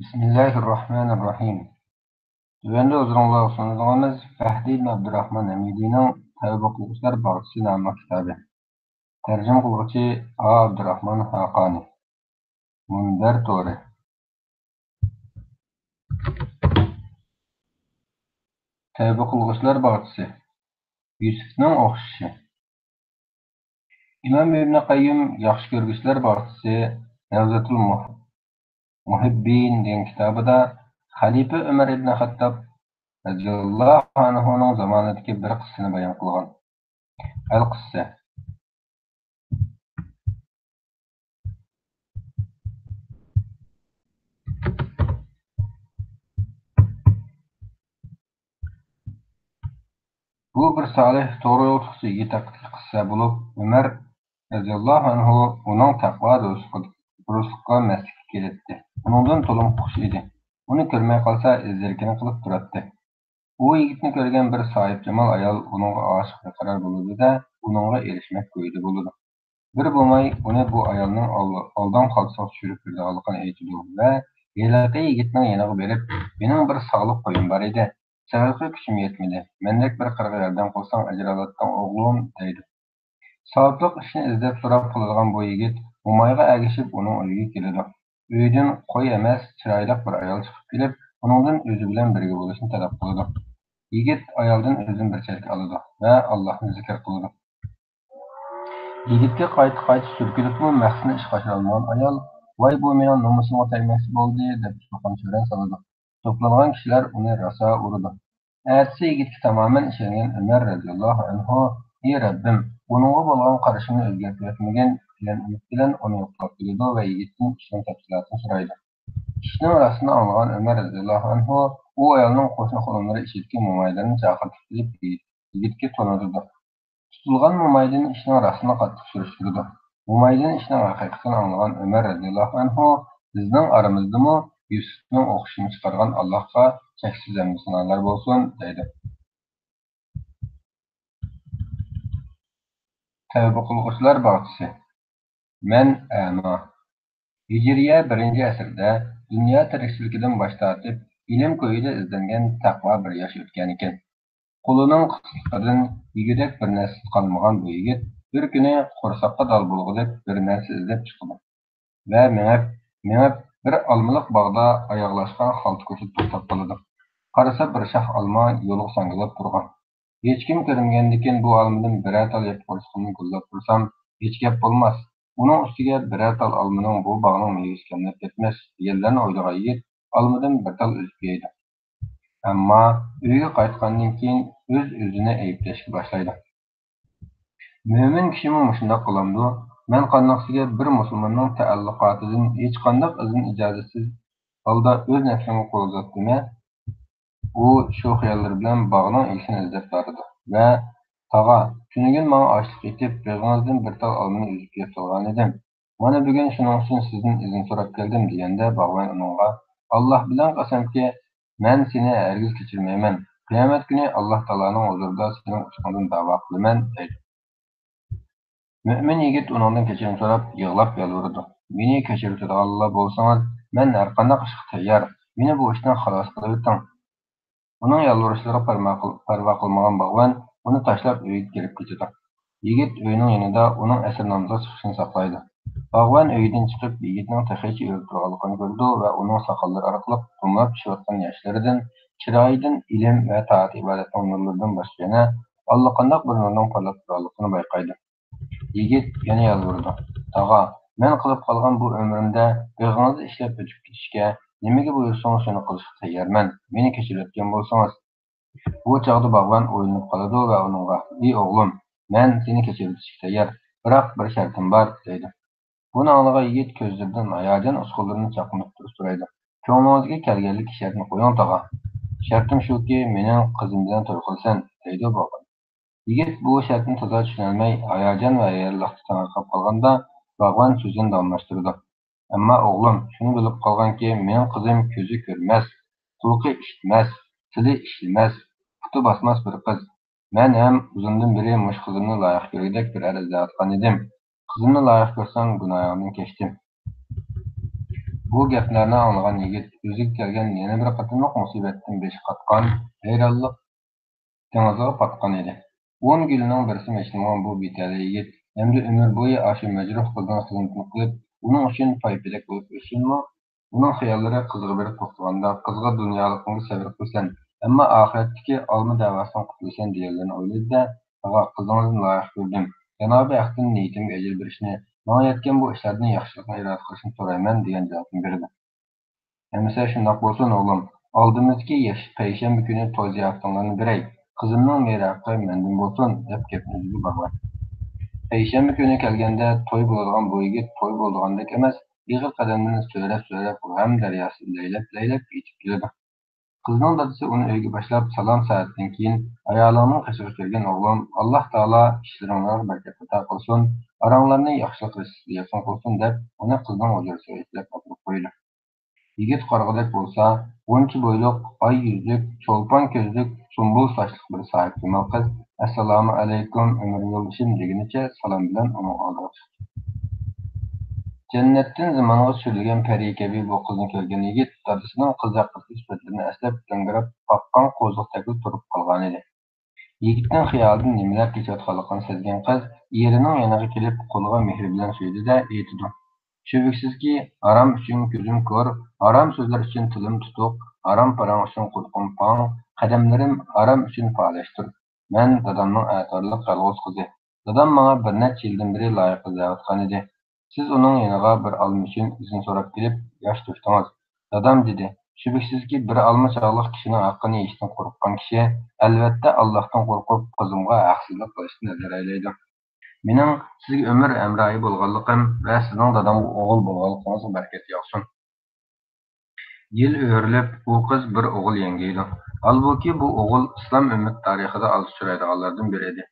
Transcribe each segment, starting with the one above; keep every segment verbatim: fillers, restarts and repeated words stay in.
بىسمىللاھىررەھمانىررەھىم. تۆۋەندە ھۇزۇرۇڭلارغا سۇنىدىغىنىمىز فەھدى ئىبن ئابدۇرراھمان ھەمىدىنىڭ تەۋبە قىلغۇچىلار باغچىسى ناملىق كىتابى. تەرجىمە قىلغۇچى ئا ئابدۇرراھمان خاقانى. مۇنبەر تورى. تەۋبە قىلغۇچىلار باغچىسى. يۈسۈپنىڭ ئوخشىشى. ئىمام ئىبن قەييىم ياخشى كۆرگۈچىلەر باغچىسى رەۋزەتۇل مۇھ-، مۇھىببىن دېگەن كىتابىدا خەلىپە ئۆمەر ئىبن خەتتاب رەزىياللاھۇ ئەنھۇنىڭ زامانىدىكى بىر قىسسىنى بايان قىلغان. ئەل قىسسە. بۇ بىر سالىھ، توغرا يول تۇتقۇچى يىگىت ھەققىدىكى قىسسە بولۇپ، ئۆمەر رەزىياللاھۇ ئەنھۇ ئۇنىڭ تەقۋا دۇرۇسلۇقىغا مەستلىككە كېلەتتى. ئۇنىڭدىن تولىمۇ خۇش ئىدى. ئۇنى كۆرمەي قالسا، ئېزىركىنى قىلىپ تۇراتتى. ئۇ يىگىتنى كۆرگەن بىر ساھىبجامال ئايال ئۇنىڭغا ئاشىق بىر قارار بولىدۇ-دە، ئۇنىڭغا ئېرىشمەك كويىدا بولىدۇ. بىر بوماي ئۇنى بۇ ئايالنىڭ ئال-، ئالدام خالتىسىغا چۈشۈرۈپ بېرىدىغانلىقىنى ئېيتىدۇ ۋە ھېلىقى يىگىتنىڭ يېنىغا بېرىپ، مېنىڭ بىر ساغلىق قويۇم بار ئىدى، سېغىشقا كۈچۈم يەتمىدى، مەندەك بىر قېرىغا ياردەم قىلساڭ ئەجىر ئالاتتىڭ ئوغلۇم، دەيدۇ. ساۋابلىق ئىشنى ئىزدەپ سوراپ قىلىدىغان بۇ يىگىت مومايغا ئەگىشىپ ئۇنىڭ ئۆيىگە كېلىدۇ. ئۆيىدىن قوي ئەمەس، چىرايلىق بىر ئايال چىقىپ كېلىپ، ئۇنىڭدىن ئۆزى بىلەن بىرگە بولۇشنى تەلەپ قىلىدۇ. يىگىت ئايالدىن ئۆزىنى بىر چەتكە ئالىدۇ ۋە ئاللاھنى زىكىر قىلىدۇ. يىگىتكە قايتا-قايتا سۈركىلىپمۇ مەقسىتىنى ئىشقا ئاشۇرالمىغان ئايال، ۋاي، بۇ مېنىڭ نومۇسۇمغا تەگمەكچى بولدى، دەپ چۇقان-چۆرەن سالىدۇ. توپلانغان كىشىلەر ئۇنى راسا ئۇرىدۇ. ئەتىسى يىگىتكە تامامەن ئىشەنگەن ئۆمەر رەزىياللاھۇ ئەنھۇ، ئى رەببىم، ئۇنىڭغا بولغان قارىشىمنى ئۆزگەرتىۋەتمىگىن، دېگەن ئۈمىد بىلەن ئۇنى يوقلاپ كېلىدۇ ۋە يىگىتتىن ئىشنىڭ تەپسىلاتىنى سورايدۇ. ئىشنىڭ راستىنى ئاڭلىغان ئۆمەر رەزىياللاھۇ ئەنھۇ ئۇ ئايالنىڭ قوشنا قولۇملىرى ئىچىدىكى مومايلىرىنى چاقىرتىپ كېلىپ، يىگىتكە تونۇتىدۇ. تۇتۇلغان مومايدىن ئىشنىڭ راستىنى قاتتىق سۈرۈشتۈرىدۇ. مومايدىن ئىشنىڭ ھەقىقىتىنى ئاڭلىغان ئۆمەر رەزىياللاھۇ ئەنھۇ، بىزنىڭ ئارىمىزدىمۇ يۈسۈپنىڭ ئوخشىشىنى چىقارغان ئاللاھقا چەكسىز ھەمدۇ سانالار بولسۇن، دەيدۇ. تەۋبە قىلغۇچىلار باغچىسى. مەن ئەما. ھىجرىيە بىرىنچى ئەسىردە دۇنيا تىرىكچىلىكىدىن باش تارتىپ، ئىلىم كويىدا ئىزدەنگەن تەقۋا بىر ياش ئۆتكەنىكەن. قولىنىڭ قىسلىقىدىن يېگۈدەك بىر نەرسە قالمىغان بۇ يىگىت بىر كۈنى قورساققا دال بولغۇدەك بىر نەرسە ئىزدەپ چىقىدۇ ۋە مېڭىپ، مېڭىپ بىر ئالمىلىق باغدا ئاياغلاشقان خالتا كوچىدا توختاپ قالىدۇ. قارىسا، بىر شاخ ئالما يولغا ساڭگىلاپ تۇرغان. ھېچكىم كۆرمىگەندىكىن بۇ ئالمىدىن بىرەر تال يەپ قورسىقىمنى گۈللەپ تۇرسام، ھېچ گەپ بولماس. ئۇنىڭ ئۈستىگە بىرەر تال ئالمىنىڭ بۇ باغنىڭ مېۋىسى كەملەپ كەتمەس، دېگەنلەرنى ئويلىغان يىگىت ئالمىدىن بىر تال ئۈزۈپ يەيدۇ. ئەمما ئۆيگە قايتقاندىن كېيىن ئۆز-ئۆزىنى ئەيىبلەشكە باشلايدۇ. مۆمىن كىشىمۇ مۇشۇنداق قىلامدۇ؟ مەن قانداقسىگە بىر مۇسۇلماننىڭ تەئەللۇقاتىدىن ھېچقانداق ئىزىن ئىجازەتسىز ھالدا ئۆز نەپسىمگە قول ئۇزاتتىمەن؟ ئۇ شۇ خىياللىرى بىلەن باغنىڭ ئىگىسىنى ئىزدەپ تارتىدۇ ۋە، تاغا، تۈنۈگۈن ماڭا ئاچلىق ئېتىپ، بېغىڭىزدىن بىر تال ئالمىنى ئۈزۈپ يەپ سالغانىدىم. مانا بۈگۈن شۇنىڭ ئۈچۈن سىزدىن ئىزىن سوراپ كەلدىم، دېگەندە، باغۋەن ئۇنىڭغا، ئاللاھ بىلەن قەسەمكى، مەن سېنى ھەرگىز كەچۈرمەيمەن. قىيامەت كۈنى ئاللاھ تائالانىڭ ھۇزۇرىدا سېنىڭ ئۇچقۇڭدىن داۋا قىلىمەن، دەيدۇ. مۆمىن يىگىت ئۇنىڭدىن كەچۈرۈم سوراپ، يىغلاپ يالۋۇرىدۇ. مېنى كەچۈرۈۋېتىدىغانلا بولسىڭىز، مەن ھەرقانداق ئىشقا تەييار. مېنى بۇ ئىشتىن خالاس قىلىۋېتىڭ. ئۇنىڭ يالۋۇرۇشلىرىغا پەرما قىل-، پەرۋا قىلمىغان باغۋەن ئۇنى تاشلاپ ئۆيىگە كىرىپ كېتىدۇ. يىگىت ئۆيىنىڭ يېنىدا ئۇنىڭ ئەسىر نامىزىغا چىقىشىنى ساقلايدۇ. باغۋەن ئۆيىدىن چىقىپ، يىگىتنىڭ تېخىچە ئۆلە تۇرغانلىقىنى كۆرىدۇ ۋە ئۇنىڭ ساقاللىرى ئارقىلىق دومىلاپ چۈشۈۋاتقان ياشلىرىدىن، چىرايىدىن ئىلىم ۋە تائەت-ئىبادەتنىڭ نۇرلىرىدىن باشقا يەنە ئاللىقانداق بىر نۇرنىڭ پارلاپ تۇرغانلىقىنى بايقايدۇ. يىگىت يەنە يالۋۇرىدۇ، تاغا، مەن قىلىپ قالغان بۇ ئۆمرۈمدە بېغىڭىزدا ئىشلەپ ئۆتۈپ كېتىشكە، نېمىگە بۇيرۇسىڭىز شۇنى قىلىشقا تەييارمەن، مېنى كەچۈرۈۋەتكەن بولسىڭىز. بۇ چاغدا باغۋەن ئويلىنىپ قالىدۇ ۋە ئۇنىڭغا، ئى ئوغلۇم، مەن سېنى كەچۈرۈۋېتىشكە تەييار، بىراق بىر شەرتىم بار، دەيدۇ. بۇنى ئاڭلىغان يىگىت كۆزلىرىدىن ھاياجان ئۇچقۇنلىرىنى چاقنىتىپ تۇرۇپ سورايدۇ، كۆڭلىڭىزگە كەلگەنلىك شەرتنى قويۇڭ تاغا. شەرتىم شۇكى، مېنىڭ قىزىم بىلەن توي قىلىسەن، دەيدۇ باغۋەن. يىگىت بۇ شەرتنى تازا چۈشىنەلمەي، ھاياجان ۋە ھەيرانلىقتا تېڭىرقاپ قالغاندا، باغۋەن سۆزىنى داۋاملاشتۇرىدۇ. ئەمما ئوغلۇم، شۇنى بىلىپ قالغىنكى، مېنىڭ قىزىم كۆزى كۆرمەس، قۇلىقى ئىشىتمەس، تىلى ئىشلىمەس، پۇتى باسماس بىر قىز. مەن ھەم ئۇزۇندىن بېرى مۇشۇ قىزىمنى لايىق كۆرگۈدەك بىر ئەر ئىزدەۋاتقان ئىدىم. قىزىمنى لايىق كۆرسەڭ، گۇناھىڭدىن كەچتىم. بۇ گەپلەرنى ئاڭلىغان يىگىت ئۆزىگە كەلگەن يەنە بىر قېتىملىق مۇسىبەتتىن بېشى قاتقان، ھەيرانلىق دېڭىزىغا پاتقان ئىدى. ئون گۈلنىڭ بىرسىمۇ ئېچىلمىغان بۇ بىتەلەي يىگىت ئەمدى ئۆمۈر بويى ئاشۇ مەجرۇھ قىزنىڭ خىزمىتىنى قىلىپ، ئۇنىڭ ئۈچۈن پاي-پېلەك بولۇپ ئۆتسۇنمۇ؟ ئۇنىڭ خىياللىرى قىزغا بېرىپ توختىغاندا، قىزغا دۇنيالىقىڭغا سەۋر قىلىسەن، ئەمما ئاخىرەتتىكى ئالما دەۋاسىدىن قۇتۇلىسەن دېگەنلىرىنى ئويلىدى-دە، تاغا، قىزىڭىزنى لايىق كۆردۈم. جانابى ھەقتىن نىيىتىمگە ئەجىر بېرىشنى، ماڭا يەتكەن بۇ ئىشلاردىن ياخشىلىقنى ئىرادە قىلىشنى سورايمەن، دېگەن جاۋابنى بېرىدۇ. ئەمىسە شۇنداق بولسۇن، ئوغلۇم. ئالدىمىزدىكى يەش-، پەيشەنبە كۈنى توي زىياپىتىڭلارنى بېرەي. قىزىمنىڭ مېرى ھەققى مەندىن بولسۇن، دەپ گەپنى ئۈزدى باغۋەن. پەيشەنبە كۈنى كەلگەندە توي بولىدىغان بۇ يىگىت توي بولىدىغاندەك ئەمەس، ئېغىر قەدەملىرىنى سۆرەپ-سۆرەپ، غەم دەرياسىدا لەيلەپ-لەيلەپ يېتىپ كېلىدۇ. قىزنىڭ دادىسى ئۇنى ئۆيگە باشلاپ سالام سائەتتىن كېيىن، ئايالىڭنىڭ قېشىغا كىرگىن ئوغلۇم، ئاللاھ تائالا ئىشلىرىڭلارغا بەرىكەت ئاتا قىلسۇن، ئاراڭلارنى ياخشىلىق رىشتىسى يېقىن قىلسۇن، دەپ ئۇنى قىزنىڭ ھۇجرىسىغا يېتىلەپ ئاپىرىپ قويىدۇ. يىگىت قارىغۇدەك بولسا، غۇنچە بويلۇق، ئاي يۈزلۈك، چولپان كۆزلۈك، سۇمبۇل ساچلىق بىر ساھىبجامال قىز، ئەسسالامۇ ئەلەيكۇم، ئۆمۈر يولدىشىم، دېگىنىچە سالام بىلەن ئۇنىڭ ئالدىغا چىقتى. جەننەتتىن زىمانغا چۈشۈرۈلگەن پەرى كەبى بۇ قىزنى كۆرگەن يىگىت دادىسىنىڭ قىز ھەققىدىكى سۈپەتلىرىنى ئەسلەپ، گاڭگىراپ ئاققان قوزۇقتەكلا تۇرۇپ قالغانىدى. يىگىتنىڭ خىيالىدىن نېمىلەر كېچىۋاتقانلىقىنى سەزگەن قىز ئېرىنىڭ يېنىغا كېلىپ، قولىغا مېھرى بىلەن سۆيدى-دە، ئېيتىدۇ: شۈبھىسىزكى، ھارام ئۈچۈن كۆزۈم كور، ھارام سۆزلەر ئۈچۈن تىلىم تۇتۇق، ھارام پاراڭ ئۈچۈن قۇلىقىم پاڭ، قەدەملىرىم ھارام ئۈچۈن پالەشتۇر. مەن دادامنىڭ ئەتىۋارلىق يالغۇز قىزى. دادام ماڭا بىر نەچچە يىلدىن بېرى لايىق ئىزدەۋاتقانىدى. سىز ئۇنىڭ يېنىغا بىر ئالما ئۈچۈن ئىزىن سوراپ كېلىپ، ياش تۆكتىڭىز. دادام دېدى: شۈبھىسىزكى، بىر ئالما چاغلىق كىشىنىڭ ھەققىنى يېيىشتىن قورققان كىشى، ئەلۋەتتە، ئاللاھتىن قورقۇپ، قىزىمغا ھەقسىزلىق قىلىشتىن ھەزەر ئەيلەيدۇ. مېنىڭ سىزگە ئۆمۈر ھەمراھى بولغانلىقىم ۋە سىزنىڭ دادامغا ئوغۇل بولغانلىقىڭىزغا بەرىكەت ياغسۇن. يىل ئۆرۈلۈپ، ئۇ قىز بىر ئوغۇل يەڭگەيدۇ. ھالبۇكى، بۇ ئوغۇل ئىسلام ئۈممىتى تارىخىدا ئاز ئۇچرايدىغانلاردىن بىرى ئىدى.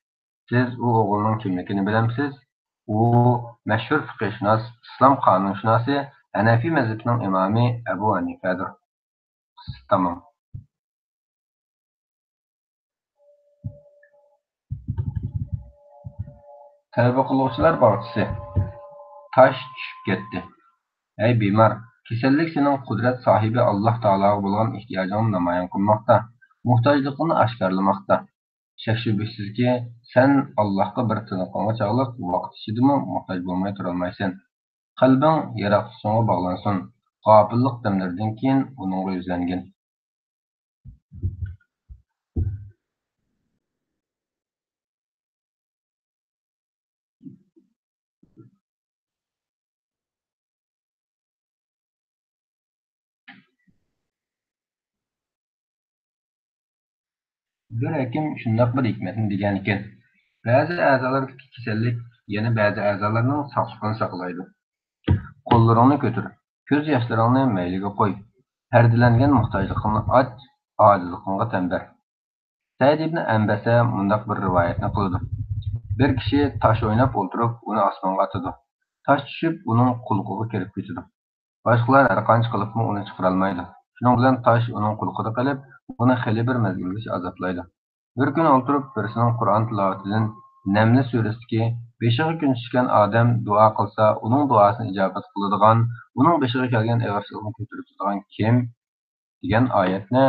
سىز ئۇ ئوغۇلنىڭ كىملىكىنى بىلەمسىز؟ ئۇ مەشھۇر پىقىھشۇناس، ئىسلام قانۇنشۇناسى، ھەنەفىي مەزھىپىنىڭ ئىمامى ئەبۇ ھەنىفەدۇر. قىسسىسى تامام. تەۋبە قىلغۇچىلار باغچىسى. تاش چۈشۈپ كەتتى. ھەي بىمار، كېسەللىك سېنىڭ قۇدرەت ساھىبى ئاللاھ تائالاغا بولغان ئېھتىياجىڭنى نامايان قىلماقتا، موھتاجلىقىڭنى ئاشكارىلىماقتا. شەك-شۈبھىسىزكى، سەن ئاللاھقا بىر تىنىقىڭغا چاغلىق ۋاقىت ئىچىدىمۇ موھتاج بولماي تۇرالمايسەن. قەلبىڭ ياراتقۇچىڭغا باغلانسۇن. غاپىللىق دەملىرىدىن كېيىن ئۇنىڭغا يۈزلەنگىن. بىر ھەكىم شۇنداق بىر ھېكمەتنى دېگەنىكەن، بەزى ئەزالاردا كېسەللىك يەنە بەزى ئەزالارنىڭ ساقلىقىنى ساقلايدۇ. قوللىرىڭنى كۆتۈر، كۆز ياشلىرىڭنى مەيلىگە قوي، پەردىلەنگەن موھتاجلىقىڭنى ئاچ، ئاجىزلىقىڭغا تەن بەر. سەئىد ئىبنى ئەنبەسە مۇنداق بىر رىۋايەتنى قىلىدۇ: بىر كىشى تاش ئويناپ ئولتۇرۇپ، ئۇنى ئاسمانغا ئاتىدۇ. تاش چۈشۈپ، ئۇنىڭ قۇلىقىغا كىرىپ كېتىدۇ. باشقىلار ھەرقانچە قىلىپمۇ ئۇنى چىقىرالمايدۇ. شۇنىڭ بىلەن تاش ئۇنىڭ قۇلىقىدا قېلىپ، ئۇنى خېلى بىر مەزگىلگىچە ئازابلايدۇ. بىر كۈنى ئولتۇرۇپ، بىرسىنىڭ قۇرئان تىلاۋىتىدىن نەملى سۈرىسىدىكى بېشىغا كۈن چۈشكەن ئادەم دۇئا قىلسا، ئۇنىڭ دۇئاسىنى ئىجابەت قىلىدىغان، ئۇنىڭ بېشىغا كەلگەن ئېغىرچىلىقنى كۆتۈرۈپ تۇرىدىغان كىم؟ دېگەن ئايەتنى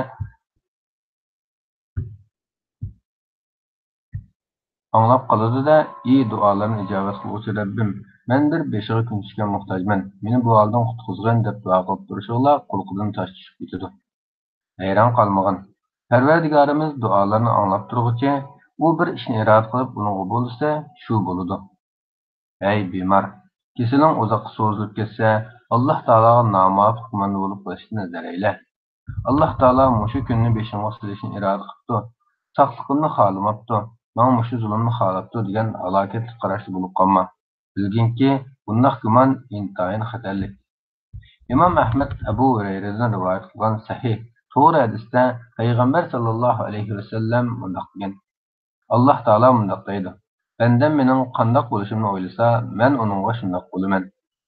ئاڭلاپ قالىدۇ-دە، ئى دۇئالارنى ئىجابەت قىلغۇچى رەببىم، مەن بىر بېشىغا كۈن چۈشكەن موھتاجمەن، مېنى بۇ ھالدىن قۇتقۇزغىن، دەپ دۇئا قىلىپ تۇرۇشىغىلا قۇلىقىدىن تاش چۈشۈپ كېتىدۇ. ھەيران قالمىغىن. پەرۋەردىگارىمىز دۇئالارنى ئاڭلاپ تۇرغۇچى، ئۇ بىر ئىشنى ئىرادە قىلىپ ئۇنىڭغا بولىسە، شۇ بولىدۇ. ھەي بىمار، كېسىلىڭ ئۇزاققا سوزۇلۇپ كەتسە، ئاللاھ تائالاغا نامۇۋاپىق گۇماندا بولۇپ قېلىشتىن ھەزەر ئەيلە. ئاللاھ تائالا مۇشۇ كۈننى بېشىڭغا سېلىشنى ئىرادە قىپتۇ، ساقلىقىمنى خالىماپتۇ، ماڭا مۇشۇ زۇلۇمنى خالاپتۇ دېگەن ھالاكەتلىك قاراشتا بولۇپ قالما. بىلگىنكى، بۇنداق گۇمان ئىنتايىن خەتەرلىك. ئىمام ئەھمەد ئەبۇ ھۇرەيرىدىن رىۋايەت قىلغان سەھىھ، توغرا ھەدىستە پەيغەمبەر ساللاللاھۇ ئەلەيھى ۋەسەللەم مۇنداق دېگەن: ئاللاھ تائالا مۇنداق دەيدۇ، بەندەم مېنىڭ قانداق بولۇشۇمنى ئويلىسا، مەن ئۇنىڭغا شۇنداق بولىمەن.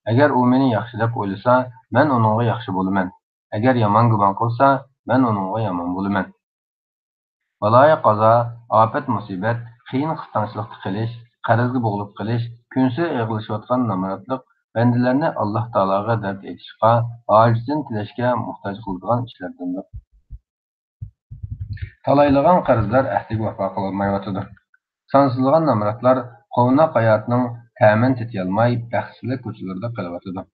ئەگەر ئۇ مېنى ياخشى دەپ ئويلىسا، مەن ئۇنىڭغا ياخشى بولىمەن. ئەگەر يامان گۇمان قىلسا، مەن ئۇنىڭغا يامان بولىمەن. بالايىقازا، ئاپەت-مۇسىبەت، قىيىن-قىستاڭچىلىقتا قېلىش، قەرزگە بوغۇلۇپ قېلىش، كۈنسېرى ئېغىرلىشىۋاتقان نامراتلىق، بەندىلەرنى ئاللاھ تائالاغا دەرد ئېيتىشقا، ھاجىتىنى تىلەشكە موھتاج قىلىدىغان ئىشلاردىندۇر. تالايلىغان قەرزدار ئەھدىگە ۋاپا قىلالمايۋاتىدۇ. سانسىزلىغان نامراتلار قوۋناق ھاياتنىڭ تەمىنى تېتىيالماي، بەختسىزلىك كوچىلىرىدا قېلىۋاتىدۇ.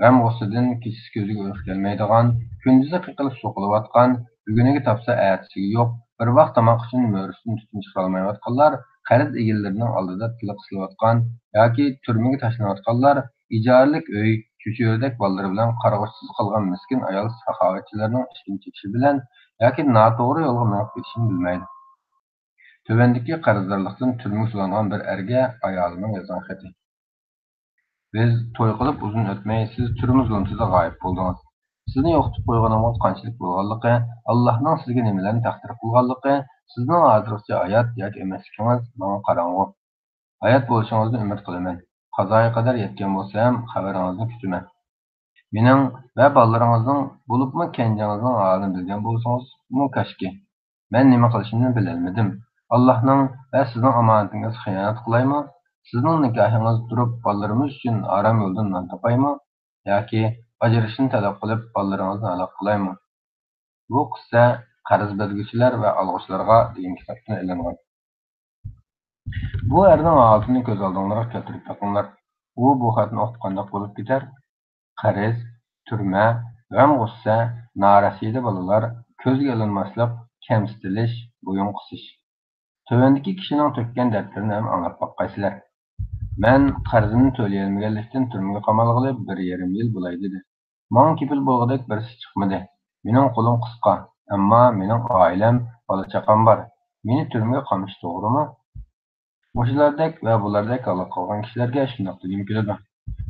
غەم-غۇسسىدىن كېچىسى كۆزىگە ئۇيقۇ كەلمەيدىغان، كۈندۈزى قېقىلىپ سوقۇلۇۋاتقان، بۈگۈنىگە تاپسا ئەتىسىگە يوق، بىر ۋاق تاماق ئۈچۈن مۈرىسىدىن تۈتۈن چىقىرالمايۋاتقانلار، قەرز ئىگىلىرىنىڭ ئالدىدا تىلى قىسىلىۋاتقان ياكى تۈرمىگە تاشلىنىۋاتقانلار، ئىجارىلىك ئۆي، چۆچۈرىدەك بالىلىرى بىلەن قارىغۇچىسىز قالغان مىسكىن ئايال ساخاۋەتچىلەرنىڭ ئىشتىن چېكىشى بىلەن ياكى ناتوغرا يولغا مېڭىپ كېتىشىنى بىلمەيدۇ. تۆۋەندىكى قەرزدارلىقتىن تۈرمىگە سولانغان بىر ئەرگە ئايالىنىڭ يازغان خېتى. بىز توي قىلىپ ئۇزۇن ئۆتمەي سىز تۈرمە زۇلۇمچىدا غايىب بولدىڭىز. سىزنى يوقىتىپ قويغىنىمغا قانچىلىك بولغانلىقى، ئاللاھنىڭ سىزگە نېمىلەرنى تەقدىر قىلغانلىقى، سىزنىڭ ھازىرغىچە ھايات ياكى ئەمەسلىكىڭىز ماڭا قاراڭغۇ. ھايات بولۇشىڭىزنى ئۈمىد قىلىمەن. قازايا قەدەر يەتكەن بولسام، خەۋىرىڭىزنى كۈتىمەن. مېنىڭ ۋە بالىلىرىڭىزنىڭ، بولۇپمۇ كەنجىڭىزنىڭ ھالىنى بىلگەن بولسىڭىزمۇ كاشكى. مەن نېمە قىلىشىمنى بىلەلمىدىم. ئاللاھنىڭ ۋە سىزنىڭ ئامانىتىڭىزغا خىيانەت قىلايمۇ؟ سىزنىڭ نىكاھىڭىزنى تۇرۇپ، بالىلىرىمىز ئۈچۈن ھارام يولدىن نان تاپايمۇ؟ ياكى ئاجرىشىشنى تەلەپ قىلىپ، بالىلىرىڭىزنى ھالاك قىلايمۇ؟ بۇ قىسسە قەرز بەرگۈچىلەر ۋە ئالغۇچىلارغا دېگەن كىتابتىن ئېلىنغان. بۇ ئەرنىڭ ھالىتىنى كۆز ئالدىڭلارغا كەلتۈرۈپ بېقىڭلار. ئۇ بۇ خەتنى ئوقۇپ قانداق بولۇپ كېتەر؟ قەرز، تۈرمە، غەم-غۇسسە، نارەسىدە بالىلار، كۆزگە ئىلىنماسلىق، كەمسىتىلىش، بويۇن قىسىش. تۆۋەندىكى كىشىنىڭ تۆككەن دەردلىرىنى ھەم ئاڭلاپ باققايسىلەر. مەن قەرزىمنى تۆلىيەلمىگەنلىكتىن تۈرمىگە قامالغىلى بىر يېرىم يىل بولاي، دېدى. ماڭا كېپىل بولغۇدەك بىرسى چىقمىدى. مېنىڭ قولۇم قىسقا، ئەمما مېنىڭ ئائىلەم، بالا-چاقام بار. مېنى تۈرمىگە قامىتىش توغرىمۇ؟ مۇشۇلاردەك ۋە بۇلاردەك ھالاك قالغان كىشىلەرگە شۇنداق دېگۈم كېلىدۇ.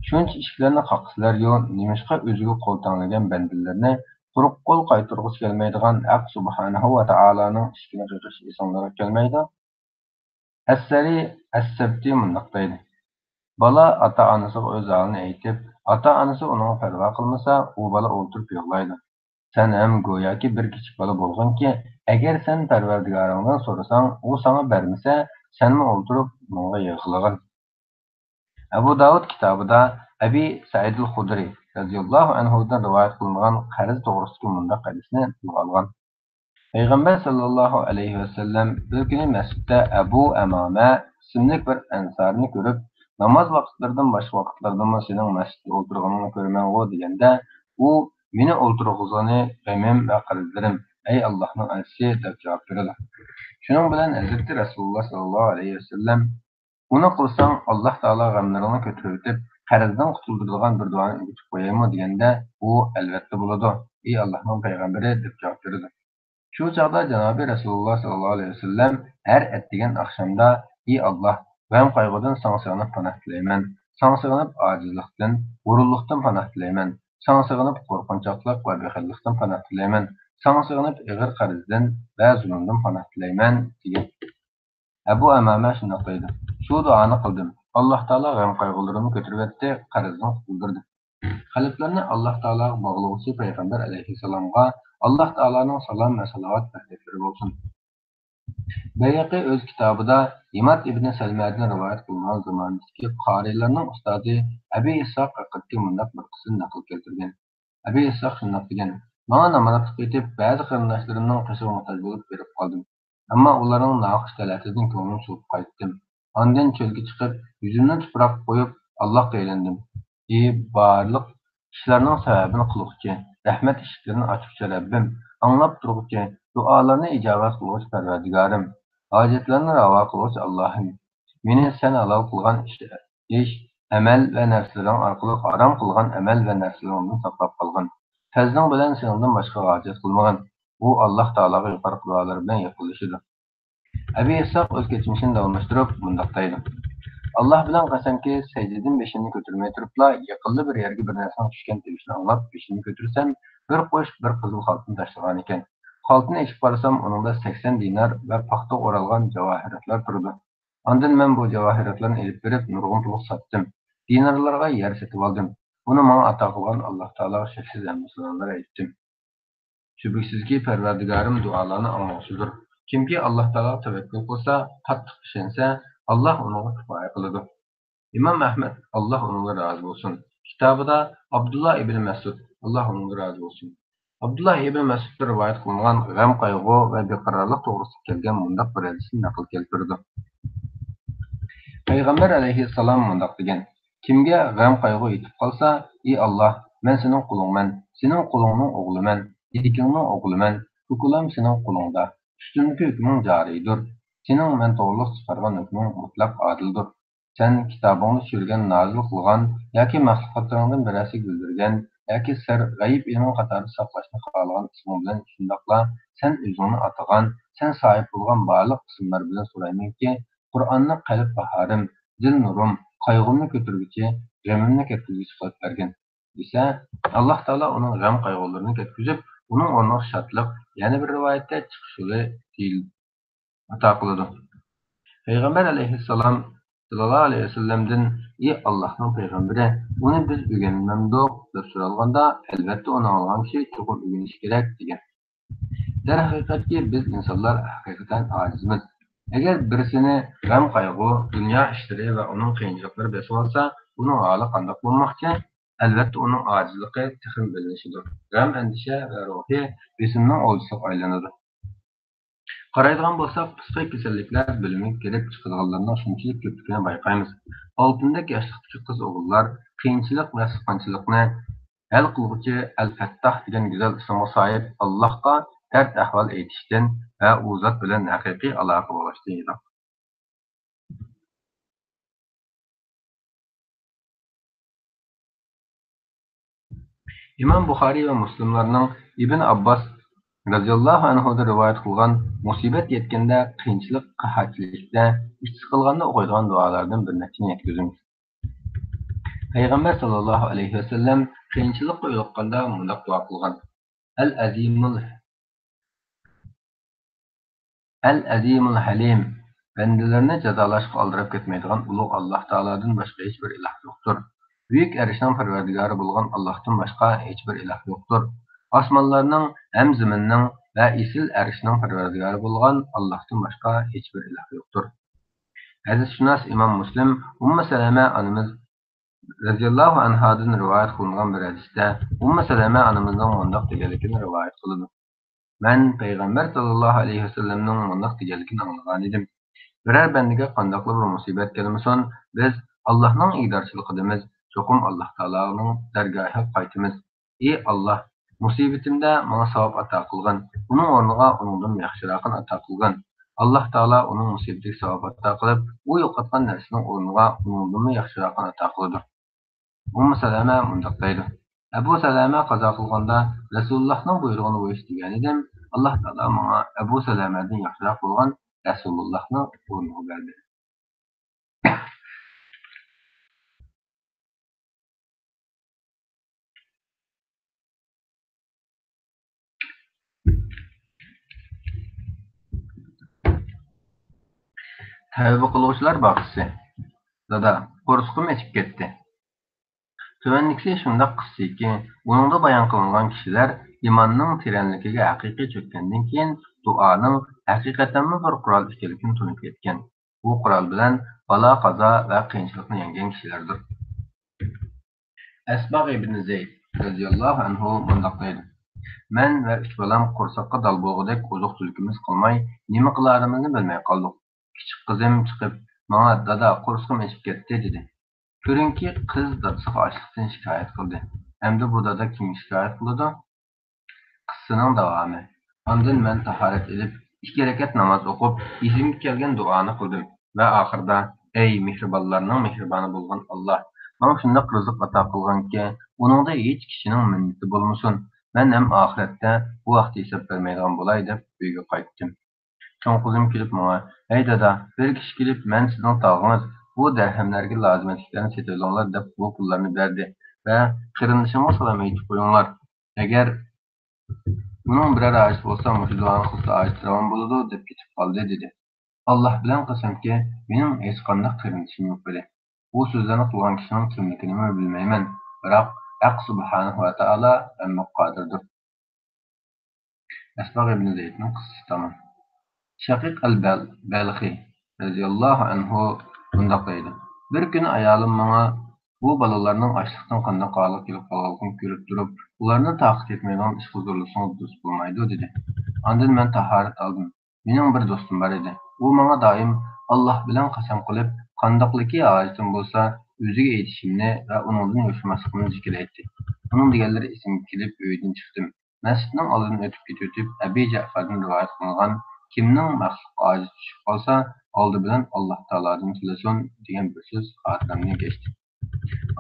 شۇنچە ئىشىكلەرنى قاقىسىلەريۇ، نېمىشقا ئۆزىگە قول تەڭلىگەن بەندىلىرىنى قۇرۇق قول قايتۇرغۇسى كەلمەيدىغان ھەق سۇبھانەھۇ ۋە تائالانىڭ ئىشىكىنى قېقىش ئېسىڭلارغا كەلمەيدۇ؟ ئەسسەرى ئەسسەبتى مۇنداق دەيدۇ: بالا ئاتا-ئانىسىغا ئۆز ھالىنى ئېيتىپ، ئاتا-ئانىسى ئۇنىڭغا پەرۋا قىلمىسا، ئۇ بالا ئولتۇرۇپ يىغلايدۇ. سەن ھەم گوياكى بىر كىچىك بالا بولغىنكى، ئەگەر سەن پەرۋەردىگارىڭدىن سورىساڭ، ئۇ ساڭا بەرمىسە، سەنمۇ ئولتۇرۇپ ئۇنىڭغا يىغلىغىن. ئەبۇ داۋۇد كىتابىدا ئەبى سەئىدۇل خۇدرى رەزىياللاھۇ ئەنھۇدىن رىۋايەت قىلىنغان قەرز توغرىسىدىكى مۇنداق ھەدىسنى تىلغا ئالغان. پەيغەمبەر ساللاللاھۇ ئەلەيھى ۋەسەللەم بىر كۈنى مەسچىتتە ئەبۇ ئەمامە ئىسىملىك بىر ئەنسارىنى كۆرۈپ، ناماز ۋاقىتلىرىدىن باشقا ۋاقىتلاردىمۇ سېنىڭ مەسچىتتە ئولتۇرغىنىڭنى كۆرىمەنغۇ دېگەندە، ئۇ، مېنى ئولتۇرغۇزغىنى غېمىم ۋە قەرزلىرىم، ئەي ئاللاھنىڭ ئەلچىسى، دەپ جاۋاب بېرىدۇ. شۇنىڭ بىلەن ھەزرىتى رەسۇلۇللا ساللاللاھۇ ئەلەيھى ۋەسەللەم، ئۇنى قىلساڭ، ئاللاھ تائالا غەملىرىڭنى كۆتۈرۈۋېتىپ، قەرزدىن قۇتۇلدۇرىدىغان بىر دۇئانى ئۆگىتىپ قويايمۇ دېگەندە، ئۇ، ئەلۋەتتە بولىدۇ، ئى ئاللاھنىڭ پەيغەمبىرى، دەپ جاۋاب بېرىدۇ. شۇ چاغدا جانابى رەسۇلۇللا ساللاللاھۇ ئەلەيھى ۋەسەللەم ھەر ئەتىگەن ئاخشامدا، ئى ئاللاھ، غەم-قايغۇدىن ساڭا سېغىنىپ پاناھ تىلەيمەن، ساڭا سېغىنىپ ئاجىزلىقتىن، غۇرۇرلۇقتىن پاناھ تىلەيمەن، ساڭا سېغىنىپ قورقۇنچاقلىق ۋە بېخىللىقتىن پاناھ تىلەيمەن، ساڭا سېغىنىپ ئېغىر قەرزدىن ۋە زۇلۇمدىن پاناھ تىلەيمەن، دېگەن. ئەبۇ ئەمامە شۇنداق دەيدۇ، شۇ دۇئانى قىلدىم. ئاللاھ تائالا غەم-قايغۇلىرىمنى كۆتۈرۈۋەتتى، قەرزدىن قۇتۇلدۇردى. قەلبلەرنى ئاللاھ تائالاغا باغلىغۇچى پەيغەمبەر ئەلەيھىسسالامغا ئاللاھ تائالانىڭ سالام ۋە سالاۋات بەرىكەتلىرى بولسۇن. بەيھەقى ئۆز كىتابىدا ھىماد ئىبنى سەلمەدىن رىۋايەت قىلىنغان زامانىدىكى قارىيلارنىڭ ئۇستازى ئەبى ئىسھاق ھەققىدىكى مۇنداق بىر قىسسىنى نەقىل كەلتۈرگەن. ئەبى ئىسھاق شۇنداق دېگەن، ماڭا نامراتلىق ئېيتىپ، بەزى قېرىنداشلىرىمنىڭ قېشىغا موھتاج بولۇپ بېرىپ قالدىم. ئەمما ئۇلارنىڭ ناخۇش تەلەتىدىن كۆڭلۈم سوۋۇپ قايتتىم. ئاندىن چۆلگە چىقىپ، يۈزۈمنى تۇپراققا قويۇپ، ئاللاھقا يېلىندىم. ئى بارلىق ئىشلارنىڭ سەۋەبىنى قىلغۇچى، رەھمەت ئىشىكلىرىنى ئاچقۇچى رەببىم، ئاڭلاپ تۇرغۇچى، دۇئالارنى ئىجابەت قىلغۇچى پەرۋەردىگارىم، ھاجەتلەرنى راۋا قىلغۇچى ئاللاھىم، مېنى سەن ھالال قىلغان ئىش، ئىش، ئەمەل ۋە نەرسىلىرىڭ ئارقىلىق ھارام قىلغان ئەمەل ۋە نەرسىلىرىڭدىن ساقلاپ قالغىن. پەزلىڭ بىلەن سېنىڭدىن باشقىغا ھاجەت قىلمىغىن. ئۇ ئاللاھ تائالاغا يۇقىرىقى دۇئالار بىلەن يېقىنلىشىدۇ. ئەبى ئىسھاق ئۆز كەچمىشىنى داۋاملاشتۇرۇپ مۇنداق دەيدۇ، ئاللاھ بىلەن قەسەمكى، سەجدىدىن بېشىمنى كۆتۈرمەي تۇرۇپلا يېقىندا بىر يەرگە بىر نەرسىنىڭ چۈشكەن تېۋىشىنى ئاڭلاپ، بېشىمنى كۆتۈرسەم، بىر قوش بىر قىزىل خالتىنى تاشلىغانىكەن. خالتىنى ئېچىپ قارىسام، ئۇنىڭدا سەكسەن دىنار ۋە پاختىغا ئورالغان جاۋاھىراتلار تۇرىدۇ. ئاندىن مەن بۇ جاۋاھىراتلارنى ئېلىپ بېرىپ، نۇرغۇن پۇلغا ساتتىم. دىنارلارغا يەر سېتىۋالدىم. ئۇنى ماڭا ئاتا قىلغان ئاللاھ تائالاغا شەكسىز ھەمدۇ سانالار ئېيتتىم. شۈبھىسىزكى، پەرۋەردىگارىم دۇئالارنى ئاڭلىغۇچىدۇر. كىمكى ئاللاھ تائالاغا تەۋەككۈل قىلسا، قاتتىق ئىشەنسە، ئاللاھ ئۇنىڭغا كۇپايە قىلىدۇ. ئىمام ئەھمەد، ئاللاھ ئۇنىڭدىن رازى بولسۇن، كىتابىدا ئابدۇللا ئىبنى مەسئۇد، ئاللا ئۇنىڭدىن رازى بولسۇن، ئابدۇللا ئىبنى مەسئۇدتىن رىۋايەت قىلىنغان غەم-قايغۇ ۋە بىقارارلىق توغرىسىدا كەلگەن مۇنداق بىر ھەدىسنى نەقىل كەلتۈرىدۇ. پەيغەمبەر ئەلەيھىسسالام مۇنداق دېگەن: «كىمگە غەم-قايغۇ يېتىپ قالسا، ئى ئاللا، مەن سېنىڭ قۇلۇڭمەن، سېنىڭ قۇلۇڭنىڭ ئوغلىمەن، ئېكىڭنىڭ ئوغلىمەن، ھۆكۈمۈم سېنىڭ قولۇڭدا، ئۈستۈمدىكى ھۆكمۈڭ جارىيدۇر، سېنىڭ مەن توغرۇلۇق چىقارغان ھۆكمۈڭ مۇتلەق ئادىلدۇر. سەن كىتابىڭنى چۈشۈرگەن، نازىل قىلغان ياكى مەخلۇقاتلىرىڭدىن بىرەرسىگە بىلدۈرگەن ياكى سىر، غەيىب ئىلمىڭ قاتارىدا ساقلاشنى خالىغان ئىسمىڭ بىلەن، شۇنداقلا سەن ئۆزۈڭنى ئاتىغان، سەن ساھىب بولغان بارلىق ئىسىملار بىلەن سورايمەنكى، قۇرئاننى قەلب باھارىم، دىل نۇرۇم، قايغۇمنى كۆتۈرگۈچى، غېمىمنى كەتكۈزگۈچى قىلىپ بەرگىن» دېسە، ئاللا تائالا ئۇنىڭ غەم-قايغۇلىرىنى كەتكۈزۈپ، ئۇنىڭ ئورنىغا شادلىق، يەنە بىر رىۋايەتتە چىقىش يولى دېيىل-، ئاتا قىلىدۇ. پەيغەمبەر ئەلەيھىسسالام ساللاللاھۇ ئەلەيھى ۋەسەللەمدىن: «ئى ئاللاھنىڭ پەيغەمبىرى، ئۇنى بىز ئۆگەنمەمدۇق؟» دەپ سورالغاندا، «ئەلۋەتتە، ئۇنى ئاڭلىغان كىشى چوقۇم ئۆگىنىشى كېرەك» دېگەن. دەرھەقىقەتكى بىز ئىنسانلار ھەقىقەتەن ئاجىزمىز. ئەگەر بىرسىنى غەم-قايغۇ، دۇنيا ئىشلىرى ۋە ئۇنىڭ قىيىنچىلىقلىرى بېسىۋالسا، ئۇنىڭ ھالى قانداق بولماقچى؟ ئەلۋەتتە، ئۇنىڭ ئاجىزلىقى تېخىمۇ بىلىنىشىدۇ. غەم-ئەندىشە ۋە روھىي بېسىمنىڭ ئولجىسىغا ئايلىنىدۇ. قارايدىغان بولساق، پسىخىك كېسەللىكلەر بۆلۈمىگە كىرىپ چىقىدىغانلارنىڭ شۇنچىلىك كۆپلۈكىنى بايقايمىز. ئالتۇندەك ياشلىقتىكى قىز-ئوغۇللار قىيىنچىلىق ۋە سىققىنچىلىقنى ھەل قىلغۇچى ئەل-فەتتاھ دېگەن گۈزەل ئىسىمغا ساھىب ئاللاھقا دەرد-ئەھۋال ئېيتىشتىن ۋە ئۇ زات بىلەن ھەقىقىي ئالاقە بولۇشتىن يىراق. ئىمام بۇخارىي ۋە مۇسلىملارنىڭ ئىبن ئابباس رەزىياللاھۇ ئەنھۇدىن رىۋايەت قىلغان مۇسىبەت يەتكەندە، قىيىنچىلىق، قەھەتچىلىكتە، ئىچ سىقىلغاندا ئوقۇيدىغان دۇئالاردىن بىر نەچچىنى يەتكۈزىمىز. پەيغەمبەر ساللاللاھۇ ئەلەيھى ۋەسەللەم قىيىنچىلىققا يولۇققاندا مۇنداق دۇئا قىلغان: «ئەل ئەزىمۇل، ئەل ئەزىمۇل ھەلىم، بەندىلىرىنى جازالاشقا ئالدىراپ كەتمەيدىغان ئۇلۇغ ئاللاھ تائالادىن باشقا ھېچبىر ئىلاھ يوقتۇر. بۈيۈك ئەرشنىڭ پەرۋەردىگارى بولغان ئاللاھتىن باشقا ھېچبىر ئىلاھ يوقتۇر. ئاسمانلارنىڭ ھەم زېمىننىڭ ۋە ئېسىل ئەرشنىڭ پەرۋەردىگارى بولغان ئاللاھتىن باشقا ھېچبىر ئىلاھ يوقتۇر.» ھەدىسشۇناس ئىمام مۇسلىم ئۇممۇ سەلەمە ئانىمىز رەزىياللاھۇ ئەنھادىن رىۋايەت قىلىنغان بىر ھەدىستە ئۇممۇ سەلەمە ئانىمىزنىڭ مۇنداق دېگەنلىكىنى رىۋايەت قىلىدۇ: «مەن پەيغەمبەر ساللاللاھۇ ئەلەيھى ۋەسەللەمنىڭ مۇنداق دېگەنلىكىنى ئاڭلىغانىدىم: بىرەر بەندىگە قانداقلا بىر مۇسىبەت كەلمىسۇن، بىز ئاللاھنىڭ ئىگىدارچىلىقىدىمىز، چوقۇم ئاللاھ تائالانىڭ دەرگاھىغا قايتىمىز. ئى ئاللاھ، مۇسىبىتىمدە ماڭا ساۋاب ئاتا قىلغىن، ئۇنىڭ ئورنىغا ئۇنىڭدىنمۇ ياخشىراقىنى ئاتا قىلغىن.» ئاللاھ تائالا ئۇنىڭ مۇسىبىتىگە ساۋاب ئاتا قىلىپ، ئۇ يوقاتقان نەرسىنىڭ ئورنىغا ئۇنىڭدىنمۇ ياخشىراقىنى ئاتا قىلىدۇ. ئۇممۇ سەلەمە مۇنداق دەيدۇ: «ئەبۇ سەلەمە قازا قىلغاندا، رەسۇلۇللاھنىڭ بۇيرۇغىنى بويۇش دېگەنىدىم. ئاللاھ تائالا ماڭا ئەبۇ سەلەمەدىن ياخشىراق بولغان رەسۇلۇللاھنى ئورنىغا بەردى.» تەۋبە قىلغۇچىلار باغچىسى. دادا، قورسىقىم ئېچىپ كەتتى. تۆۋەندىكىسى شۇنداق قىسسىكى، ئۇنىڭدا بايان قىلىنغان كىشىلەر ئىماننىڭ تېرەنلىكىگە ھەقىقىي چۆككەندىن كېيىن، دۇئانىڭ ھەقىقەتەنمۇ بىر قورال ئىكەنلىكىنى تونۇپ يەتكەن. بۇ قورال بىلەن بالا-قازا ۋە قىيىنچىلىقنى يەڭگەن كىشىلەردۇر. ئەسباغ ئىبنى زەيد رەزىياللاھۇ ئەنھۇ مۇنداق دەيدۇ: «مەن ۋە ئۈچ بالام قورساققا دال بولغۇدەك ئوزۇق-تۈلۈكىمىز قالماي، نېمە قىلارىمىزنى بىلمەي قالدۇق. كىچىك قىزىم چىقىپ، ماڭا، دادا، قورسىقىم ئېچىپ كەتتى، دېدى.» كۆرۈڭكى، قىز دادىسىغا ئاچلىقتىن شىكايەت قىلدى. ئەمدى بۇ دادا كىمگە شىكايەت قىلىدۇ؟ قىسسىنىڭ داۋامى. ئاندىن مەن تاھارەت ئېلىپ، ئىككى رەكەت ناماز ئوقۇپ، ئېسىمگە كەلگەن دۇئانى قىلدىم ۋە ئاخىرىدا، ئەي مېھرىبانلارنىڭ مېھرىبانى بولغان ئاللا، ماڭا شۇنداق رىزىق ئاتا قىلغانكى، ئۇنىڭدا ھېچ كىشىنىڭ مىننىتى بولمىسۇن، مەن ھەم ئاخىرەتتە بۇ ھەقتە ھېساب بەرمەيدىغان بولاي، دەپ ئۆيگە قايتتىم. چوڭ قىزىم كۈلۈپ ماڭا، ھەي دادا، بىر كىشى كېلىپ، مەن سىزنىڭ تاغىڭىز، بۇ دەرھەملەرگە لازىمەتلىكلەرنى سېتىۋېلىڭلار، دەپ بۇ پۇللارنى بەردى ۋە قېرىندىشىمغا سالام ئېيتىپ قويۇڭلار. ئەگەر ئۇنىڭ بىرەر ھاجىتى بولسا، مۇشۇ دۇئانى قىلسا ھاجىتى راۋان بولىدۇ، دەپ كېتىپ قالدى، دېدى. ئاللا بىلەن قەسەمكى، مېنىڭ ھېچقانداق قېرىندىشىم يوق ئىدى. بۇ سۆزلەرنى قىلغان كىشىنىڭ كىملىكىنىمۇ بىلمەيمەن، بىراق ھەق سۇبھانەھۇ ۋە تائالا ھەممىگە قادىردۇر. ئەسباغ ئىبنى زەيدنىڭ قىسسىسى تامام. شەقىق ئەل بەل-، بەلخى رەزىياللاھۇ ئەنھۇ مۇنداق دەيدۇ: بىر كۈنى ئايالىم ماڭا، بۇ بالىلارنىڭ ئاچلىقتىن قانداق ھالغا كېلىپ قالغانلىقىنى كۆرۈپ تۇرۇپ، ئۇلارنى تاقەت يەتمەيدىغان ئىشقا زورلىسىڭىز دۇرۇس بولمايدۇ، دېدى. ئاندىن مەن تاھارەت ئالدىم. مېنىڭ بىر دوستۇم بار ئىدى. ئۇ ماڭا دائىم ئاللاھ بىلەن قەسەم قىلىپ، قانداقلىكى ھاجىتىم بولسا، ئۆزىگە ئېيتىشىمنى ۋە ئۇنىڭدىن يوشۇرماسلىقىمنى زىكىر ئېيتتى. ئۇنىڭ دېگەنلىرى ئېسىمگە كېلىپ، ئۆيدىن چىقتىم. مەسچىتنىڭ ئالدىدىن ئۆتۈپ كېتىۋېتىپ، ئەبى جەئپەردىن رىۋايەت قىلىنغان «كىمنىڭ مەخلۇققا ھاجىتى چۈشۈپ قالسا، ئالدى بىلەن ئاللاھ تائالادىن تىلىسۇن» دېگەن بىر سۆز خاتىرەمدىن كەچتى.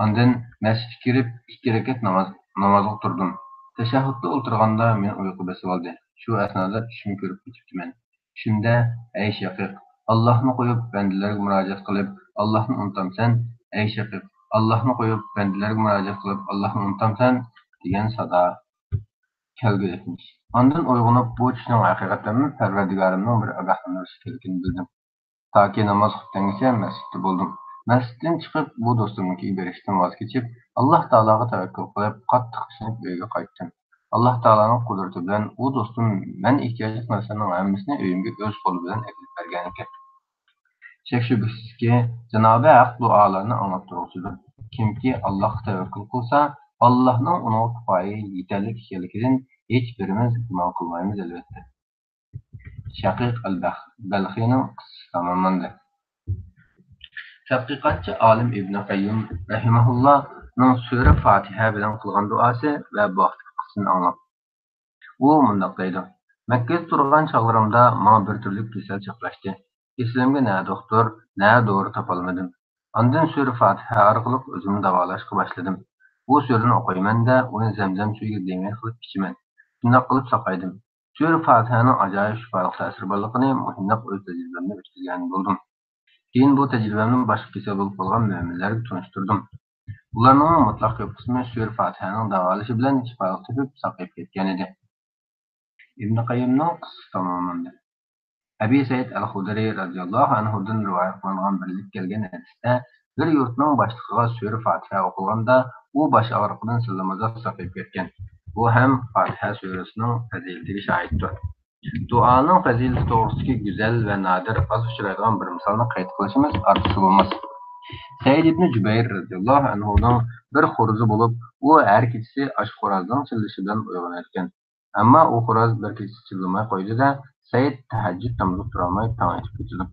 ئاندىن مەسچىتكە كىرىپ، ئىككى رەكەت ناماز، نامازغا تۇردۇم. تەشەھھۇدتا ئولتۇرغاندا مېنى ئۇيقۇ بېسىۋالدى. شۇ ئەسنادا چۈشۈمنى كۆرۈپ كېتىپتىمەن. چۈشۈمدە، ئەي شەقىق، ئاللاھنى قويۇپ بەندىلەرگە مۇراجىئەت قىلىپ، ئاللاھنى ئۇنتامسەن؟ ئەي شەقىق، ئاللاھنى قويۇپ بەندىلەرگە مۇراجىئەت قىلىپ، ئاللاھنى ئۇنتامسەن؟ دېگەن سادا كەلگۈدەك ئىش. ئاندىن ئويغىنىپ، بۇ چۈشنىڭ ھەقىقەتەنمۇ پەرۋەردىگارىمنىڭ بىر ئاگاھلاندۇرۇشى ئىكەنلىكىنى بىلدىم. تاكى ناماز خۇتبىدىنگىچە مەسچىتتە بولدۇم. مەسچىتتىن چىقىپ، بۇ دوستۇمنىڭكىگە بېرىشتىن ۋاز كېچىپ، ئاللاھ تائالاغا تەۋەككۈل قىلىپ، قاتتىق ئىشىنىپ ئۆيگە قايتتىم. ئاللاھ تائالانىڭ قۇدرىتى بىلەن ئۇ دوستۇم مەن ئېھتىياجلىق نەرسىلەرنىڭ ھەممىسىنى ئۆيۈمگە ئۆز قولى بىلەن ئەكېلىپ بەرگەنىكەن. شەك-شۈبھىسىزكى، جانابى ھەق دۇئالارنى ئاڭلاپ تۇرغۇچىدۇر. كىمكى ئاللاھقا تەۋەككۈل قىلسا، ئاللاھنىڭ ئۇنىڭغا كۇپايە يېتەرلىك ئىكەنلىكىدىن ھېچبىرىمىز گۇمان قىلمايمىز، ئەلۋەتتە. شەقىق ئەل-بەخ-، بەلخىنىڭ قىسسىسى تاماملاندى. تەتقىقاتچى ئالىم ئىبنى قەييىم رەھىمەھۇللانىڭ سۈرە فاتىھە بىلەن قىلغان دۇئاسى ۋە بۇ ھەقتىكى قىسسىسىنى ئاڭلاڭ. ئۇ مۇنداق دەيدۇ: مەككىدە تۇرغان چاغلىرىمدا ماڭا بىر تۈرلۈك كېسەل چاپلاشتى. كېسىلىمگە نە دوختۇر، نە دورا تاپالمىدىم. ئاندىن سۈرە فاتىھە ئارقىلىق ئۆزۈمنى داۋالاشقا باشلىدىم. بۇ سۈرىنى ئوقۇيمەن-دە، ئۇنى زەمزەم سۈيىگە دېڭىز قىلىپ ئىچىمەن. شۇنداق قىلىپ ساقايدىم. سۈرە فاتىھەنىڭ ئاجايىپ شىپالىق تەسىرى بارلىقىنى مۇھىملىق ئۆز تەجرىبەمدىن ئۆتكۈزگەن بولدۇم. كېيىن بۇ تەجرىبەمنى باشقا كېسەل بولۇپ قالغان مۆمىنلەرگە تونۇشتۇردۇم. ئۇلارنىڭمۇ مۇتلەق كۆپ قىسمى سۈرە فاتىھەنىڭ داۋالىشى بىلەن شىپالىق تېپىپ ساقىيىپ كەتكەنىدى. ئىبنى قەييىمنىڭ قىسسىسى تاماملاندى. ئەبى سەئىد ئەل-خۇدرى رەزىياللاھۇ ئەنھۇدىن رىۋايەت قىلىنغان بىر رىۋايەتتە كەلگەن ھەدىستە، بىر يۇرتنىڭ باشلىقىغا سۈرە فاتىھە ئوقۇلغاندا، ئۇ باش ئاغرىقىدىن سىللىمازاق ساقىيىپ كەتكەن. بۇ ھەم فاتىھە سۈرىسىنىڭ پەزىلىتىگە شاھىتتۇر. دۇئانىڭ پەزىلىتى توغرىسىدىكى گۈزەل ۋە نادىر، ئاز ئۇچرايدىغان بىر مىسالنى قەيت قىلىشىمىز ئارتۇقچە بولماس. سەئىد ئىبنى جۇبەير رەزىياللاھۇ ئەنھۇنىڭ بىر خورىزى بولۇپ، ئۇ ھەر كېچىسى ئاشۇ خورازنىڭ چىللىشى بىلەن ئويغىنىۋەتكەن. ئەمما ئۇ خوراز بىر كېچىسى چىللىماي قويدى-دە، سەئىد تەھەججۇد نامىزىغا تۇرالماي تاڭ ئېتىپ كېتىدۇ.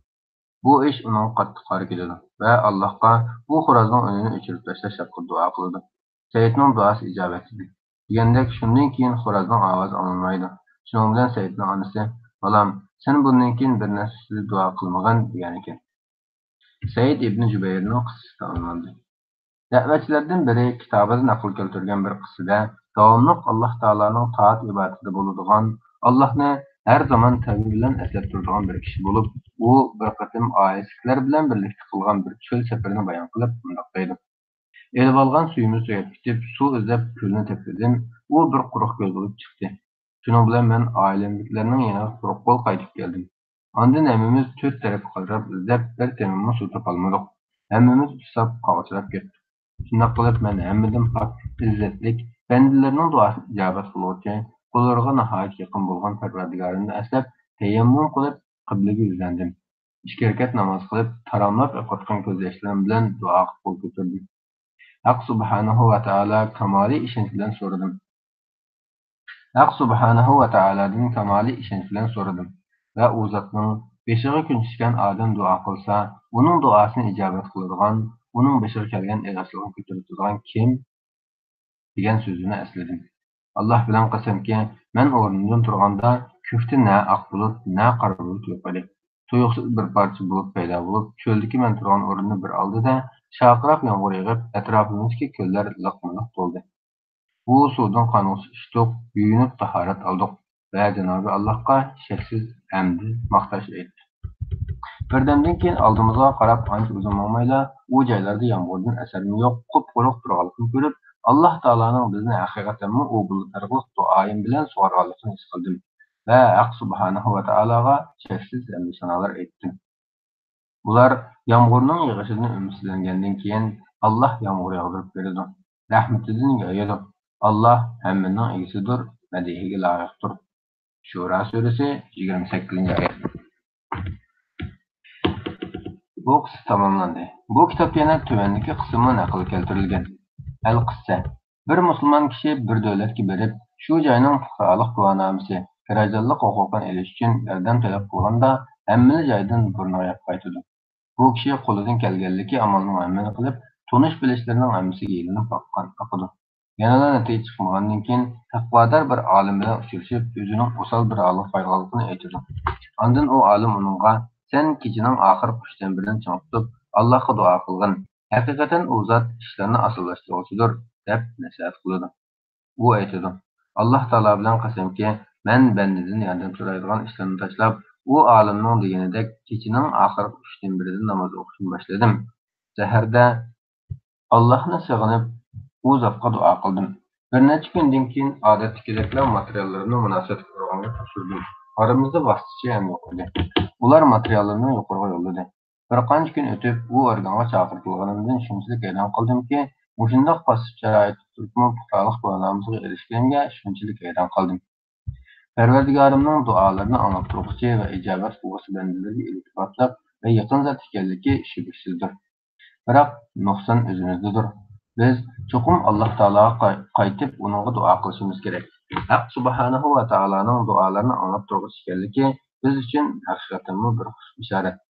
بۇ ئىش ئۇنىڭغا قاتتىق خار كېلىدۇ ۋە ئاللاھقا بۇ خورازنىڭ ئۈنىنى ئۆچۈرۈپ تاشلاش ھەققىدە دۇئا قىلىدۇ. سەئىدنىڭ دۇئاسى ئىجابەتلىدى. دېگەندەك، شۇندىن كېيىن خورازنىڭ ئاۋازى ئاڭلانمايدۇ. شۇنىڭ بىلەن سەئىدنىڭ ئانىسى، «بالام، سەن بۇندىن كېيىن بىر نەرسە ئۈستىدە دۇئا قىلمىغىن» دېگەنىكەن. سەئىد ئىبنى جۇبەيرنىڭ قىسسىسى تاماملاندى. دەۋەتچىلەردىن بىرى كىتابىدا نەقىل كەلتۈرگەن بىر قىسسىدە، داۋاملىق ئاللاھ تائالانىڭ تائەت ئىبادىتىدە بولىدىغان، ئاللاھنى ھەر زامان تەلىپى بىلەن ئەسلەپ تۇرىدىغان بىر كىشى بولۇپ، ئۇ بىر قېتىم ئائىلىسىدىكىلەر بىلەن بىرلىكتە قىلغان بىر چۆل سەپىرىنى بايان قىلىپ مۇنداق دەيدۇ: ئېلىۋالغان سۈيىمىز تۈگەپ كېتىپ، سۇ ئىزدەپ كۆلنى تېپىدىم، ئۇ بىر قۇرۇق كۆل بولۇپ چىقتى. شۇنىڭ بىلەن مەن ئائىلەمدىكىلەرنىڭ يېنىغا قۇرۇق قول قايتىپ كەلدىم. ئاندىن ھەممىمىز تۆت تەرەپكە قارىپ ئىزدەپ، بىر تېمىممۇ سۇ تاپالمىدۇق. ھەممىمىز ئۇسساپ، قاغجىراپ كەتتۇق. شۇنداق قىلىپ، مەن ھەممىدىن پاك، ئىززەتلىك، بەندىلىرىنىڭ دۇئاسىنى ئىجابەت قىلغۇچى، قۇللىرىغا ناھايىتى يېقىن بولغان پەرۋەردىگارىمنى ئەسلەپ، تەيەممۇم قىلىپ، قىبلىگە يۈزلەندىم. ئىككى رەكەت ناماز قىلىپ، تاراملاپ ئېقىۋاتقان كۆز ياشلىرىم بىلەن دۇئاغا قول كۆتۈردۈم. ھەق سۇبھانەھۇ ۋە تائالا كامالىي ئىشەنچ بىلەن سورىدىم. ھەق سۇبھانەھۇ ۋە تائالادىن كامالىي ئىشەنچ بىلەن سورىدىم ۋە ئۇ زاتنىڭ بېشىغا كۈن چۈشكەن ئادەم دۇئا قىلسا، ئۇنىڭ دۇئاسىنى ئىجابەت قىلىدىغان، ئۇنىڭ بېشىغا كەلگەن ئېغىرچىلىقنى كۆتۈرۈپ تۇرىدىغان كىم؟ دېگەن سۆزىنى ئەسلىدىم. ئاللاھ بىلەن قەسەمكى، مەن ئورنۇمدىن تۇرغاندا كۆكتە نە ئاق بۇلۇت، نە قارا بۇلۇت يوق ئىدى. تۇيۇقسىز بىر پارچە بۇلۇت پەيدا بولۇپ، چۆلدىكى مەن تۇرغان ئورۇننى بىر ئالدى-دە، شارقىراپ يامغۇر يېغىپ، ئەتراپىمىزدىكى كۆللەر لىقمۇ لىق تولدى. بۇ سۇدىن قانغۇچە ئىچتۇق، يۇيۇنۇپ تاھارەت ئالدۇق ۋە جانابى ئاللاھقا شەكسىز ھەمدۇ ماختاش ئېيتتۇق. بىردەمدىن كېيىن ئالدىمىزغا قاراپ ئانچە ئۇزۇن ماڭمايلا، ئۇ جايلاردا يامغۇردىن ئەسەرمۇ يوق، قۇپقۇرۇق تۇرغانلىقىنى كۆرۈپ، ئاللاھ تائالانىڭ بىزنى ھەقىقەتەنمۇ ئۇ بۇلۇت ئارقىلىق دۇئايىم بىلەن سۇغارغانلىقىنى ھېس قىلدىم ۋە ھەق سۇبھانەھۇ ۋە تائالاغا شەكسىز ھەمدۇ سانالار ئېيتتىم. ئۇلار يامغۇرنىڭ يېغىشىدىن ئۈمىدسىزلەنگەندىن كېيىن، ئاللاھ يامغۇر ياغدۇرۇپ بېرىدۇ، رەھمىتىدىن يايىدۇ. ئاللاھ ھەممىنىڭ ئىگىسىدۇر، مەدھىيىگە لايىقتۇر. شۇرا سۈرىسى، يىگىرمە سەككىزىنچى ئايەت. بۇ قىسسە تاماملاندى. بۇ كىتابتا يەنە تۆۋەندىكى قىسسىمۇ نەقىل كەلتۈرۈلگەن. ئەل قىسسە. بىر مۇسۇلمان كىشى بىر دۆلەتكە بېرىپ، شۇ جاينىڭ پۇقرالىق گۇۋاھنامىسى، كىراجانلىق ھوقۇقىنى ئېلىش ئۈچۈن ياردەم تەلەپ قىلغاندا، ھەممىلا جايدىن بۇرنىغا يەپ قايتىدۇ. بۇ كىشى قولىدىن كەلگەنلىكى ئامالنىڭ ھەممىنى قىلىپ، تونۇش-بىلىشلىرىنىڭ ھەممىسىگە يېلىنىپ باققان، باقىدۇ. يەنىلا نەتىجە چىقمىغاندىن كېيىن، تەقۋادار بىر ئالىم بىلەن ئۇچرىشىپ، ئۆزىنىڭ ئوسال بىر ھالغا قالغانلىقىنى ئېيتىدۇ. ئاندىن ئۇ ئالىم ئۇنىڭغا، سەن كېچىنىڭ ئاخىرقى ئۈچتىن بىرىنى چىڭ تۇتۇپ، ئاللاھقا دۇئا قىلغىن. ھەقىقەتەن ئۇ زات ئىشلارنى ئاسانلاشتۇرغۇچىدۇر، دەپ نەسىھەت قىلىدۇ. ئۇ ئېيتىدۇ، ئاللاھ تائالا بىلەن قەسەمكى، مەن بەندىدىن ياردەم سورايدىغان ئىشلارنى تاشلاپ، ئۇ ئالىمنىڭ دېگىنىدەك كېچىنىڭ ئاخىرقى ئۈچتىن بىرىدە ناماز ئوقۇشنى باشلىدىم. سەھەردە ئاللاھنى سېغىنىپ، ئۇ زاتقا دۇئا قىلدىم. بىر نەچچە كۈندىن كېيىن ئادەتتىكىدەكلا ماتېرىياللىرىمنى مۇناسىۋەتلىك ئورگانغا تاپشۇردۇم. ئارىمىزدا ۋاسىتىچى ھەم يوق ئىدى. ئۇلار ماتېرىياللىرىمنى يۇقىرىغا يوللىدى. بىر قانچە كۈن ئۆتۈپ، بۇ ئورگانغا چاقىرتىلغىنىمدىن شۇنچىلىك ھەيران قالدىمكى، مۇشۇنداق پاسسىپ شارائىتتا تۇرۇپمۇ پۇقرالىق گۇۋاھنامىسىغا ئېرىشكىنىمگە شۇنچىلىك ھەيران قالدىم. پەرۋەردىگارىمنىڭ دۇئالىرىنى ئاڭلاپ تۇرغۇچى ۋە ئىجابەت قىلغۇچى بەندىلىرىگە ئىلتىپاتلىق ۋە يېقىن زات ئىكەنلىكى شۈبھىسىزدۇر. بىراق، نۇقسان ئۆزىمىزدىدۇر. بىز چوقۇم ئاللاھ تائالاغا قاي-، قايتىپ، ئۇنىڭغا دۇئا قىلىشىمىز كېرەك. ھەق سۇبھانەھۇ ۋە تائالانىڭ دۇئالىرىنى ئاڭلاپ تۇرغۇچى ئىكەنلىكى بىز ئۈچۈن ھەقىقەتەنمۇ بىر خۇش بېشارەت.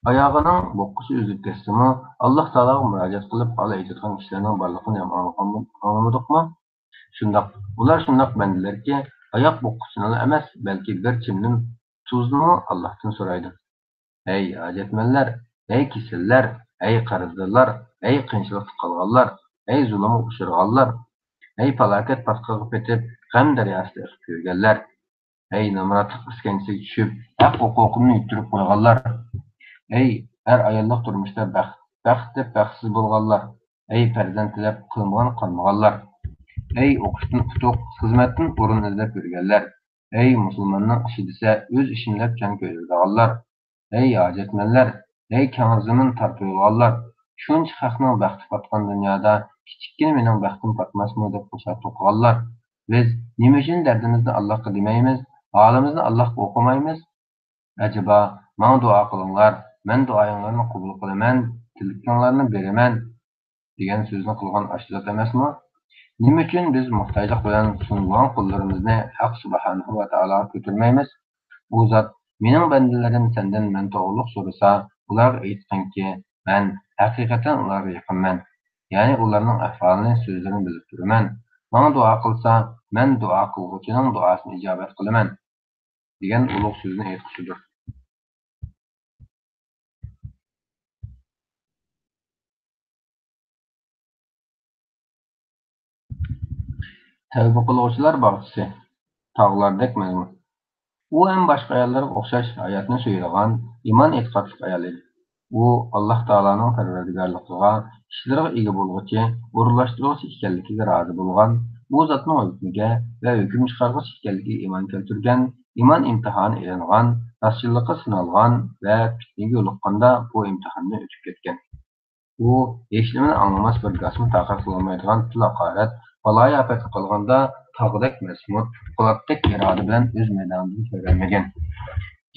ئاياغىنىڭ بوغقۇسى ئۈزۈلۈپ كەتسىمۇ، ئاللاھ تائالاغا مۇراجىئەت قىلىپ، ھال ئېيتىدىغان كىشىلەرنىڭ بارلىقىنى ئاڭلىغانمۇ-، ئاڭلىمىدۇقمۇ؟ شۇنداق، ئۇلار شۇنداق بەندىلەركى، ئاياق بوغقۇسىنىلا ئەمەس، بەلكى بىر چىمدىم تۇزنىمۇ ئاللاھتىن سورايدۇ. ھەي ھاجەتمەنلەر، ھەي كېسەللەر، ھەي قەرزدارلار، ھەي قىيىنچىلىقتا قالغانلار، ھەي زۇلۇمغا ئۇچرىغانلار، ھەي پالاكەت پاتقىقىغا پېتىپ، غەم دەرياسىدا ئېقىپ يۈرگەنلەر! ھەي نامراتلىق ئىسكەنجىسىگە چۈشۈپ، ھەق ھوقۇقىنى يىتتۈرۈپ قويغانلار! ھەي ئەر-ئاياللىق تۇرمۇشتا بەخت، بەخت دەپ بەختسىز بولغانلار! ھەي پەرزەنت تىلەپ قىلمىغان قالمىغانلار! ھەي ئوقۇشتىن ئۇتۇق، خىزمەتتىن ئورۇن ئىزدەپ يۈرگەنلەر! ھەي مۇسۇلماننىڭ ئىشى دېسە ئۆز ئىشىنى دەپ جان كۆيدۈرىدىغانلار! ھەي ھاجەتمەنلەر! ھەي كەڭرى زېمىن تارتىۋالغانلار! شۇنچە خەقنىڭ بەختى پاتقان دۇنيادا كىچىككىنە مېنىڭ بەختىم پاتماسمۇ دەپ خۇشال توقۇغانلار! بىز نېمە ئۈچۈن دەردىمىزنى ئاللاھقا دېمەيمىز، ھالىمىزنى ئاللاھقا ئوقۇمايمىز؟ ئەجەبا، ماڭا دۇئا قىلىڭلار، مەن دۇئايىڭلارنى قوبۇل قىلىمەن، تىلىكىڭلارنى بېرىمەن دېگەن سۆزنى قىلغان ئاشۇ زات ئەمەسمۇ؟ نېمە ئۈچۈن بىز موھتاجلىق بىلەن سۇنۇلغان قوللىرىمىزنى ھەق سۇبھانەھۇ ۋە تائالاغا كۆتۈرمەيمىز؟ ئۇ زات، مېنىڭ بەندىلىرىم سەندىن مەن توغرۇلۇق سورىسا، ئۇلارغا ئېيتقىنكى، مەن ھەقىقەتەن ئۇلارغا يېقىنمەن. يەنى ئۇلارنىڭ ئەھۋالىنى، سۆزلىرىنى بىلىپ تۇرىمەن. ماڭا دۇئا قىلسا، مەن دۇئا قىلغۇچىنىڭ دۇئاسىنى ئىجابەت قىلىمەن، دېگەن ئۇلۇغ سۆزنى ئېيتقۇچىدۇر. تەۋبە قىلغۇچىلار باغچىسى، تاغلاردەك مەزمۇت. ئۇ ھەم باشقا ئاياللىرىغا ئوخشاش ھاياتنى سۆيىدىغان، ئىمان ئېتىقادلىق ئايال ئىدى. ئۇ ئاللاھ تائالانىڭ پەرۋەردىگارلىقىغا، ئىشلىرىغا ئىگە بولغۇچى، ئورۇنلاشتۇرغۇچى ئىكەنلىكىگە رازى بولغان، ئۇ زاتنىڭ ھۆكمىگە ۋە ھۆكۈم چىقارغۇچى ئىكەنلىكىگە ئىمان كەلتۈرگەن، ئىمان ئىمتىھانى ئېلىنغان، راستچىللىقى سىنالغان ۋە پىتنىگە يولۇققاندا بۇ ئىمتىھاندىن ئۆتۈپ كەتكەن. ئۇ ھېچنېمىنى ئاڭلىماس، بىر گاسمۇ تاقەت قىلالمايدىغان تىل ھاقارەت، بالايىئاپەتكە قالغاندا تاغدەك مەزمۇت، پولاتتەك ئىرادە بىلەن ئۆز مەيدانىدىن تۆرەلمىگەن،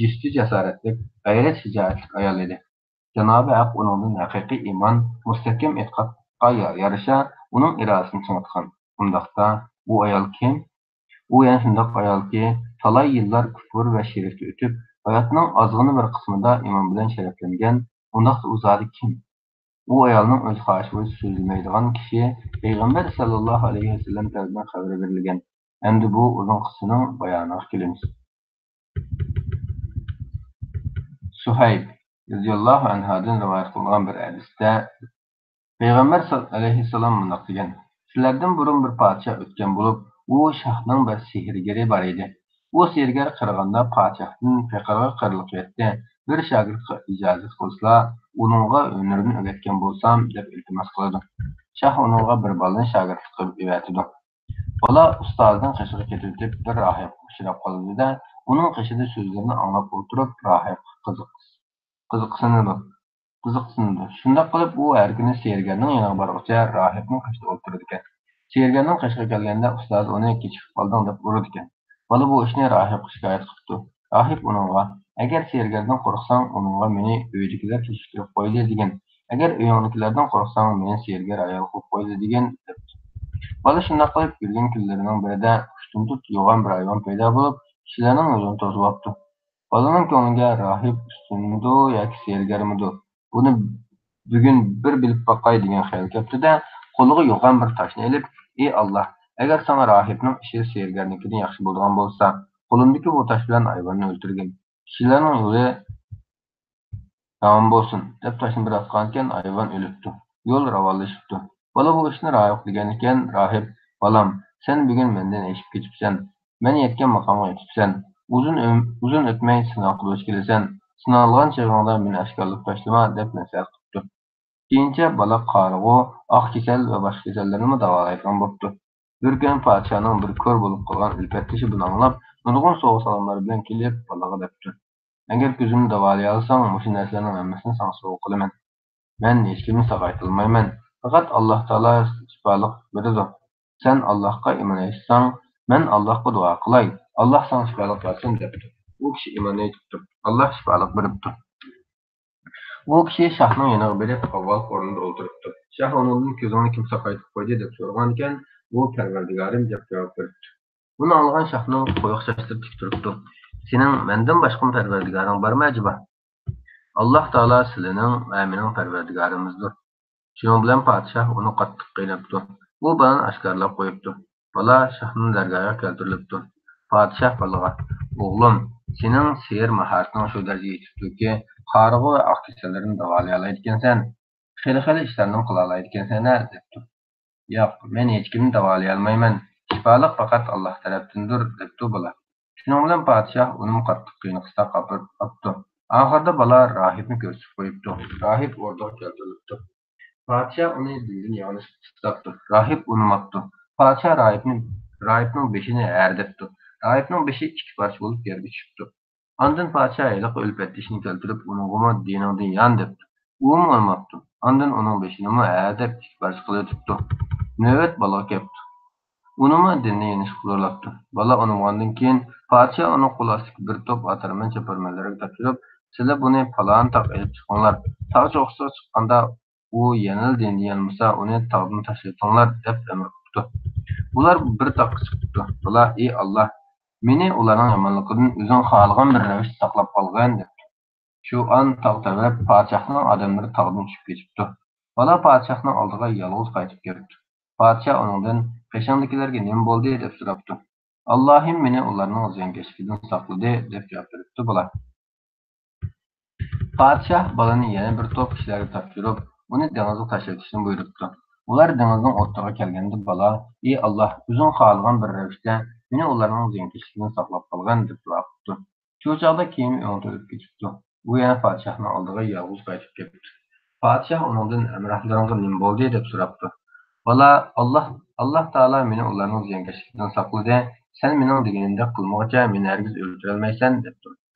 جىسدىي جاسارەتلىك، غەيرەت شىجائەتلىك ئايال ئىدى. جانابى ھەق ئۇنىڭدىن ھەقىقىي ئىمان، مۇستەھكەم ئېتىقادقا يا-، يارىشا ئۇنىڭ ئىرادىسىنى چىڭىتقان. ئۇنداقتا، ئۇ ئايال كىم؟ ئۇ يەنە شۇنداق ئايالكى، تالاي يىللار كۇپۇر ۋە شىركتە ئۆتۈپ، ھاياتىنىڭ ئازغىنە بىر قىسمىدا ئىمان بىلەن شەرەپلەنگەن. ئۇنداقتا ئۇ زادى كىم؟ ئۇ ئايالنىڭ ئۆز خاھىشى بويىچە سۆزلىمەيدىغان كىشى پەيغەمبەر سەللەللاھۇ ئەلەيھى ۋەسەللەم تەرىپىدىن خەۋىرى بېرىلگەن. ئەمدى بۇ ئۇزۇن قىسسىنىڭ بايانىغا كېلىمىز. سۇھەيب رەزىياللاھۇ ئەنھادىن رىۋايەت قىلىنغان بىر ھەدىستە پەيغەمبەر سال-، ئەلەيھىسسالام مۇنداق دېگەن: سىلەردىن بۇرۇن بىر پادىشاھ ئۆتكەن بولۇپ، ئۇ شاھنىڭ بىر سېھىرگىرى بار ئىدى. ئۇ سېھىرگەر قېرىغاندا پادىشاھتىن پېقىرغا قېرىلىپ يەتتى. بىر شاگىرتقا ئىجازەت قىلسىلا، ئۇنىڭغا ھۈنىرىنى ئۆگەتكەن بولسام، دەپ ئىلتىماس قىلىدۇ. شاھ ئۇنىڭغا بىر بالىنى شاگىرتلىق قىلىپ ئەۋەتىدۇ. بالا ئۇستازىنىڭ قېشىغا كېتىۋېتىپ، بىر راھىبقا ئۇچراپ قالىدۇ-دە، ئۇنىڭ قېشىدا سۆزلىرىنى ئاڭلاپ ئولتۇرۇپ، راھىبقا قىزىق-، قىزىقسىنىدۇ. قىزىقسىنىدۇ. شۇنداق قىلىپ، ئۇ ھەر كۈنى سېھىرگەرنىڭ يېنىغا بارغۇچە راھىبنىڭ قېشىدا ئولتۇرىدىكەن. سېھىرگەرنىڭ قېشىغا كەلگەندە، ئۇستازى ئۇنى «كېچىكىپ قالدىڭ» دەپ ئۇرىدىكەن. بالا بۇ ئىشنى راھىبقا شىكايەت قىپتۇ. راھىب ئۇنىڭغا: ئەگەر سېھىرگەردىن قورقساڭ، ئۇنىڭغا مېنى ئۆيدىكىلەر كېچىكتۈرۈپ قويدى دېگىن. ئەگەر ئۆيۈڭدىكىلەردىن قورقساڭ، مېنى سېھىرگەر ئايال قىلىپ قويدى دېگىن، دەپتۇ. بالا شۇنداق قىلىپ يۈرگەن كۈنلىرىنىڭ بىرىدە ئۈستۈندە يوغان بىر ھايۋان پەيدا بولۇپ، كىشىلەرنىڭ يولىنى توسۇۋاپتۇ. بالىنىڭ كۆڭلىگە راھىب ئۈستۈندىدۇ ياكى سېھىرگەرمىدۇ؟ بۇنى بۈگۈن بىر بىلىپ باقاي دېگەن خىيال كەپتۇ-دە، قولىغا يوغان بىر تاشنى ئېلىپ، ئى ئاللا، ئەگەر ساڭا راھىبنىڭ ئىشى سېھىرگەرنىڭكىدىن ياخشى بولىدىغان بولسا، قولۇمدىكى بۇ تاش بىلەن ھايۋاننى ئۆلتۈرگىن. كىشىلەرنىڭ يولى راۋان بولسۇن، دەپ تاشنى بىر ئاتقانىكەن، ھايۋان ئۆلۈپتۇ. يول راۋانلىشىپتۇ. بالا بۇ ئىشنى راھىبقا دېگەنىكەن، راھىب، بالام، سەن بۈگۈن مەندىن ئېشىپ كېتىپسەن. مەن يەتكەن ماقامغا يېتىپسەن. ئۇزۇن ئۆم-، ئۇزۇن ئۆتمەي سىناققا دۇچ كېلىسەن. سىنالغان چېغىڭدا مېنى ئاشكارىلىق تاشلىما، دەپ نەسىھەت قىپتۇ. كېيىنچە بالا قارىغۇ، ئاق كېسەل ۋە باشقا كېسەللەرنىمۇ داۋالايدىغان بوپتۇ. بىر كۈنى پادىشاھنىڭ بىر كور بولۇپ قالغان ئۈلپەتدىشى بۇنى ئاڭلاپ، نۇرغۇن سوۋغا-سالاملار بىلەن كېلىپ، بالىغا دەپتۇ: ئەگەر كۆزۈمنى داۋالىيالىساڭ، مۇشۇ نەرسىلەرنىڭ ھەممىسىنى ساڭا سوۋغا قىلىمەن. مەن ھېچكىمنى ساقايتالمايمەن. پەقەت ئاللاھ تائالا شىپالىق بېرىدۇ. سەن ئاللاھقا ئىمان ئېيتساڭ، مەن ئاللاھقا دۇئا قىلاي، ئاللاھ ساڭا شىپالىق بەرسۇن، دەپتۇ. ئۇ كىشى ئىمان ئېيتىپتۇ. ئاللاھ شىپالىق بېرىپتۇ. ئۇ كىشى شاھنىڭ يېنىغا بېرىپ، ئاۋۋال ئورنىدا ئولتۇرۇپتۇ. شاھ ئۇنىڭدىن: كۆزۈڭنى كىم ساقايتىپ قويدى؟ دەپ سورىغانىكەن، ئۇ: پەرۋەردىگارىم، دەپ جاۋاب بېرىپتۇ. بۇنى ئاڭلىغان شاھنىڭ قويۇق چاچلىرى تىك تۇرۇپتۇ. سېنىڭ مەندىن باشقىمۇ پەرۋەردىگارىڭ بارمۇ ئەجەبا؟ ئاللاھ تائالا سىلىنىڭ ۋە مېنىڭ پەرۋەردىگارىمىزدۇر. شۇنىڭ بىلەن پادىشاھ ئۇنى قاتتىق قىيناپتۇ. ئۇ بالىنى ئاشكارىلاپ قويۇپتۇ. بالا شاھنىڭ دەرگاھىغا كەلتۈرۈلۈپتۇ. پادىشاھ بالىغا: ئوغلۇم، سېنىڭ سېھىر ماھارىتىڭ شۇ دەرىجىگە يېتىپتۇكى، قارىغۇ ۋە ئاق كېسەللەرنى داۋالىيالايدىكەنسەن. خېلى-خېلى ئىشلارنىمۇ قىلالايدىكەنسەن-ھە، دەپتۇ. ياق، مەن ھېچكىمنى داۋالىيالمايمەن. شىپالىق پەقەت ئاللاھ تەرەپتىندۇر، دەپتۇ بالا. شۇنىڭ بىلەن پادىشاھ ئۇنىمۇ قاتتىق قىينىقىشتا قاپىرىپ قاپتۇ. ئاخىرىدا بالا راھىبنى كۆرسىتىپ قويۇپتۇ. راھىب ئوردىغا كەلتۈرۈلۈپتۇ. پادىشاھ ئۇنى دىندىن ياڭلىشىپ قىستاپتۇ. راھىب ئۇنىماپتۇ. پادىشاھ راھىبنى، راھىبنىڭ بېشىنى ھەرىدەپتۇ. راھىبنىڭ بېشى ئىككى پارچە بولۇپ يەرگە چۈشۈپتۇ. ئاندىن پادىشاھ ھېلىقى ئۆلپەتدىشىنى كەلتۈرۈپ، ئۇنىڭغىمۇ دىنىڭدىن يان دەپتۇ. ئۇمۇ ئۇنىماپتۇ. ئاندىن ئۇنىڭ بېشىنىمۇ ھەدەپ ئىككى پارچە قىلىۋېتىپتۇ. نۆۋەت بالىغا كەپتۇ. ئۇنىمۇ دىندىن يېنىشقا زورلاپتۇ. بالا ئۇنىمىغاندىن كېيىن، پادىشاھ ئۇنىڭ قول ئاستىدىكى بىر توپ ئاتارمەن چاپارمەنلىرىگە تاپشۇرۇپ، سىلەر بۇنى پالان تاغقا ئېلىپ چىقىڭلار. تاغ چوققىسىغا چىققاندا، ئۇ يەنىلا دىنىدىن يانمىسا، ئۇنى تاغدىن تاشلىۋېتىڭلار، دەپ ئەمر قىپتۇ. ئۇلار بىر تاغقا چىقىپتۇ. بالا: ئى ئاللاھ، مېنى ئۇلارنىڭ يامانلىقىدىن ئۆزۈڭ خالىغان بىر رەۋىشتە ساقلاپ قالغىن، دەپتۇ. شۇ ئان تاغ تەۋرەپ، پادىشاھنىڭ ئادەملىرى تاغدىن چۈشۈپ كېتىپتۇ. بالا پادىشاھنىڭ ئالدىغا يالغۇز قايتىپ كېلىپتۇ. پادىشاھ ئۇنىڭدىن: قېشىڭدىكىلەرگە نېمە بولدى؟ دەپ سوراپتۇ. ئاللاھىم مېنى ئۇلارنىڭ زىيانكەشلىكىدىن ساقلىدى، دەپ جاۋاب بېرىپتۇ بالا. پادىشاھ بالىنى يەنە بىر توپ كىشىلەرگە تاپشۇرۇپ، ئۇنى دېڭىزغا تاشلىۋېتىشنى بۇيرۇپتۇ. ئۇلار دېڭىزنىڭ ئوتتۇرىغا كەلگەندە بالا: ئى ئاللاھ، ئۆزۈڭ خالىغان بىر رەۋىشتە مېنى ئۇلارنىڭ زىيانكەشلىكىدىن ساقلاپ قالغىن، دەپ دۇئا قىپتۇ. شۇ چاغدا كېمە ئۆڭ تۆلۈپ كېتىپتۇ. ئۇ يەنە پادىشاھنىڭ ئالدىغا يالغۇز قايتىپ كېلىپتۇ. پادىشاھ ئۇنىڭدىن: ھەمراھلىرىڭغا نېمە بولدى؟ دەپ سوراپتۇ. بالا: ئاللاھ، ئاللاھ تائالا مېنى ئۇلارنىڭ زىيانكەشلىكىدىن ساقلىدى، سەن مېنىڭ دېگىنىمدەك قىلمىغۇچە مېنى ھەرگىز ئۆلتۈرەلمەيسەن، دەپتۇ.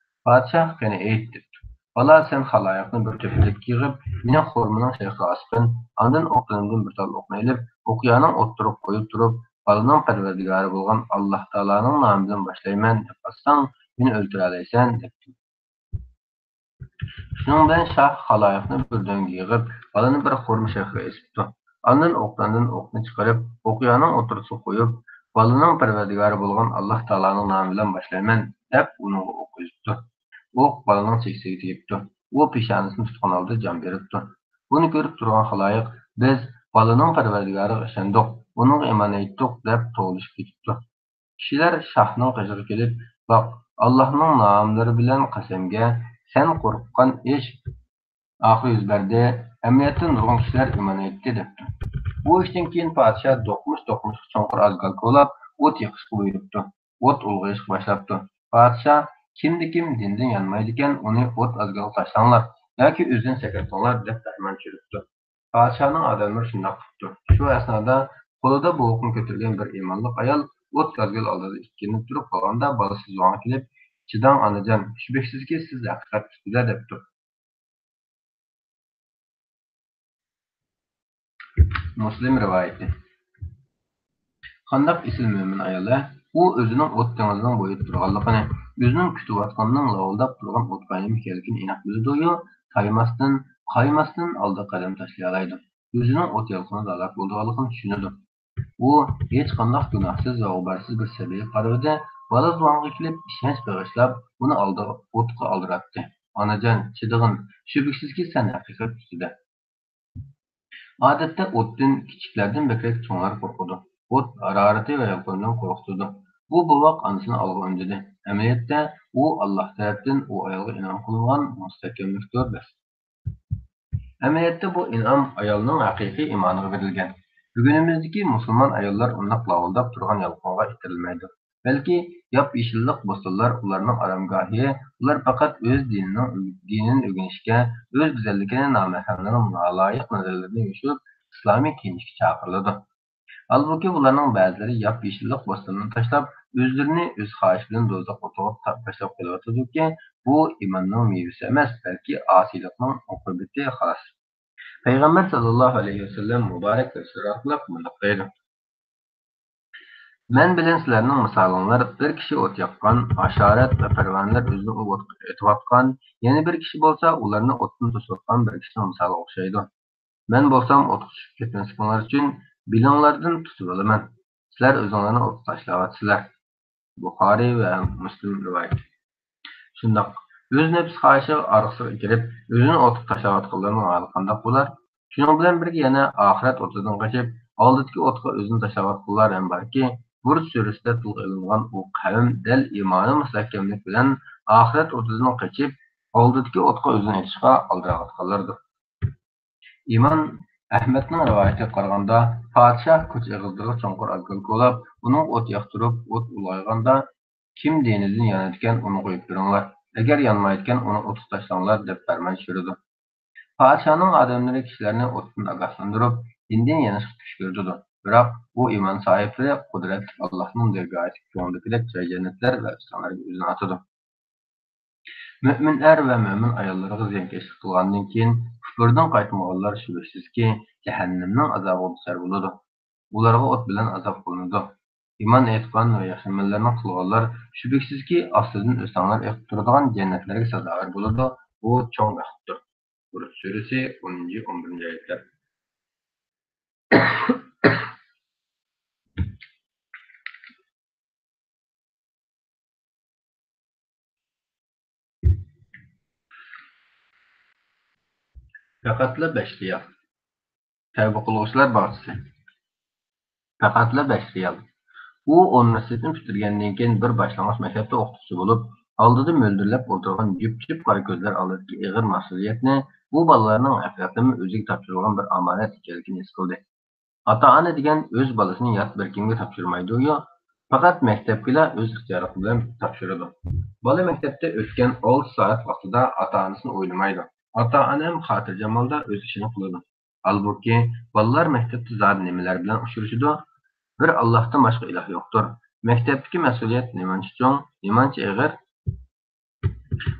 پادىشاھ: قېنى ئېيت، دەپتۇ. بالا: سەن خالايىقنى بىر تۆپىلىككە يىغىپ، مېنى خورمىنىڭ شېخىغا ئاسقىن، ئاندىن ئوقلىرىمدىن بىر تال ئوقنى ئېلىپ، ئوقيانىڭ ئوتتۇرىغا قويۇپ تۇرۇپ، بالىنىڭ پەرۋەردىگارى بولغان ئاللاھ تائالانىڭ نامى بىلەن باشلايمەن، دەپ ئاتساڭ، مېنى ئۆلتۈرەلەيسەن، دەپتۇ. شۇنىڭ بىلەن شاھ خالايىقنى بىر دۆڭگە يىغىپ، بالىنى بىر خورما شېخىغا ئېسىپتۇ. ئاندىن ئوقداندىن ئوقنى چىقىرىپ، ئوقيانىڭ ئوتتۇرىسىغا قويۇپ، بالىنىڭ پەرۋەردىگارى بولغان ئاللاھ تائالانىڭ نامى بىلەن باشلايمەن، دەپ ئۇنىڭغا ئوق ئۈزۈپتۇ. ئوق بالىنىڭ چېكىسىگە تېگىپتۇ. ئۇ پېشانىسىنى تۇتقان ھالدا جان بېرىپتۇ. بۇنى كۆرۈپ تۇرغان خالايىق: بىز بالىنىڭ پەرۋەردىگارىغا ئىشەندۇق، ئۇنىڭغا ئىمان ئېيتتۇق، دەپ توۋلىشىپ كېتىپتۇ. كىشىلەر شاھنىڭ قېشىغا كېلىپ: باق، ئاللاھنىڭ ناملىرى بىلەن قەسەمگە، سەن قورققان ئىش ئاخىرى يۈز بەردى. ئەمەلىيەتتە نۇرغۇن كىشىلەر ئىمان ئېيتتى، دەپتۇ. بۇ ئىشتىن كېيىن پادىشاھ دوقمۇش-دوقمۇشقا چوڭقۇر ئازگال كولاپ، ئوت يېقىشقا بۇيرۇپتۇ. ئوت ئۇلغىيىشقا باشلاپتۇ. پادىشاھ: كىمدە-كىم دىندىن يانمايدىكەن، ئۇنى ئوت ئازگالغا تاشلاڭلار ياكى ئۆزىدىن سەكرىتىڭلار، دەپ پەرمان چۈشۈرۈپتۇ. پادىشاھنىڭ ئادەملىرى شۇنداق قىپتۇ. شۇ ئەسنادا قولىدا بوۋىقىنى كۆتۈرگەن بىر ئىمانلىق ئايال ئوت ئازگال ئالدىدا ئىككىلىنىپ تۇرۇپ قالغاندا، بالىسى زۇۋانغا كېلىپ: چىداڭ، ئانىجان، شۈبھىسىزكى، سىز ھەقىقەت ئۈستىدە، دەپتۇ. مۇسلىم رىۋايىتى. قانداق ئېسىل مۆمىن ئايال-ھە! ئۇ ئۆزىنىڭ ئوت دېڭىزنىڭ بويىدا تۇرغانلىقىنى، ئۆزىنىڭ كۈتۈۋاتقىنىنىڭ لاۋۇلداپ تۇرغان ئوتقا ئايلىنىپ كەلگىنىنى ئېنىق بىلىدۇ-يۇ، تايماستىن، قايماستىن ئالدىغا قەدەم تاشلىيالايدۇ. ئۆزىنىڭ ئوت يالقۇنىدا ھالاك بولىدىغانلىقىنى چۈشىنىدۇ. ئۇ ھېچقانداق گۇناھسىز ۋە غۇبارسىز بىر سەبىيگە قارىغۇدە، بالا زۇۋانغا كېلىپ، ئىشەنچ بېغىشلاپ، ئۇنى ئالدىغا، ئوتقا ئالدىراتتى. «ئانىجان، چىدىغىن، شۈبھىسىزكى، سەن ھەقىقەت ئۈستىدە.» ئادەتتە ئوتتىن كىچىكلەردىن بەكرەك چوڭلار قورقىدۇ. ئوت ھارارىتى ۋە يالقۇنىدىن قورقۇتىدۇ. بۇ بوۋاق ئانىسىنى ئالغا ئۈندىدى. ئەمەلىيەتتە، ئۇ ئاللاھ تەرەپتىن ئۇ ئايالغا ئىنئام قىلىنغان مۇستەھكەملىكتۇر، بەس. ئەمەلىيەتتە بۇ ئىنئام ئايالنىڭ ھەقىقىي ئىمانىغا بېرىلگەن. بۈگۈنىمىزدىكى مۇسۇلمان ئاياللار ئۇنداق لاۋۇلداپ تۇرغان يالقۇنغا ئىتتىرىلمەيدۇ. بەلكى ياپيېشىللىق بوستانلار ئۇلارنىڭ ئارامگاھى، ئۇلار پەقەت ئۆز دىنىنىڭ، دىنىنى ئۆگىنىشكە، ئۆز گۈزەللىكىنى نامەھرەملەرنىڭ نالايىق نەزەرلىرىدىن يوشۇرۇپ، ئىسلامىي كىيىنىشكە چاقىرىلىدۇ. ھالبۇكى، بۇلارنىڭ بەزىلىرى ياپيېشىللىق بوستاننى تاشلاپ، ئۆزلىرىنى ئۆز خاھىشى بىلەن دوزاخ ئوتىغا تا-، تاشلاپ قېلىۋاتىدۇكى، بۇ ئىماننىڭ مېۋىسى ئەمەس، بەلكى ئاسىيلىقنىڭ ئوقۇبىتى، خالاس. پەيغەمبەر ساللاللاھۇ ئەلەيھى ۋەسەللەم مۇبارەك ھەدىسلىرى ئارقىلىق مۇنداق دەيدۇ: «مەن بىلەن سىلەرنىڭ مىسالىڭلار بىر كىشى ئوت ياققان، ھاشارات ۋە پەرۋانىلەر ئۆزىنى ئوتقا ئېتىۋاتقان، يەنە بىر كىشى بولسا ئۇلارنى ئوتتىن توسۇۋاتقان بىر كىشىنىڭ مىسالىغا ئوخشايدۇ. مەن بولسام ئوتقا چۈشۈپ كەتمەسلىكىڭلار ئۈچۈن بېلىڭلاردىن تۇتۇۋالىمەن. سىلەر ئۆزۈڭلارنى ئوتقا تاشلاۋاتىسىلەر.» بۇخارىي ۋە مۇسلىم رىۋايىتى. شۇنداق، ئۆز نەپس خاھىشىغا ئارقىسىغا كىرىپ، ئۆزىنى ئوتقا تاشلاۋاتقانلارنىڭ ھالى قانداق بولار؟ شۇنىڭ بىلەن بىرگە يەنە ئاخىرەت ئوتىدىن قېچىپ، ئالدىدىكى ئوتقا ئۆزىنى تاشلاۋاتقانلار ھەم باركى، بۇرۇت سۈرىسىدە تىلغا ئېلىنغان ئۇ قەۋم دەل ئىمانى مۇستەھكەملىك بىلەن ئاخىرەت ئوتىدىن قېچىپ، ئالدىدىكى ئوتقا ئۆزىنى ئېتىشقا ئالدىراۋاتقانلاردۇر. ئىمام ئەھمەدنىڭ رىۋايىتىگە قارىغاندا، پادىشاھ كوچا ئېغىزلىرىغا چوڭقۇر ئالكول كولاپ، ئۇنىڭغا ئوت ياقتۇرۇپ، ئوت ئۇلغايغاندا، كىم دىنىدىن يانىدىكەن، ئۇنى قويۇپ بېرىڭلار، ئەگەر يانمايدىكەن، ئۇنى ئوتقا تاشلاڭلار، دەپ پەرمان چۈشۈرىدۇ. پادىشاھنىڭ ئادەملىرى كىشىلەرنى ئوتتىن ئاگاھلاندۇرۇپ، دىندىن يېنىشقا كۈشكۈرتىدۇ. بىراق، ئۇ ئىمان ساھىبلىرى قۇدرەتلىك ئاللاھنىڭ دەرگاھىدىكى كۆڭۈلدىكىدەك جاي جەننەتلەر ۋە ئۆستەڭلەرگە ئۆزىنى ئاتىدۇ. مۆمىن ئەر ۋە مۆمىن ئاياللىرىغا زىيانكەشلىك قىلغاندىن كېيىن، كۇفرىدىن قايتمىغانلار شۈبھىسىزكى، جەھەننەمنىڭ ئازابىغا دۇچار بولىدۇ. ئۇلارغا ئوت بىلەن ئازاب قىلىنىدۇ. ئىمان ئېيتقان ۋە ياخشى ئەمەللەرنى قىلغانلار شۈبھىسىزكى، ئاستىدىن ئۆستەڭلەر ئېقىپ تۇرىدىغان جەننەتلەرگە سازاۋەر بولىدۇ. بۇ چوڭ بەختتۇر. بۇرۇت سۈرىسى، ئونىنچى، ئون بىرىنچى ئايەتلەر. پەقەتلا بەش رىيال. تەۋبە قىلغۇچىلار باغچىسى. پەقەتلا بەش رىيال. ئۇ ئۇنىۋېرسىتېتنى پۈتتۈرگەندىن كېيىن بىر باشلانغۇچ مەكتەپتە ئوقۇتقۇچى بولۇپ، ئالدىدا مۆلدۈرلەپ ئولتۇرغان جۈپ-جۈپ قارا كۆزلەر ئالدىدىكى ئېغىر مەسئۇلىيەتنى، بۇ بالىلارنىڭ ھەقىقەتەنمۇ ئۆزىگە تاپشۇرۇلغان بىر ئامانەت ئىكەنلىكىنى ھېس قىلدى. ئاتا-ئانا دېگەن ئۆز بالىسىنى يات بىر كىمگە تاپشۇرمايدۇ-يۇ، پەقەت مەكتەپكىلا ئۆز ئىختىيارلىقى بىلەن تاپشۇرىدۇ. بالا مەكتەپتە ئۆتكەن ئالتە سائەت ۋاقتىدا ئاتا-ئانىسىنى ئويلىمايدۇ. ئاتا-ئانا ھەم خاتىرجەم ھالدا ئۆز ئىشىنى قىلىدۇ. ھالبۇكى، بالىلار مەكتەپتە زادى نېمىلەر بىلەن ئۇچرىشىدۇ؟ بىر ئاللاھتىن باشقا ئىلاھ يوقتۇر. مەكتەپتىكى مەسئۇلىيەت نېمانچە چوڭ، نېمانچە ئېغىر؟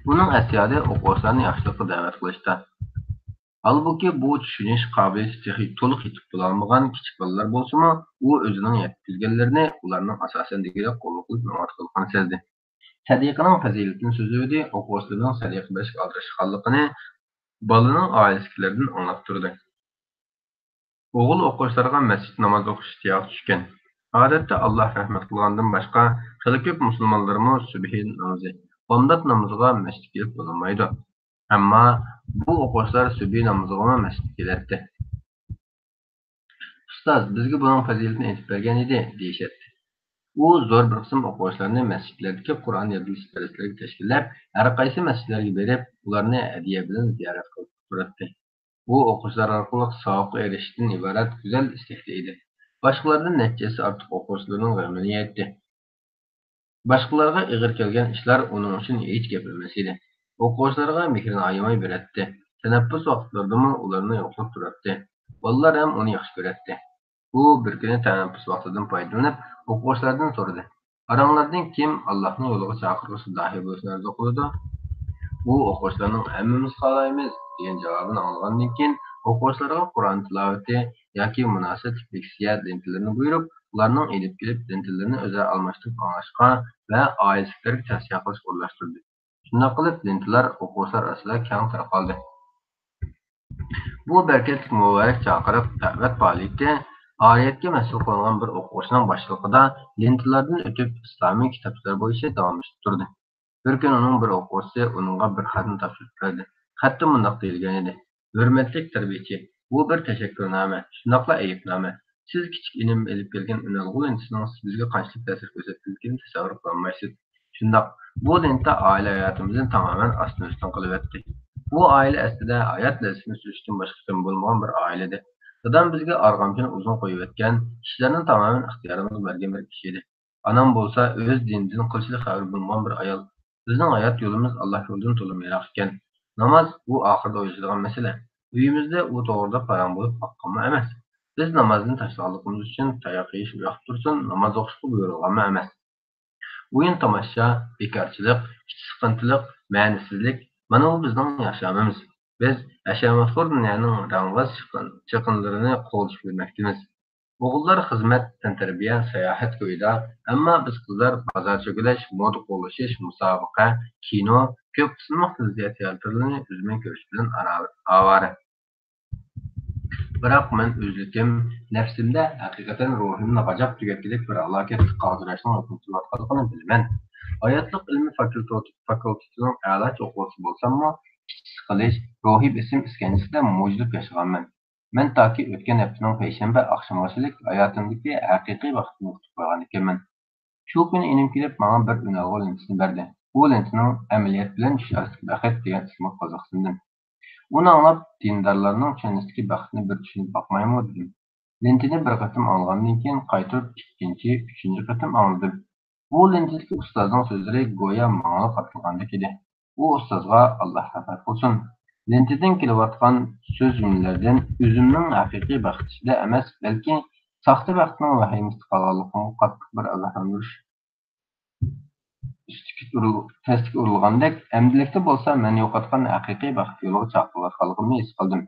ئۇنىڭ ئەسلى ھالى ئوقۇغۇچىلارنى ياخشىلىققا دەۋەت قىلىشتا. ھالبۇكى، بۇ چۈشىنىش قابىلىيىتى تېخى تولۇق يېتىپ بولالمىغان كىچىك بالىلار بولسىمۇ، ئۇ ئۆزىنىڭ يەتكۈزگەنلىرىنى ئۇلارنىڭ ئاساسەن دېگۈدەك قوبۇل قىلىپ مېڭىۋاتقانلىقىنى سەزدى. سەدىقىنىڭ پەزىلىتىنى سۆزلىۋىدى، ئوقۇغۇچىلىرىنىڭ سەدىقە بېرىشكە ئالدىراشقانلىقىنى، بالىنىڭ ئائىلىسىدىكىلەردىن ئاڭلاپ تۇردى. ئوغۇل ئوقۇغۇچىلارغا مەسچىت ناماز ئوقۇش ئىشتىياقى چۈشكەن. ئادەتتە، ئاللاھ رەھمەت قىلغاندىن باشقا، خېلى كۆپ مۇسۇلمانلىرىمۇ سۈبھى نامىزى، بامدات نامىزىغا مەسچىتكە كېلىپ بولالمايدۇ. ئەمما بۇ ئوقۇغۇچىلار سۈبھى نامىزىغىمۇ مەسچىتكە كېلەتتى. ئۇستاز، بىزگە بۇنىڭ پەزىلىتىنى ئېيتىپ بەرگەن ئىدى، دېيىشەتتى. ئۇ زور بىر قىسىم ئوقۇغۇچىلارنى مەسچىتلەردىكى قۇرئان يادلىتىش دەرسلىرىگە تەشكىللەپ، ھەر قايسى مەسچىتلەرگە بېرىپ، ئۇلارنى ھەدىيە بىلەن زىيارەت قىلىپ تۇراتتى. ئۇ ئوقۇغۇچىلار ئارقىلىق ساۋابقا ئېرىشىشتىن ئىبارەت گۈزەل ئىستەكتە ئىدى. باشقىلاردىن نەچچە ھەسسە ئارتۇق ئوقۇغۇچىلىرىنىڭ غېمىنى يەيتتى. باشقىلارغا ئېغىر كەلگەن ئىشلار ئۇنىڭ ئۈچۈن ھېچ گەپ ئەمەس ئىدى. ئوقۇغۇچىلارغا مېھرىنى ئايىماي بېرەتتى. تەنەپپۇس ۋاقىتلىرىدىمۇ ئۇلارنى يوقلاپ تۇراتتى. بالىلار ھەم ئۇنى ياخشى كۆرەتتى. ئۇ بىر كۈنى تەنەپپۇس ۋاقتىدىن پايدىلىنىپ، ئوقۇغۇچىلاردىن سورىدى: «ئاراڭلاردىن كىم ئاللاھنىڭ يولىغا چاقىرغۇچىدا داھىي بولۇشنى ئارزۇ قىلىدۇ؟» ئۇ ئوقۇغۇچىلارنىڭ «ھەممىمىز خالايمىز» دېگەن جاۋابىنى ئاڭلىغاندىن كېيىن، ئوقۇغۇچىلارغا قۇرئان تىلاۋىتى ياكى مۇناسىۋەتلىك لېكسىيە لېنتىلىرىنى بۇيرۇپ، ئوقۇغۇچىلارنىڭ ئېلىپ كېلىپ لېنتىلىرىنى ئۆزئارا ئالماشتۇرۇپ ئاڭلاشقا ۋە ئائىلىسىدىكىلەرگە تەۋسىيە قىلىشقا ئورۇنلاشتۇردى. شۇنداق قىلىپ لېنتىلار ئوقۇغۇچىلار ئارىسىدا كەڭ تارقالدى. بۇ بەرىكەتلىك مۇبارەك چاقىرىق دەۋەت پائالىيىتى ئارىيەتكە مەسئۇل قىلىنغان بىر ئوقۇغۇچىنىڭ باشچىلىقىدا لېنتىلاردىن ئۆتۈپ ئىسلامىي كىتابلار بويىچە داۋاملىشىپ تۇردى. بىر كۈنى ئۇنىڭ بىر ئوقۇغۇچىسى ئۇنىڭغا بىر خەتنى تاپشۇرۇپ بەردى. خەتتە مۇنداق دېيىلگەنىدى: «ھۆرمەتلىك تەربىيەچى، بۇ بىر تەشەككۈرنامە، شۇنداقلا ئەيىبنامە. سىز كىچىك ئىنىم ئېلىپ كەلگەن ئۈنئالغۇ لېنتىسىنىڭ بىزگە قانچىلىك تەسىر كۆرسەتكەنلىكىنى تەسەۋۋۇر قىلالمايسىز. شۇنداق، بۇ لېنتا ئائىلە ھاياتىمىزنى تامامەن ئاستىن-ئۈستۈن قىلىۋەتتى. بۇ ئائىلە ئەسلىدە ھايات لەززىتىنى سۈرۈشتىن باشقا تېما بولمىغان بىر ئائىلە ئىدى. دادام بىزگە ئارغامچىنى ئۇزۇن قويۇۋەتكەن، ئىشلارنى تامامەن ئىختىيارىمىزغا بەرگەن بىر كىشى ئىدى. ئانام بولسا ئۆز دىنىدىن قىلچىلىك خەۋىرى بولمىغان بىر ئايال. بىزنىڭ ھايات يولىمىز ئاللا يولىدىن تولىمۇ يىراق ئىكەن. ناماز، بۇ ئاخىرىدا ئويلىشىدىغان مەسىلە. ئۆيىمىزدە ئۇ توغرىدا پاراڭ بولۇپ باققانمۇ ئەمەس. بىز نامازدىن تاشلىغانلىقىمىز ئۈچۈن تاياق يېيىش ئۇياقتا تۇرسۇن، ناماز ئوقۇشقا بۇيرۇلغانمۇ ئەمەس. ئويۇن-تاماشا، بىكارچىلىق، ئىچ سىقىنتىلىق، مەنىسىزلىك، مانا بۇ بىزنىڭ ياشامىمىز. بىز ھەشەمەتخور دۇنيانىڭ رەڭۋاز چېقىن-، چېقىنلىرىنى قوغلىشىپ يۈرمەكتىمىز. ئوغۇللار خىزمەت، تەنتەربىيە، ساياھەت كويىدا، ئەمما بىز قىزلار بازار چۆكۈلەش، مودا قوغلىشىش، مۇسابىقە، كىنو، كۆپ قىسىملىق تېلېۋىزىيە تىياتىرلىرىنى ئۈزمەي كۆرۈش بىلەن ئارا-، ئاۋارە. بىراق مەن ئۆزلۈكۈم، نەپسىمدە ھەقىقەتەن روھىمنى غاجاپ تۈگەتكۈدەك بىر ھالاكەتلىك قاغجىراشنىڭ ھۆكۈم سۈرۈۋاتقانلىقىنى بىلىمەن. ھاياتلىق ئىلمى فاكۇلتېتى-، فاكۇلتېتىنىڭ ئەلاچى ئوقۇغۇچىسى بولساممۇ، ئىچ سىقىلىش، روھىي بېسىم ئىسكەنجىسىدە مۇجۇلۇپ ياشىغانمەن. مەن تاكى ئۆتكەن ھەپتىنىڭ پەيشەنبە ئاخشىمىغىچىلىك ھاياتىمدىكى ھەقىقىي بەختنى يوقىتىپ قويغان ئىكەنمەن. شۇ كۈنى ئىنىم كېلىپ ماڭا بىر ئۈنئالغۇ لېنتىسىنى بەردى. بۇ لېنتىنىڭ ئەمەلىيەت بىلەن چۈش ئارىسىدىكى بەخت دېگەن ئىسمى قازاقىستاندىن. ئۇنى ئاڭلاپ، دىندارلارنىڭ چۈشەنچىسىدىكى بەختنى بىر چۈشىنىپ باقمايمۇ دېدىم. لېنتىنى بىر قېتىم ئاڭلىغاندىن كېيىن قايتۇرۇپ ئىككىنچى، ئۈچىنچى قېتىم ئاڭلىدىم. بۇ لېنتىدىكى ئۇستازنىڭ سۆزلىرى گويا ماڭىلا قاتلىغاندەك ئىدى. ئۇ ئۇستازغا ئاللا رەھمەت قىلسۇن. لېنتىدىن كېلىۋاتقان سۆز جۈملىلەردىن ئۆزۈمنىڭ ھەقىقىي بەخت ئىچىدە ئەمەس، بەلكى ساختا بەختنىڭ ۋەھىمىسىدە قالغانلىقىمغا قاتتىق بىر ئاگاھلاندۇرۇش ئۈستىگە ئۇرۇل-، تەستىگە ئۇرۇلغاندەك، ئەمدىلىكتە بولسا مەن يوقاتقان ھەقىقىي بەخت يولىغا چاقىرىۋاتقانلىقىمنى ھېس قىلدىم.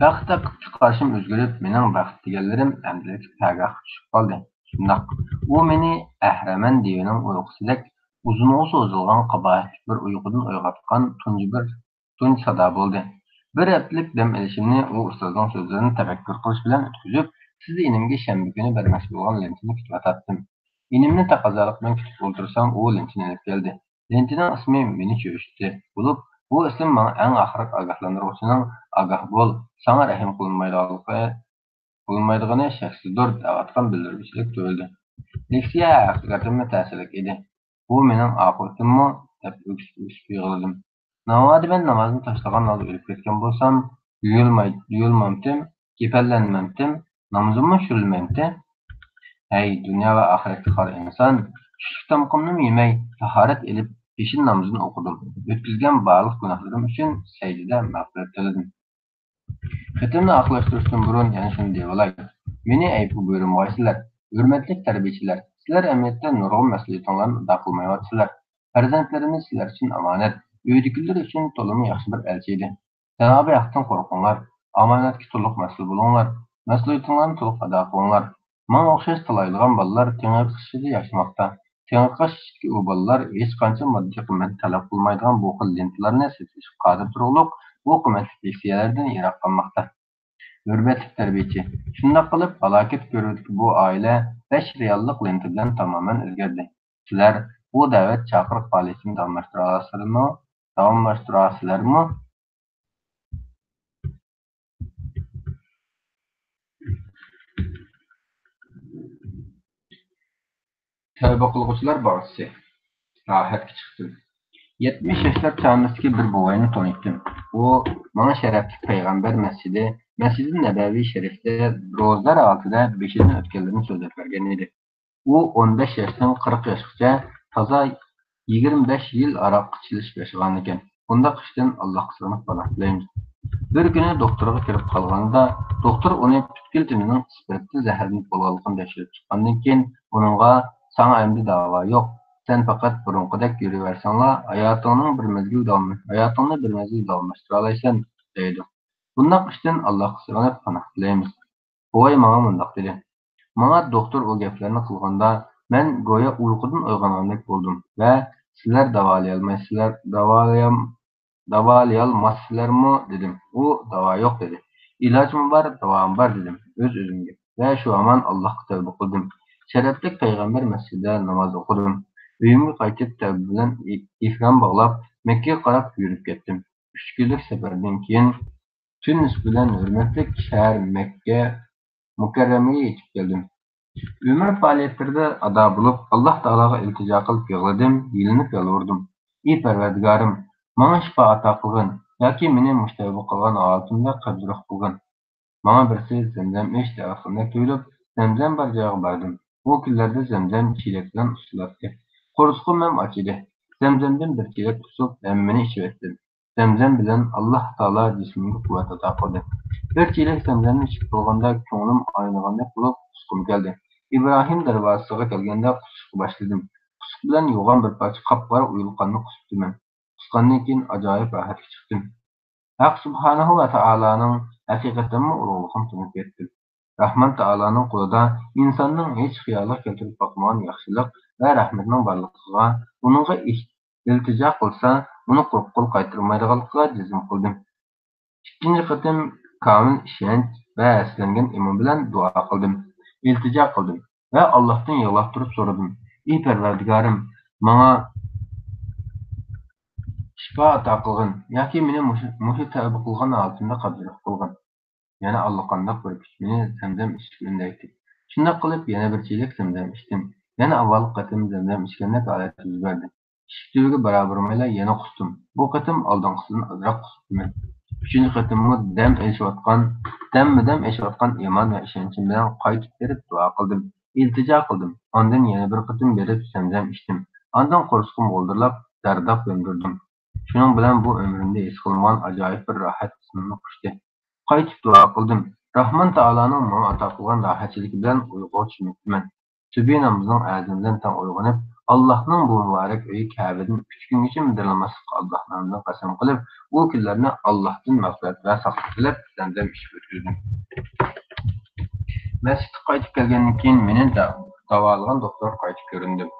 بەخت ھەققىدىكى قارىشىم ئۆزگىرىپ، مېنىڭ بەخت دېگەنلىرىم ئەمدىلىكتە پەگاھقا چۈشۈپ قالدى. شۇنداق، ئۇ مېنى ئەھرىمەن دېۋىنىڭ ئۇيقۇسىدەك ئۇزۇنغا سوزۇلغان قاباھەتلىك بىر ئۇيقۇدىن ئويغاتقان تۇنجى بىر، تۇنجى سادا بولدى. بىر ھەپتىلىك دەم ئېلىشىمنى ئۇ ئۇستازنىڭ سۆزلىرىنى تەپەككۇر قىلىش بىلەن ئۆتكۈزۈپ، سىز ئىنىمگە شەنبە كۈنى بەرمەكچى بولغان لېنتىنى كۈتۈۋاتاتتىم. ئىنىمنى تەقەززالىق بىلەن كۈتۈپ ئولتۇرسام، ئۇ لېنتىنى ئېلىپ كەلدى. لېنتىنىڭ ئىسمى مېنى چۆچۈتتى بولۇپ، بۇ ئىسىم ماڭا ئەڭ ئاخىرقى ئاگاھلاندۇرغۇچىنىڭ «ئاگاھ بول، ساڭا رەھىم قىلىنمايدىغانلىقى، قىلىنمايدىغىنى شەكسىزدۇر» دەۋاتقان بىلدۈرگۈچىدەك تۇيۇلدى. لېكسىيە ھەقىقەتەنمۇ تەسىرلىك ئىدى. «بۇ مېنىڭ ئاقىۋىتىممۇ؟» دەپ ئۆكسۈپ-ئۆكسۈپ يىغلىدىم. ناۋادا مەن نامازنى تاشلىغان ھالدا ئۆلۈپ كەتكەن بولسام، يۇيۇلماي-، يۇيۇلمامتىم، كېپەنلەنمەمتىم، نامىزىممۇ چۈشۈرۈلمەيمتى؟ ھەي، دۇنيا ۋە ئاخىرەتكە خار ئىنسان! چۈشلۈك تامىقىمنىمۇ يېمەي، تاھارەت ئېلىپ، پېشىن نامىزىنى ئوقۇدۇم. ئۆتكۈزگەن بارلىق گۇناھلىرىم ئۈچۈن سەجدىدە مەغپىرەت تىلىدىم. خېتىمنى ئاخىرلاشتۇرۇشتىن بۇرۇن يەنە شۇنى دېيىۋالاي. مېنى ئەيىبكە بۇيرۇمىغايسىلەر. ھۆرمەتلىك تەربىيەچىلەر، سىلەر ئەمەلىيەتتە نۇرغۇن مەسئۇلىيىتىڭلارنى ئادا قىلمايۋاتىسىلەر. پەرزەنتلىرىمىز سىلەر ئۈچۈن ئامانەت. ئۆيدىكىلەر ئۈچۈن تولىمۇ ياخشى بىر ئەلچى ئىدى. جانابى ھەقتىن قورقۇڭلار. ئامانەتكە تولۇق مەسئۇل بولۇڭلار. مەسئۇلىيىتىڭلارنى تولۇق ئادا قىلىڭلار. ماڭا ئوخشاش تالايلىغان بالىلار تېڭىرقىشىشىدا ياشىماقتا. تېڭىرقاش ئىچىدىكى ئۇ بالىلار ھېچقانچە ماددىي قىممەت تەلەپ قىلمايدىغان بۇ خىل لېنتىلارنى سېتىۋېلىشقا قادىر تۇرۇقلۇق بۇ قىممەتلىك لېكسىيەلەردىن يىراق قالماقتا. ھۆرمەتلىك تەربىيەچى، شۇنداق قىلىپ ھالاكەت كۆۋرۈكىدىكى بۇ ئائىلە بەش رېئاللىق لېنتا بىلەن تامامەن ئۆزگەردى. سىلەر بۇ دەۋەت چاقىرىق پائالىيىتىنى داۋاملاشتۇرالارسىلەرمۇ؟ داۋاملاشتۇراسىلەرمۇ؟ تەۋبە قىلغۇچىلار باغچىسى. ساياھەتكە چىقتىم. يەتمىش ياشلار چامىسىدىكى بىر بوۋاينى تونۇيتتىم. ئۇ ماڭا شەرەپلىك پەيغەمبەر مەسچىتى، مەسجىدى نەبەۋى شەرىفتە روزىلار ھالىتىدە بېشىدىن ئۆتكەنلىرىنى سۆزلەپ بەرگەن ئىدى. ئۇ ئون بەش ياشتىن قىرىق ياشقىچە تازا يىگىرمە بەش يىل ئاراققا چىلىشىپ ياشىغانىكەن. بۇنداق ئىشتىن ئاللاھقا سىغىنىپ پاناھ تىلەيمىز. بىر كۈنى دوختۇرغا كىرىپ قالغاندا، دوختۇر ئۇنى پۈتكۈل تېنىنىڭ ئىسپىرتتىن زەھەرلىنىپ بولغانلىقىنى تەكشۈرۈپ چىققاندىن كېيىن، ئۇنىڭغا، «ساڭا ئەمدى داۋا يوق. سەن پەقەت بۇرۇنقىدەك يۈرۈۋەرسەڭلا، ھاياتىڭنىڭ بىر مەزگىل داۋام-، ھاياتىڭنى بىر مەزگىل داۋاملاشتۇرالايسەن» دەيدۇ. بۇنداق ئىشتىن ئاللاھقا سىغىنىپ پاناھ تىلەيمىز. بوۋاي ماڭا مۇنداق دېدى: ماڭا دوختۇر ئۇ گەپلەرنى قىلغاندا، مەن گويا ئۇيقۇدىن ئويغانغاندەك بولدۇم ۋە سىلەر داۋالىيالمايسىلەر، داۋالىيام-، داۋالىيالماسسىلەرمۇ دېدىم. ئۇ داۋا يوق دېدى. ئىلاجمۇ بار، داۋامۇ بار دېدىم ئۆز-ئۆزۈمگە ۋە شۇ ھامان ئاللاھقا تەۋبە قىلدىم. شەرەپلىك پەيغەمبەر مەسچىتىدە ناماز ئوقۇدۇم. ئۆيۈمگە قايتىپ تەۋبە بىلەن ئېھ-، ئېھرام باغلاپ، مەككىگە قاراپ يۈرۈپ كەتتىم. ئۈچ كۈنلۈك سەپەردىن كېيىن تۇنىس بىلەن ھۆرمەتلىك شەھەر مەككە مۇكەررەمىگە يېتىپ كەلدىم. ئۆمۈر پائالىيەتلىرىدە ئادا بولۇپ، ئاللاھ تائالاغا ئىلتىجا قىلىپ يىغلىدىم، يېلىنىپ يالۋۇردۇم. ئى پەرۋەردىگارىم، ماڭا شىپا ئاتا قىلغىن ياكى مېنى مۇشۇ تەۋبە قىلغان ھالىتىمدە قەبزىروھ قىلغىن. ماڭا بىرسى زەمزەم ئىچ دەۋاتقاندەك تۇيۇلۇپ، زەمزەم بار جايغا باردىم. ئۇ كۈنلەردە زەمزەم چېلەك بىلەن ئۇسسۇلاتتى. قورسىقىم ھەم ئاچ ئىدى. زەمزەمدىن بىر چېلەك تۇتۇپ، ھەممىنى ئىچىۋەتتىم. زەمزەم بىلەن ئاللاھ تائالا جىسمىمگە قۇۋۋەت ئاتا قىلدى. بىر چېلەك زەمزەمنى ئىچىپ بولغاندا كۆڭلۈم ئاينىغاندەك بولۇپ قۇسقۇم كەلدى. ئىبراھىم دەرۋازىسىغا كەلگەندە قۇسۇشقا باشلىدىم. قۇسۇق بىلەن يوغان بىر پارچە قاپقارا ئويۇلقاننى قۇسۇپتىمەن. قۇسقاندىن كېيىن ئاجايىپ راھەتكە چىقتىم. ھەق سۇبھانەھۇ ۋە تائالانىڭ ھەقىقەتەنمۇ ئۇلۇغلۇقىنى تونۇپ يەتتىم. راھمان تائالانىڭ قولىدا ئىنساننىڭ ھېچ خىيالىغا كەلتۈرۈپ باقمىغان ياخشىلىق ۋە رەھمىتىنىڭ بارلىقىغا، ئۇنىڭغا ئىلتىجا قىلسا، ئۇنى قۇرۇق قول قايتۇرمايدىغانلىقىغا جەزم قىلدىم. ئىككىنچى قېتىم كامىل ئىشەنچ ۋە ھەسسىلەنگەن ئىمان بىلەن دۇئا قىلدىم، ئىلتىجا قىلدىم ۋە ئاللاھتىن يىغلاپ تۇرۇپ سورىدىم: ئى پەرۋەردىگارىم، ماڭا شىپا ئاتا قىلغىن ياكى مېنى مۇشۇ، مۇشۇ تەۋبە قىلغان ھالىتىمدە قەبزىروھ قىلغىن. يەنە ئاللىقانداق بىر كۈچ مېنى زەمزەم ئىچىشكە ئۈندەيتتى. شۇنداق قىلىپ يەنە بىر چېلەك زەمزەم ئىچتىم. يەنە ئاۋۋالقى قېتىم زەمزەم ئىچكەندەك ھالەت يۈز بەردى. ئىشىك تۈۋىگە بارا بارمايلا يەنە قۇستۇم. بۇ قېتىم ئالدىنقىسىدىن ئازراق قۇسۇپتىمەن. ئۈچىنچى قېتىممۇ دەم ئېلىشىۋاتقان، دەممۇ دەم ئېلىشىۋاتقان ئىمان ۋە ئىشەنچىم بىلەن قايتىپ بېرىپ دۇئا قىلدىم، ئىلتىجا قىلدىم. ئاندىن يەنە بىر قېتىم بېرىپ زەمزەم ئىچتىم. ئاندىن قورسىقىم غودۇرلاپ، زەرداب ياندۇردۇم. شۇنىڭ بىلەن بۇ ئۆمرۈمدە ھېس قىلمىغان ئاجايىپ بىر راھەت ئىسمىمنى قۇچتى. قايتىپ دۇئا قىلدىم. راھمان تائالانىڭ ماڭا ئاتا قىلغان راھەتچىلىكى بىلەن ئۇيقۇغا چۆمۈپتىمەن. سۈبھى نامىزىنىڭ ئەزىنى بىلەن تەڭ ئويغىنىپ، ئاللاھنىڭ بۇ مۇبارەك ئۆيى كەبىدىن ئۈچ كۈنگىچە مىدىرلىماسلىققا ئاللاھ نامىدىن قەسەم قىلىپ، ئۇ كۈنلەرنى ئاللاھتىن مەغپىرەت ۋە ساقلىق تىلەپ، زەمزەم ئىچىپ ئۆتكۈزدۈم. مەسچىتكە قايتىپ كەلگەندىن كېيىن، مېنى دا-، داۋالىغان دوختۇر قايتا كۆرۈندۈم.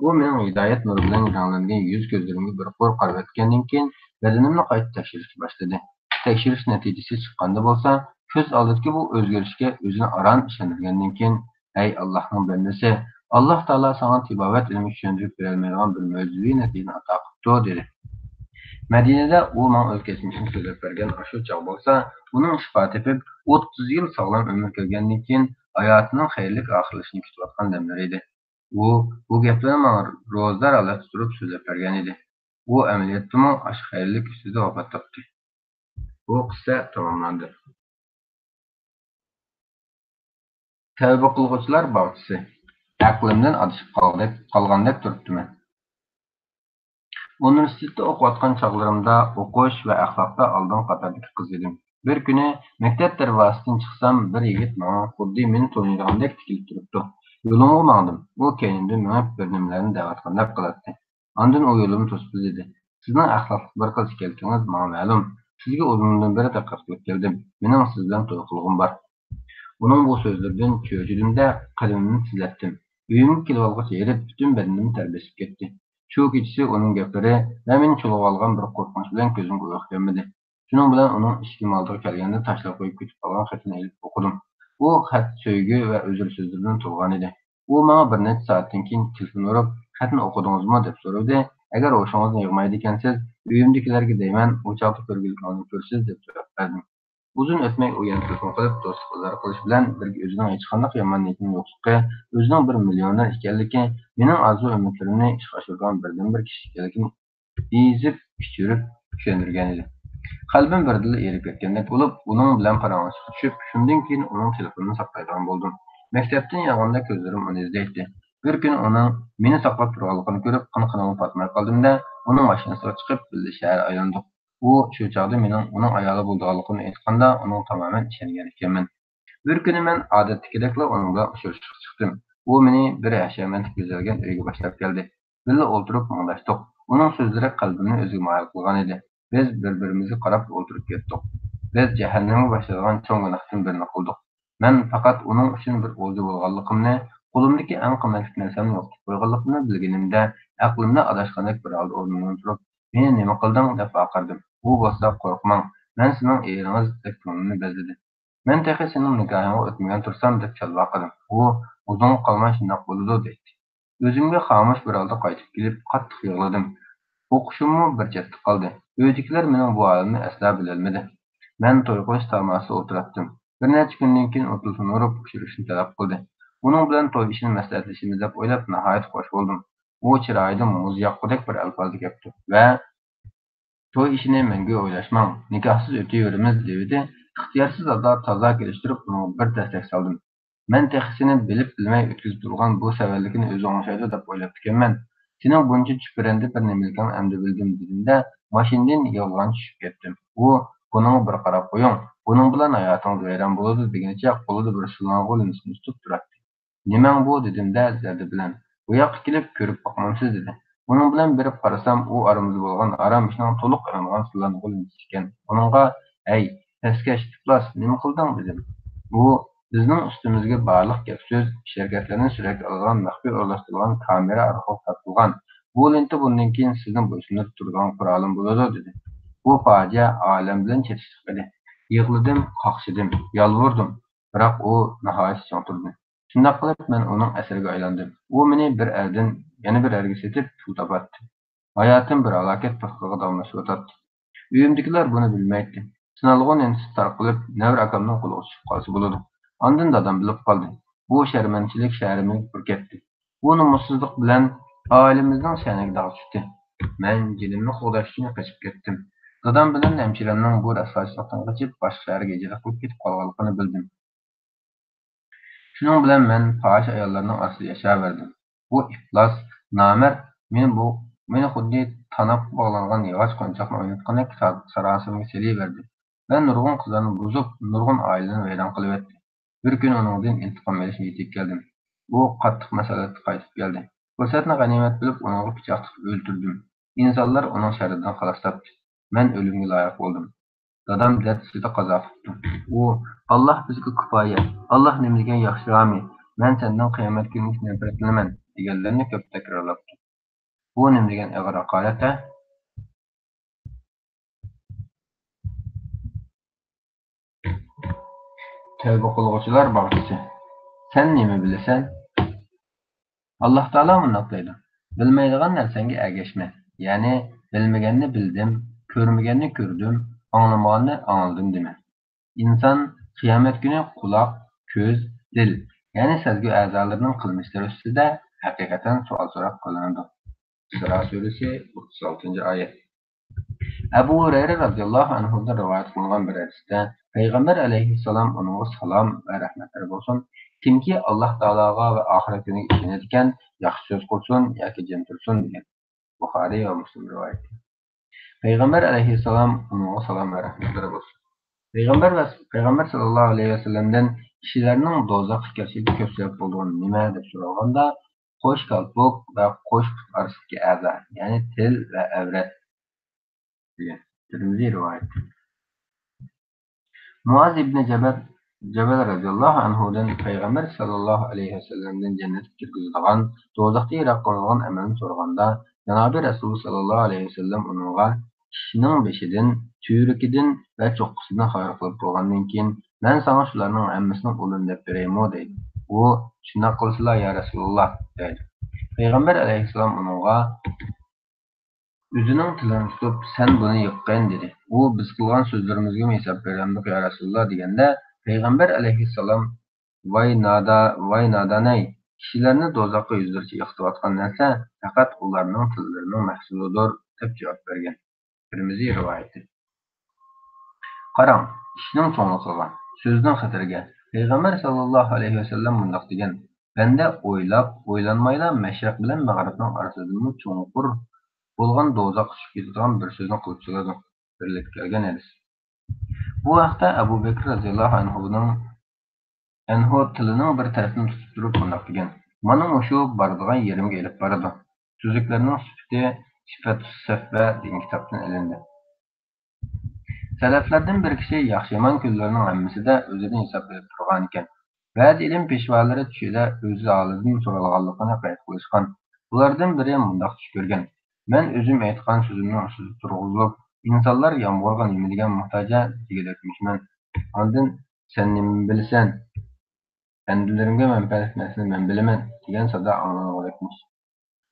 ئۇ مېنىڭ ھىدايەت نۇرى بىلەن رەڭلەنگەن يۈز-كۆزلىرىمگە بىر قۇر قارىۋەتكەندىن كېيىن، بەدىنىمنى قايتا تەكشۈرۈشكە باشلىدى. تەكشۈرۈش نەتىجىسى چىققاندا بولسا، كۆز ئالدىدىكى بۇ ئۆزگىرىشكە ئۆزىنى ئاران ئىشەندۈرگەندىن كېيىن، ئەي ئاللاھنىڭ بەندىسى، ئاللاھ تائالا ساڭا تېبابەت ئىلمى چۈشەندۈرۈپ بېرەلمەيدىغان بىر مۆجىزىۋى نەتىجىنى ئاتا قىپتۇ، دېدى. مەدىنىدە ئۇ ماڭا ئۆز كەچمىشىنى سۆزلەپ بەرگەن ئاشۇ چاغ بولسا، ئۇنىڭ شىپا تېپىپ، ئوتتۇز يىل ساغلام ئۆمۈر كۆرگەندىن كېيىن، ھاياتىنىڭ خەيرلىك ئاخىرلىشىشىنى كۈتۈۋاتقان دەملىرى ئىدى. ئۇ بۇ گەپلەرنى ماڭا روزىدار ھالەتتە تۇرۇپ سۆزلەپ بەرگەن ئىدى. ئۇ ئەمەلىيەتتىمۇ ئاشۇ خەيرلىك ئۈستىدە ۋاپات تاپتى. بۇ قىسسە تاماملاندى. تەۋبە قىلغۇچىلار باغچىسى. ئەقلىمدىن ئادىشىپ قالغۇدەك، قالغاندەك تۇرۇپتىمەن. ئۇنىۋېرسىتېتتا ئوقۇۋاتقان چاغلىرىمدا ئوقۇش ۋە ئەخلاقتا ئالدىنقى قاتاردىكى قىز ئىدىم. بىر كۈنى مەكتەپ دەرۋازىسىدىن چىقسام، بىر يىگىت ماڭا خۇددى مېنى تونۇيدىغاندەك تىكىلىپ تۇرۇپتۇ. يولۇمغا ماڭدىم. ئۇ كەينىمدىن مېڭىپ بىر نېمىلەرنى دەۋاتقاندەك قىلاتتى. ئاندىن ئۇ يولۇمنى توسۇپ دېدى: سىزنىڭ ئەخلاقلىق بىر قىز ئىكەنلىكىڭىز ماڭا مەلۇم. سىزگە ئۇزۇندىن بېرى دىققەت قىلىپ كەلدىم. مېنىڭ سىز بىلەن توي قىلغۇم بار. ئۇنىڭ بۇ سۆزلىرىدىن چۆچۈدۈم-دە، قەدىمىمنى تېزلەتتىم. ئۆيۈمگە كېلىۋالغۇچە ھېرىپ، پۈتۈن بەدىنىم تەر بېسىپ كەتتى. شۇ كېچىسى ئۇنىڭ گەپلىرى ۋە مېنى چۇلغىغان بىر قورقۇنچ بىلەن كۆزۈمگە ئۇيقۇ كەلمىدى. شۇنىڭ بىلەن ئۇنىڭ ئىشىكىم ئالدىغا كەلگەندە تاشلاپ قويۇپ كېتىپ قالغان خېتىنى ئېلىپ ئوقۇدۇم. ئۇ خەت سۆيگۈ ۋە ئۆزۈر سۆزلىرى بىلەن تولغان ئىدى. ئۇ ماڭا بىر نەچچە سائەتتىن كېيىن تېلېفون ئۇرۇپ، خەتنى ئوقۇدىڭىزمۇ؟ دەپ سورىدى. ئەگەر ھوشىڭىزنى يىغمايدىكەنسىز، ئۆيۈمدىكىلەرگە دەيمەن، ئۇ چاغدا كۆرگۈلۈكىڭىزنى كۆرىسىز، دەپ جاۋاب بەردىم. ئۇزۇن ئۆتمەي ئۇ يەنە تېلېفون قىلىپ، دوستلۇق ئىزھار قىلىش بىلەن بىرگە ئۆزىنىڭ ھېچقانداق يامان نىيىتىنىڭ يوقلۇقى، ئۆزىنىڭ بىر مىليونېر ئىكەنلىكى، مېنىڭ ئارزۇ ئۈمىدلىرىمنى ئىشقا ئاشۇرىدىغان بىردىنبىر كىشى ئىكەنلىكىنى ئېزىپ-ئىچۈرۈپ چۈشەندۈرگەنىدى. قەلبىم بىردىنلا ئېرىپ كەتكەندەك بولۇپ، ئۇنىڭ بىلەن پاراڭلىشىشقا چۈشۈپ، شۇندىن كېيىن ئۇنىڭ تېلېفونىنى ساقلايدىغان بولدۇم. مەكتەپتىن يانغاندا كۆزلىرىم ئۇنى ئىزدەيتتى. بىر كۈنى ئۇنىڭ مېنى ساقلاپ تۇرغانلىقىنى كۆرۈپ، قىن-قىنىغا پاتماي قالدىم-دە، ئۇنىڭ ماشىنىسىغا چىقىپ، بىللە شەھەر ئايلاندۇق. ئۇ شۇ چاغدا مېنىڭ ئۇنىڭ ئايالى بولىدىغانلىقىمنى ئېيتقاندا، ئۇنىڭغا تامامەن ئىشەنگەن ئىكەنمەن. بىر كۈنى مەن ئادەتتىكىدەكلا ئۇنىڭ بىلەن ئۇچرىشىشقا چىقتىم. ئۇ مېنى بىر ھەشەمەتلىك بېزەلگەن ئۆيگە باشلاپ كەلدى. بىللە ئولتۇرۇپ مۇڭداشتۇق. ئۇنىڭ سۆزلىرى قەلبىمنى ئۆزىگە مايىل قىلغانىدى. بىز بىر-بىرىمىزگە قاراپ ئولتۇرۇپ كەتتۇق. بىز جەھەننەمگە باشلايدىغان چوڭ گۇناھتىن بىرىنى قىلدۇق. مەن پەقەت ئۇنىڭ ئۈچۈن بىر ئولجا بولغانلىقىمنى، قولۇمدىكى ئەڭ قىممەتلىك نەرسەمنى يوقىتىپ قويغانلىقىمنى بىلگىنىمدە، ئەقلىمدىن ئاداشقاندەك بىر ھالدا ئورنۇمدىن تۇرۇپ، «مېنى نېمە قىلدىڭ؟» دەپ ۋارقىرىدىم. ئۇ بولسا، «قورقماڭ، مەن سېنىڭ ئېرىڭىز» دەپ كۆڭلۈمنى بەزلىدى. «مەن تېخى سېنىڭ نىكاھىڭغا ئۆتمىگەن تۇرسام» دەپ چالۋاقىدىم. ئۇ، «ئۇزۇنغا قالماي شۇنداق بولىدۇ» دەيتتى. ئۆزۈمگە خامۇش بىر ھالدا قايتىپ كېلىپ، قاتتىق يىغلىدىم. ئوقۇشۇممۇ بىر چەتتە قالدى. ئۆيدىكىلەر مېنىڭ بۇ ھالىمنى ئەسلا بىلەلمىدى. مەن توي قىلىش تاماسىدا ئولتۇراتتىم. بىر نەچچە كۈندىن كېيىن ئوتۇلسۇن ئۇرۇپ ئۇچرىشىشنى تەلەپ قىلدى. ئۇنىڭ بىلەن توي ئىشىنى مەسلىھەتلىشىمىز دەپ ئويلاپ ناھايىتى خوش بولدۇم. ئۇ چىرايىدىن مۇز ياغقۇدەك بىر ئەلپازدا كەپتۇ ۋە، «توي ئىشىنى مەڭگۈ ئويلاشماڭ، نىكاھسىز ئۆتۈۋېرىمىز» دېۋىدى. ئىختىيارسىز ھالدا تازا كېلىشتۈرۈپ ئۇنىڭغا بىر تەستەك سالدىم. مەن تېخى سېنى بىلىپ بىلمەي ئۆتكۈزۈپ تۇرغان بۇ سەۋەنلىكنى ئۆزى ئوڭشايدۇ دەپ ئويلاپتىكەنمەن. سېنىڭ بۇنچە چۈپرەندە بىر نېمىلىكىڭنى ئەمدى بىلدىم، دېدىمدە، ماشىنىدىن يىغلىغانچە چۈشۈپ كەتتىم. ئۇ، «بۇنىڭغا بىر قاراپ قويۇڭ، بۇنىڭ بىلەن ھاياتىڭىز ۋەيران بولىدۇ» دېگىنىچە قولىدا بىر سىلانغۇ لىنىسىنى تۇتۇپ تۇراتتى. «نېمەڭ بۇ؟» دېدىمدە، زەردە بىلەن، «بۇ ياققا كېلىپ كۆرۈپ باقمامسىز؟» دېدى. ئۇنىڭ بىلەن بېرىپ قارىسام، ئۇ ئارىمىزدا بولغان ئارام ئىشنىڭ تولۇق ئېلىنغان سىلانغۇ لىنىسى ئىكەن. ئۇنىڭغا، «ھەي، پەسكەش، ئىپلاس، نېمە قىلدىڭ؟» دېدىم. ئۇ، «بىزنىڭ ئۈستىمىزگە بارلىق گەپ-سۆز، ئىش-ھەرىكەتلەرنى سۈرەتكە ئالىدىغان مەخپىي ئورۇنلاشتۇرۇلغان كامېرا ئارقىلىق تارتىلغان. بۇ لېنتا بۇندىن كېيىن سىزنى بويسۇندۇرۇپ تۇرىدىغان قورالىم بولىدۇ» دېدى. بۇ پاجىئە ئالەم بىلەن چېتىشلىق ئىدى. يىغلىدىم، قاقشىدىم، يالۋۇردۇم. بىراق ئۇ ناھايىتى چىڭ تۇردى. شۇنداق قىلىپ مەن ئۇنىڭ ئەسىرىگە ئايلاندىم. ئۇ مېنى بىر ئەردىن يەنە بىر ئەرگە سېتىپ پۇل تاپاتتى. ھاياتىم بىر ھالاكەت پىخلىقىغا داۋاملىشىۋاتاتتى. ئۆيۈمدىكىلەر بۇنى بىلمەيتتى. سىنالغۇ لېنتىسى تارقىلىپ نەۋرە ئاكامنىڭ قولىغا چۈشۈپ قالسا بولىدۇ. ئاندىن دادام بىلىپ قالدى. بۇ شەرمەنچىلىك شەھىرىمگە پۈركەتتى. بۇ نومۇسسىزلىق بىلەن ئائىلىمىزنىڭ شەنىگە داغ چۈشتى. مەن جېنىمنى قوغداش ئۈچۈن قېچىپ كەتتىم. دادام بىلەن ھەمشىرەمنىڭ بۇ رەسۋاچىلىقتىن قېچىپ باشقا شەھەرگە ھىجرەت قىلىپ كېتىپ قالغانلىقىنى بىلدىم. شۇنىڭ بىلەن مەن پاھىشە ئاياللارنىڭ ئارىسىدا ياشاۋەردىم. بۇ ئىپلاس، نامەرد مېنى بۇ، مېنى خۇددى تاناپقا باغلانغان ياغاچ قونچاقنى ئويناتقاندەك سار-، ساراسىمىگە سېلىۋەردى ۋە نۇرغۇن قىزلارنى بۇزۇپ، نۇرغۇن ئائىلىنى ۋەيران قىلىۋەتتى. بىر كۈنى ئۇنىڭدىن ئىنتىقام ئېلىشنى يېتىپ كەلدىم. ئۇ قاتتىق مەسلىھەتكە قايتىپ كەلدى. پۇرسەتنى غەنىيمەت بىلىپ ئۇنىڭغا پىچاق تىقىپ ئۆلتۈردۈم. ئىنسانلار ئۇنىڭ شەررىدىن خالاس تاپتى. مەن ئۆلۈمگە لايىق بولدۇم. دادام دەرد ئۈستىدە قازا قىپتۇ. ئۇ، «ئاللاھ بىزگە كۇپايە، ئاللاھ نېمە دېگەن ياخشى رامى، مەن سەندىن قىيامەت كۈنىگىچە نەپرەتلىنىمەن» دېگەنلەرنى كۆپ تەكرارلاپتۇ. بۇ نېمە دېگەن ئېغىر ھاقارەت-ھە؟ تەۋبە قىلغۇچىلار باغچىسى. سەن نېمە بىلىسەن؟ ئاللاھ تائالا مۇنداق دەيدۇ: «بىلمەيدىغان نەرسەڭگە ئەگەشمە.» يەنى، «بىلمىگەننى بىلدىم، كۆرمىگەننى كۆردۈم، ئاڭلىمىغاننى ئاڭلىدىم» دېمە. ئىنسان قىيامەت كۈنى قۇلاق، كۆز، دىل، يەنى سەزگۈ ئەزالىرىنىڭ قىلمىشلىرى ئۈستىدە ھەقىقەتەن سوئال-سوراق قىلىنىدۇ. ئىسرا سۈرىسى، ئوتتۇز ئالتىنچى ئايەت. ئەبۇ ھۇرەيرە رازىياللاھۇ ئەنھۇدىن رىۋايەت قىلىنغان بىر ھەدىستە، پەيغەمبەر ئەلەيھىسسالام، ئۇنىڭغا سالام ۋە رەھمەتلەر بولسۇن، «كىمكى ئاللاھ تائالاغا ۋە ئاخىرەت كۈنىگە ئىشىنىدىكەن، ياخشى سۆز قىلسۇن ياكى جىم تۇرسۇن» دېگەن. بۇخارىي ۋە مۇسلىم رىۋايىتى. پەيغەمبەر ئەلەيھىسسالام، ئۇنىڭغا سالام ۋە رەھمەتلەر بولسۇن، پەيغەمبەر ۋە پەيغەمبەر ساللاللاھۇ ئەلەيھى ۋەسەللەمدىن كىشىلەرنىڭ دوزاخقا كىرىشىگە كۆپ سەۋەب بولىدىغان نېمە دەپ سورالغاندا، قوش كالپۇك ۋە قوش پۇت ئارىسىدىكى ئەزا، يەنى تىل ۋە ئەۋرەت، دېگەن. تىرمىزى رىۋايىتى. مۇئاز ئىبنى جەبەل، جەبەل رازىياللاھۇ ئەنھۇدىن پەيغەمبەر ساللاللاھۇ ئەلەيھى ۋەسەللەمدىن جەننەتكە كىرگۈزىدىغان، دوزاختىن يىراق قىلىدىغان ئەمەلنى سورىغاندا، جانابى رەسۇل ساللاللاھۇ ئەلەيھى ۋەسەللەم ئۇنىڭغا، «كىشىنىڭ بېشىدىن، تۈۋرۈكىدىن ۋە چوققىسىدىن خەۋەر قىلىپ بولغاندىن كېيىن، مەن ساڭا شۇلارنىڭ ھەممىسىنىڭ ئۇلىنى دەپ بېرەيمۇ؟» دەيدۇ. ئۇ، «شۇنداق قىلسىلا، يا رەسۇلاللا» دەيدۇ. پەيغەمبەر ئەلەيھىسسالام ئۇنىڭغا، ئۆزىنىڭ تىلىنى تۇتۇپ، «سەن بۇنى يىغقىن» دېدى. ئۇ، «بىز قىلغان سۆزلىرىمىزگىمۇ ھېساب بېرەمدۇق، يا رەسۇلاللا؟» دېگەندە، پەيغەمبەر ئەلەيھىسسالام، «ۋاي نادا-، ۋاي نادانەي، كىشىلەرنى دوزاخقا يۈزلىرىچە يىقىتىۋاتقان نەرسە پەقەت ئۇلارنىڭ تىللىرىنىڭ مەھسۇلىدۇر» دەپ جاۋاب بەرگەن. تىرمىزى رىۋايىتى. قاراڭ، ئىشنىڭ چوڭلۇقىغا، سۆزنىڭ خەتىرىگە. پەيغەمبەر ساللاللاھۇ ئەلەيھى ۋەسەللەم مۇنداق دېگەن، بەندە ئويلاپ، ئويلانمايلا مەشرىق بىلەن مەغرىبنىڭ ئارىسىدىنمۇ چوڭقۇر بولغان دوزاخقا چۈشۈپ كېتىدىغان بىر سۆزنى قىلىپ چىقىدۇ. بىرلىكتە كەلگەن ھەدىس. بۇ ھەقتە ئەبۇ بەكرى رازىياللاھۇ ئەنھۇنىڭ، ئەنھۇ تىلىنىڭ بىر تەرىپىنى تۇتۇپ تۇرۇپ مۇنداق دېگەن، مانا مۇشۇ بارىدىغان يېرىمگە ئېلىپ بارىدۇ. تۈزۈكلەرنىڭ سۈپىتى، سىفەتۇس سەفۋە دېگەن كىتابتىن ئېلىندى. سەلەفلەردىن بىر كىشى ياخشى-يامان كۈنلىرىنىڭ ھەممىسىدە ئۆزىدىن ھېساب ئېلىپ تۇرغانىكەن. بەزى ئىلىم پېشۋالىرى چۈشىدە ئۆز ھالىدىن سورالغانلىقىنى قەيت قىلىشقان. بۇلاردىن بىرى مۇنداق چۈش كۆرگەن: «مەن ئۆزۈم ئېيتقان سۆزۈمنىڭ ئۈستىدە تۇرغۇزۇلۇپ، ئىنسانلار يامغۇرغا نېمە دېگەن موھتاجە دېگۈدەكمىشمەن. ئاندىن سەن نېمە بىلىسەن؟ بەندىلىرىمگە مەنپەئەتلىك نەرسىنى مەن بىلىمەن» دېگەن سادا ئاڭلانغۇدەكمىش.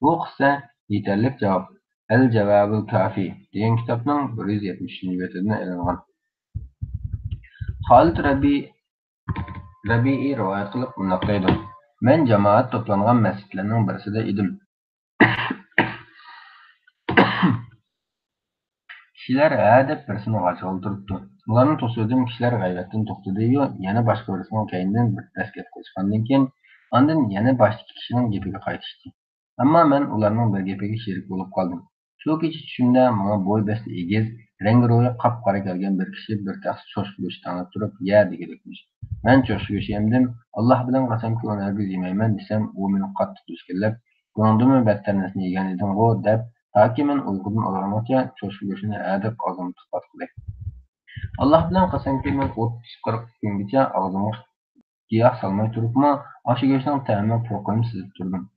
بۇ قىسسە يېتەرلىك جاۋاب، ئەل جاۋابۇل كافى دېگەن كىتابنىڭ بىر يۈز يەتمىش ئۈچىنچى بېتىدىن ئېلىنغان. خالىد رەبىئىي رىۋايەت قىلىپ مۇنداق دەيدۇ: «مەن جامائەت توپلانغان مەسچىتلەرنىڭ بىرسىدە ئىدىم. كىشىلەر ھە دەپ بىرسىنى غاچىغىلى تۇرۇپتۇ. ئۇلارنى توسۇۋىدىم، كىشىلەر غەيۋەتتىن توختىدى-يۇ، يەنە باشقا بىرسىنىڭ كەينىدىن بىر تەس گەپ قىلىشقاندىن كېيىن، ئاندىن يەنە باشتىكى كىشىنىڭ گېپىگە قايتىشتى. ئەمما مەن ئۇلارنىڭ بىر گېپىگە شېرىك بولۇپ قالدىم. شۇ كېچە چۈشۈمدە ماڭا بوي بەستى ئېگىز، رەڭگى روھى قاپقارا كەلگەن بىر كىشى بىر تەخسە چوشقا گۆشى تەڭلەپ تۇرۇپ، يە دېگۈدەكمىش. مەن چوشقا گۆشى يەمدىم، ئاللا بىلەن قەسەمكى، ئۇنى ھەرگىز يېمەيمەن دېسەم، ئۇ مېنى قاتتىق دۈشكۈنلەپ، بۇنىڭدىنمۇ بەتتەر نەرسىنى يېگەن ئىدىڭغۇ دەپ، تاكى مەن ئۇيقۇدىن ئويغانغۇچە چوشقا گۆشىنى ھە دەپ ئاغزىمغا تىقىۋاتقۇدەك. ئاللا بىلەن قەسەمكى، مەن ئوتتۇز قىرىق كۈنگىچە ئاغزىمغا گىياھ سالماي تۇرۇپمۇ، ئاشۇ گۆشنىڭ تەمى پۇرىقىنى سېزىپ تۇردۇم.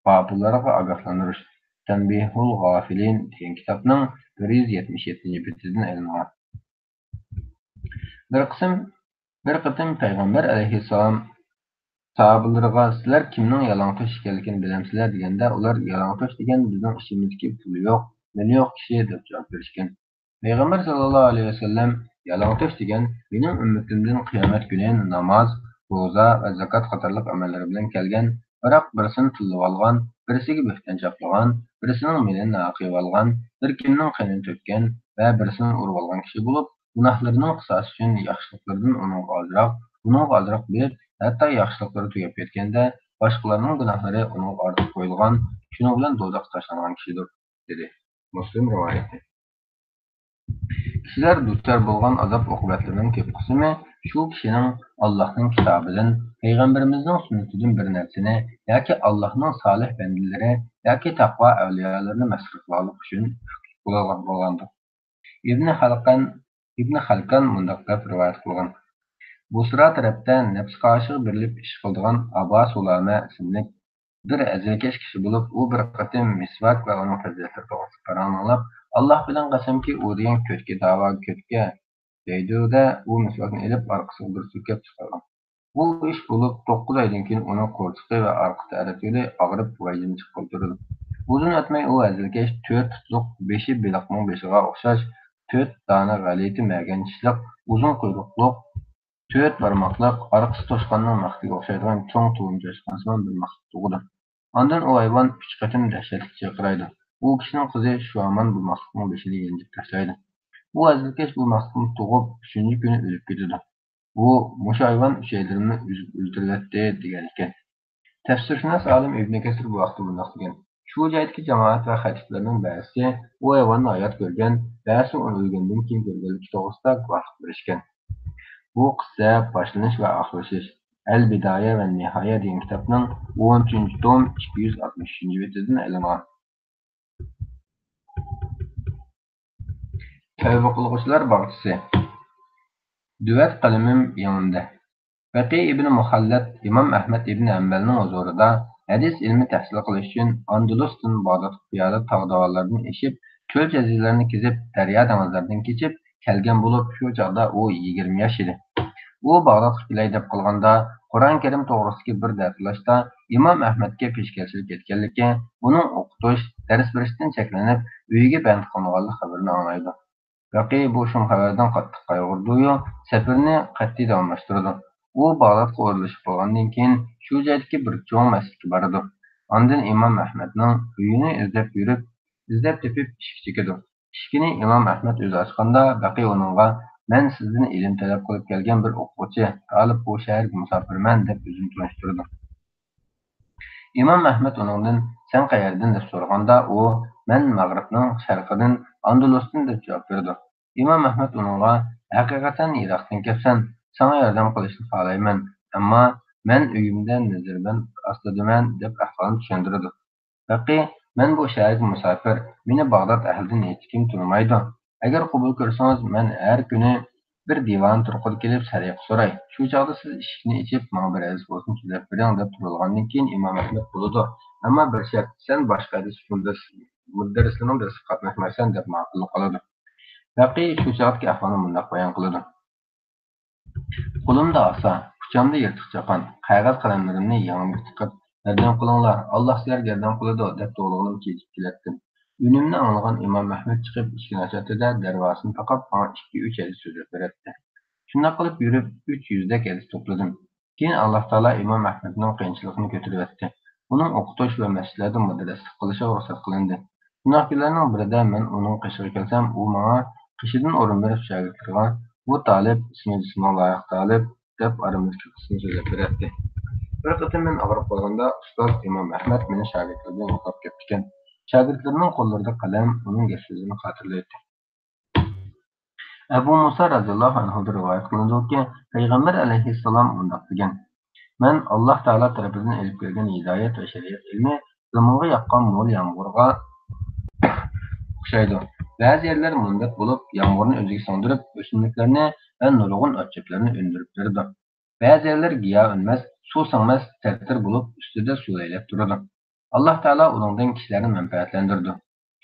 غاپىللارغا ئاگاھلاندۇرۇش، تەنبىھۇل غافىلىن دېگەن كىتابنىڭ بىر يۈز يەتمىش يەتتىنچى بېتىدىن ئېلىنغان. بىر قىسىم، بىر قېتىم پەيغەمبەر ئەلەيھىسسالام ساھابىلىرىغا: «سىلەر كىمنىڭ يالاڭتۆش ئىكەنلىكىنى بىلەمسىلەر؟» دېگەندە، ئۇلار: «يالاڭتۆش دېگەن بىزنىڭ ئىچىمىزدىكى پۇلى يوق، مېلى يوق كىشى» دەپ جاۋاب بېرىشكەن. پەيغەمبەر ساللاللاھۇ ئەلەيھى ۋەسەللەم: «يالاڭتۆش دېگەن مېنىڭ ئۈممىتىمدىن قىيامەت كۈنى ناماز، روزا ۋە زاكات قاتارلىق ئەمەللىرى بىلەن كەلگەن، بىراق بىرسىنى تىللىۋالغان، بىرسىگە بۆھتان چاپلىغان، بىرسىنىڭ مېلىنى ناھەق يەۋالغان، بىر كىمنىڭ قېنىنى تۆككەن ۋە بىرسىنى ئۇرۇۋالغان كىشى بولۇپ، گۇناھلىرىنىڭ قىساسى ئۈچۈن ياخشىلىقلىرىدىن ئۇنىڭغا ئازراق، ئۇنىڭغا ئازراق بېرىپ، ھەتتا ياخشىلىقلىرى تۈگەپ كەتكەندە، باشقىلارنىڭ گۇناھلىرى ئۇنىڭغا ئارتىپ قويۇلغان، شۇنىڭ بىلەن دوزاخقا تاشلانغان كىشىدۇر» دېدى. مۇسلىم رىۋايىتى. كىشىلەر دۇچار بولغان ئازاب-ئوقۇبەتلىرىنىڭ كۆپ قىسمى شۇ كىشىنىڭ ئاللاھنىڭ كىتابىدىن، پەيغەمبىرىمىزنىڭ سۈننىتىدىن بىر نەرسىنى ياكى ئاللاھنىڭ سالىھ بەندىلىرى ياكى تەقۋا ئەۋلىيالىرىنى مەسخىرە قىلغانلىقى ئۈچۈن بولغاندۇر. ئىبنى خەلقان، ئىبنى خەلقان مۇنداق دەپ رىۋايەت قىلغان: بۇسرا تەرەپتە نەپسى خاھىشىغا بېرىلىپ ئىش قىلىدىغان ئابا سۇلامە ئىسىملىك بىر ھەزىلكەش كىشى بولۇپ، ئۇ بىر قېتىم مىسۋاك ۋە ئۇنىڭ پەزىلەتلىرى توغرىسىدا پاراڭ ئاڭلاپ، «ئاللاھ بىلەن قەسەمكى، ئۇ دېگەن كۆتكە داۋا كۆتكە» دەيدۇ-دە، ئۇ مىسۋاكنى ئېلىپ ئارقىسىغا بىر سۈركەپ چىقارغان. بۇ ئىش بولۇپ توققۇز ئايدىن كېيىن ئۇنىڭ قورسىقى ۋە ئارقا تەرەت يولى ئاغرىپ ۋايجىنى چىققىلى تۇرىدۇ. ئۇزۇن ئۆتمەي ئۇ ھەزىلكەش تۆت پۇتلۇق، بېشى بېلىقنىڭ بېشىغا ئوخشاش تۆت دانە غەلىتە مەگەن چىشلىق، ئۇزۇن قۇيرۇقلۇق، تۆت بارماقلىق، ئارقىسى توشقاننىڭ مەختىگە ئوخشايدىغان چوڭ تۇلۇم چاچقانسىمان بىر مەخلۇق تۇغىدۇ. ئاندىن ئۇ ھايۋان ئۈچ قېتىم دەھشەتلىك چىرقىرايدۇ. ئۇ كىشىنىڭ قىزى شۇئامان بۇ مەخلۇقنىڭ بېشىنى يانچىپ تاشلايدۇ. بۇ ھەزىلكەش بۇ مەخلۇقنى تۇغۇپ، ئۈچىنچى كۈنى ئۆلۈپ كېتىدۇ. بۇ، مۇشۇ ھايۋان ئۈچەيلىرىمنى ئۈزۈپ ئۆلتۈرۈۋەتتى، دېگەن ئىكەن. تەپسىرشۇناس ئالىم ئىبنى كەسىر بۇ ھەقتە مۇنداق دېگەن: شۇ جايدىكى جامائەت ۋە خەتىپلەرنىڭ بەزىسى ئۇ ھايۋاننى ھايات كۆرگەن، بەزىسى ئۇنى ئۆلگەندىن كېيىن كۆرگەنلىكى توغرىسىدا گۇۋاھلىق بېرىشكەن. بۇ قىسسە باشلىنىش ۋە ئاخىرلىشىش، ئەل بىدايە ۋە نىھايە دېگەن كىتابنىڭ ئون ئۈچىنچى توم ئىككى يۈز ئاتمىش ئۈچىنچى بېتىدىن ئېلىنغان. تەۋبە قىلغۇچىلار باغچىسى. دۆۋەت قەلىمىم يېڭىمدە. بەقى ئىبنى مۇخەللەد ئىمام ئەھمەد ئىبنى ھەمبەلنىڭ ھۇزۇرىدا ھەدىس ئىلمى تەھسىل قىلىش ئۈچۈن ئاندۇلۇستىن باغدادقا پىيادە تاغ داۋانلاردىن ئېشىپ، چۆل جەزىرىلەرنى كېزىپ، دەريا دېڭىزلاردىن كېچىپ كەلگەن بولۇپ، شۇ چاغدا ئۇ يىگىرمە ياش ئىدى. ئۇ باغدادقا كېلەي دەپ قالغاندا، قۇرئان كەرىم توغرىسىدىكى بىر دەرس تالاشتا ئىمام ئەھمەدكە پېشكەشچىلىك ئەتكەنلىكى، ئۇنىڭ ئوقۇتۇش، دەرس بېرىشتىن چەكلىنىپ، ئۆيىگە بەند قىلىنغانلىق خەۋىرىنى ئاڭلايدۇ. بەقى بۇ شۇم خەۋەردىن قاتتىق قايغۇرىدۇ-يۇ، سەپىرىنى قەتئىي داۋاملاشتۇرىدۇ. ئۇ باغدادقا ئورۇنلىشىپ بولغاندىن كېيىن، شۇ جايدىكى بىر چوڭ مەسچىتكە بارىدۇ. ئاندىن ئىمام ئەھمەدنىڭ ئۆيىنى ئىزدەپ يۈرۈپ، ئىزدەپ تېپىپ ئىشىككە چېكىدۇ. ئىشىكىنى ئىمام ئەھمەد ئۆزى ئاچقاندا، بەقى ئۇنىڭغا: «مەن سىزدىن ئىلىم تەلەپ قىلىپ كەلگەن بىر ئوقۇغۇچى، تالىپ بۇ شەھەرگە مۇساپىرمەن» دەپ ئۆزىنى تونۇشتۇرىدۇ. ئىمام ئەھمەد ئۇنىڭدىن: «سەن قەيەردىن؟» دەپ سورىغاندا، ئۇ: «مەن مەغرىبنىڭ شەرقىدىن، ئاندۇلۇستىن» دەپ جاۋاب بېرىدۇ. ئىمام ئەھمەد ئۇنىڭغا: «ھەقىقەتەن يىراقتىن كەپسەن، ساڭا ياردەم قىلىشنى خالايمەن، ئەمما مەن ئۆيۈمدە نەزەربەند ئاستىدىمەن» دەپ ئەھۋالنى چۈشەندۈرىدۇ. بەقى: «مەن بۇ شەھەرگە مۇساپىر، مېنى باغداد ئەھلىدىن ھېچكىم تونۇمايدۇ. ئەگەر قوبۇل كۆرسىڭىز، مەن ھەر كۈنى بىر دىۋان تۇرقىدا كېلىپ سەدىقە سوراي. شۇ چاغدا سىز ئىشىكنى ئېچىپ، ماڭا بىر ھەدىس بولسۇن سۆزلەپ بېرىڭ» دەپ تۇرۇلغاندىن كېيىن، ئىمام ئەھمەد: «بولىدۇ، ئەمما بىر شەرت، سەن باشقا ھەدىس مۇدەررىسلىرىنىڭ دەرسىگە قاتناشمايسەن» دەپ ماقۇللۇق قىلىدۇ. پەقىي شۇ چاغدىكى ئەھۋالنى مۇنداق بايان قىلىدۇ: «قولۇمدا ئاسا، ئۇچامدا يىرتىق چاپان، قەغەز قەلەملىرىمنى يىڭىمغا تىقىپ، ياردەم قىلىڭلار، ئاللا سىلەرگە ياردەم قىلىدۇ» دەپ توۋلىغىنىمچە يېتىپ كېلەتتىم. ئۈنۈمنى ئاڭلىغان ئىمام ئەھمەد چىقىپ ئىشىكنى ئاچاتتى-دە، دەرۋازىسىنى تاقاپ، ماڭا ئىككى-ئۈچ ھەدىس سۆزلەپ بېرەتتى. شۇنداق قىلىپ يۈرۈپ، ئۈچ يۈزدەك ھەدىس توپلىدىم. كېيىن ئاللا تائالا ئىمام ئەھمەدنىڭ قىيىنچىلىقىنى كۆتۈرۈۋەتتى. ئۇنىڭ ئوقۇتۇش ۋە مەسچىتلەردە مۇدەررىسلىك قىلىشىغا رۇخسەت قىلىندى. شۇنداق كۈنلەرنىڭ بىرىدە مەن ئۇنىڭ قېشىغا كەلسەم، ئۇ ماڭا قېشىدىن ئورۇن بېرىپ شاگىرتلىرىغا: «بۇ تالىپ، ئىسمى جىسمىغا لايىق تالىپ» دەپ ئارىمىزدىكى قىسسىنى سۆزلەپ بېرەتتى. بىر قېتىم مەن ئاغرىپ قالغاندا، ئۇستاز ئىمام ئەھمەد مېنى شاگىرتلىرىدىن يوقلاپ كەپتىكەن. شاگىرتلىرىنىڭ قوللىرىدا قەلەم ئۇنىڭ گەپ-سۆزىنى خاتىرىلەيتتى. ئەبۇ مۇسا رەزىياللاھۇ ئەنھۇدىن رىۋايەت قىلىنىدۇكى، پەيغەمبەر ئەلەيھىسسالام مۇنداق دېگەن: «مەن ئاللا تائالا تەرىپىدىن ئېلىپ كەلگەن ھىدايەت ۋە شەرىئەت ئىلمى زېمىنغا ياغقان مول يامغۇرغا ئوخشايدۇ. بەزى يەرلەر مۇندەك بولۇپ، يامغۇرنى ئۆزىگە سىڭدۈرۈپ، ئۆسۈملۈكلەرنى ۋە نۇرغۇن ئۆت-چۆپلەرنى ئۈندۈرۈپ بېرىدۇ. بەزى يەرلەر گىياھ ئۈنمەس، سۇ سىڭمەس، تەرتىر بولۇپ، ئۈستىدە سۇ لەيلەپ تۇرىدۇ. ئاللا تائالا ئۇنىڭدىن كىشىلەرنى مەنپەئەتلەندۈرىدۇ.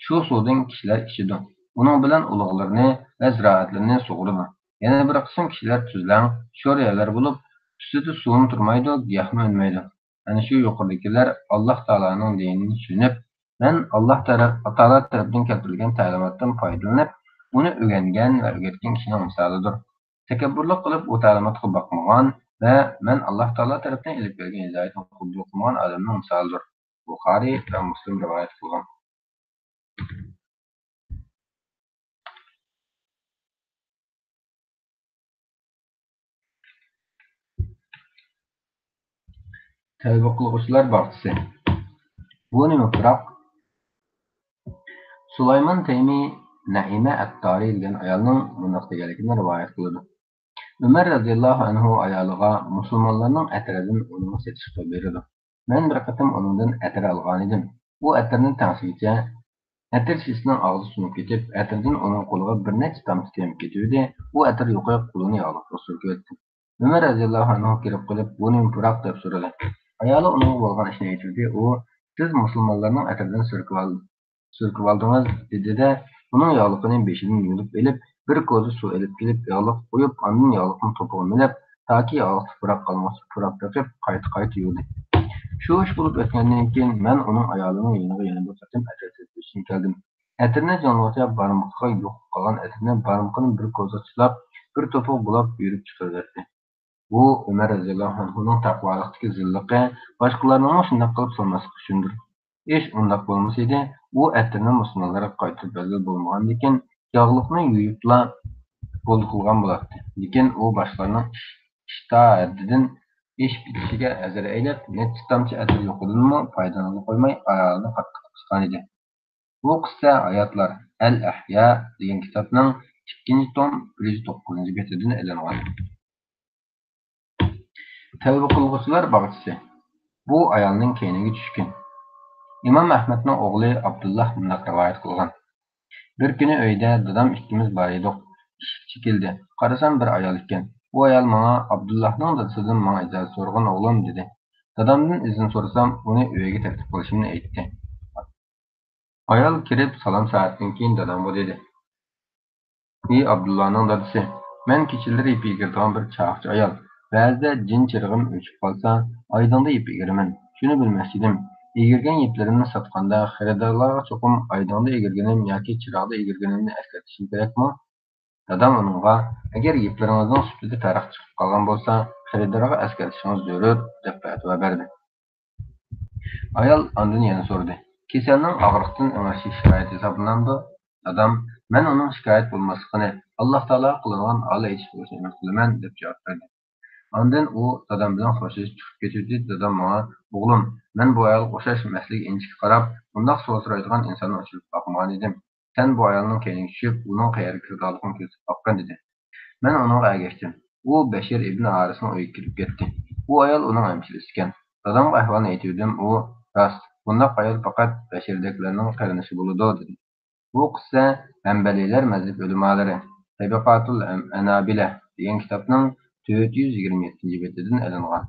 شۇ سۇدىن كىشىلەر ئىچىدۇ. ئۇنىڭ بىلەن ئۇلۇغلىرىنى ۋە زىرائەتلىرىنى سۇغۇرىدۇ. يەنە بىر قىسىم كىشىلەر تۈزلەڭ، شور يەرلەر بولۇپ، ئۈستىدە سۇمۇ تۇرمايدۇ، گىياھمۇ ئۈنمەيدۇ. ئەنە شۇ يۇقىرىدىكىلەر ئاللا تائالانىڭ دىنىنى چۈشىنىپ، مەن ئاللا تەرەپ-، تائالا تەرىپىدىن كەلتۈرۈلگەن تەلىماتتىن پايدىلىنىپ، ئۇنى ئۆگەنگەن ۋە ئۆگەتكەن كىشىنىڭ مىسالىدۇر. تەكەببۇرلۇق قىلىپ، ئۇ تەلىماتقا باقمىغان ۋە مەن ئاللا تائالا تەرىپىدىن ئېلىپ كەلگەن ھىدايەتنى قوبۇل قىلمىغان ئادەمنىڭ مىسالىدۇر.» بۇخارىي ۋە مۇسلىم رىۋايەت قىلغان. تەۋبە قىلغۇچىلار باغچىسى. بۇ نېمە پۇراق؟ سۇلايمان تەيمى نەئىمە ئەتتارى دېگەن ئايالنىڭ مۇنداق دېگەنلىكىنى رىۋايەت قىلىدۇ. ئۆمەر رەزىياللاھۇ ئەنھۇ ئايالىغا مۇسۇلمانلارنىڭ ئەتىرىدىن ئۇنىڭغا سېتىشقا بېرىدۇ. مەن بىر قېتىم ئۇنىڭدىن ئەتىر ئالغانىدىم. ئۇ ئەتىرنى تەڭشىگىچە ئەتىر شىشىسىنىڭ ئاغزى سۇنۇپ كېتىپ، ئەتىردىن ئۇنىڭ قولىغا بىر نەچچە تامچە تېمىپ كېتىۋىدى. ئۇ ئەتىر يۇقىرى قولىنى ياغلىققا سۈركىۋەتتى. ئۆمەر رەزىياللاھۇ ئەنھۇ كىرىپ قېلىپ، «بۇ نېمە پۇراق؟» دەپ سورىدى. ئايالى ئۇنىڭغا بولغان ئىشنى ئېيتىۋىدى. ئۇ، «سىز مۇسۇلمانلارنىڭ ئەتىرىدىن سۈركىۋال-، سۈركىۋالدىڭىز» دېدى-دە، ئۇنىڭ ياغلىقىنى بېشىدىن يۇلۇپ ئېلىپ، بىر كوزا سۇ ئېلىپ كېلىپ، ياغلىققا قۇيۇپ، ئاندىن ياغلىقنى توپىغا مىلەپ، تاكى ياغلىقتا پۇراپ قالمىغۇچە پۇراپ بېقىپ، قايتا-قايتا يۇدى. شۇ ئىش بولۇپ ئۆتكەندىن كېيىن، مەن ئۇنىڭ ئايالىنىڭ يېنىغا يەنە بىر قېتىم ئەتىر سېتىۋېتىشكە كەلدىم. ئەتىرنى جىڭلىغۇچە بارمىقىغا يۇقۇپ قالغان ئەتىرنى بارمىقىنى بىر كوزىغا چىلاپ، بىر توپىغا بۇلاپ يۈرۈپ چىقىرىۋەتتى. بۇ ئۆمەر رەزىياللاھۇ ئەنھۇنىڭ تەقۋالىقتىكى زىللىقى، باشقىلارنىڭمۇ شۇنداق قىلىپ سالماسلىقى ئۈچۈندۇر. ئىش ئۇنداق بولمىسىدى، ئۇ ئەتىرنى مۇسۇلمانلارغا قايتۇرۇپ بەرگىلى بولمىغاندىكىن، ياغلىقنى يۇيۇپلا بولدى قىلغان بولاتتى. لېكىن ئۇ باشقىلارنىڭ ئىش-، ئىشتىھا ھەددىدىن ئېشىپ كېتىشىگە ھەزەر ئەيلەپ، نەچچە تامچە ئەتىر يۇقىرىدىنمۇ پايدىلىنىپلا قويماي، ئايالىنى قاتتىق قىسقان ئىدى. بۇ قىسسە ھاياتلار، ئەل ئەھيا دېگەن كىتابنىڭ ئىككىنچى توم بىر يۈز توققۇزىنچى بېتىدىن ئېلىنغان. تەۋبە قىلغۇچىلار باغچىسى. بۇ ئايالنىڭ كەينىگە چۈشكىن. ئىمام ئەھمەدنىڭ ئوغلى ئابدۇللاھ مۇنداق رىۋايەت قىلغان: بىر كۈنى ئۆيدە دادام ئىككىمىز بار ئىدۇق. ئىشىك چېكىلدى. قارىسام، بىر ئايال ئىكەن. بۇ ئايال ماڭا ئابدۇللاھنىڭ دادىسىدىن ماڭا ئىجازەت سورىغىن ئوغلۇم، دېدى. دادامدىن ئىزىن سورىسام، ئۇنى ئۆيىگە تەكلىپ قىلىشىمنى ئېيتتى. ئايال كىرىپ سالام سائەتتىن كېيىن دادامغا دېدى: ئى ئابدۇللانىڭ دادىسى، مەن كېچىلىرى يىپ ئىگىرىدىغان بىر چاقچى ئايال. بەزىدە جىن چىرىغىم ئۆچۈپ قالسا، ئايدىڭدا يىپ ئىگىرىمەن. شۇنى بىلمەكچىدىم. ئىگىرگەن يىپلىرىمنى ساتقاندا خېرىدارلارغا چوقۇم ئايدىڭدا ئىگىرگىنىم ياكى چىراغدا ئىگىرگىنىمنى ئەسكەرتىشىم كېرەكمۇ؟ دادام ئۇنىڭغا، ئەگەر يىپلىرىڭىزنىڭ سۈپىتى پەرق چىقىپ قالغان بولسا، خېرىدارغا ئەسكەرتىشىڭىز زۆرۈر، دەپ پەتىۋا بەردى. ئايال ئاندىن يەنە سورىدى: كېسەلنىڭ ئاغرىقتىن ئېڭىشىش شىكايەت ھېسابلىنامدۇ؟ دادام: مەن ئۇنىڭ شىكايەت بولماسلىقىنى، ئاللا تائالاغا قىلىنغان ئاللا ئېيتىش بولۇشىنى ئۈمىد قىلىمەن، دەپ جاۋاب بەردى. ئاندىن ئۇ دادام بىلەن خوشلىشىپ چىقىپ كېتىۋىدى. دادام ماڭا: ئوغلۇم، مەن بۇ ئايالغا ئوخشاش مەسىلىگە ئىنچىكە قاراپ، بۇنداق سوئال سورايدىغان ئىنساننى ئۇچرىتىپ باقمىغانىدىم. سەن بۇ ئايالنىڭ كەينىگە چۈشۈپ، ئۇنىڭ قەيەرگە كىرىدىغانلىقىنى كۆزىتىپ باققىن، دېدى. مەن ئۇنىڭغا ئەگەشتىم. ئۇ بەشىر ئىبنى ھارىسنىڭ ئۆيىگە كىرىپ كەتتى. ئۇ ئايال ئۇنىڭ ھەمشىرىسى ئىكەن. دادامغا ئەھۋالنى ئېيتىۋىدىم، ئۇ: راست، بۇنداق ئايال پەقەت بەشىردەكلەرنىڭ قېرىندىشى بولىدۇ، دېدى. بۇ قىسسە ھەنبەلىيلەر مەزھەپ ئۆلىمالىرى، تەبەقاتۇل ئەنابىلە دېگەن كىتابنىڭ تۆت يۈز يىگىرمە يەتتىنچى بېتىدىن ئېلىنغان.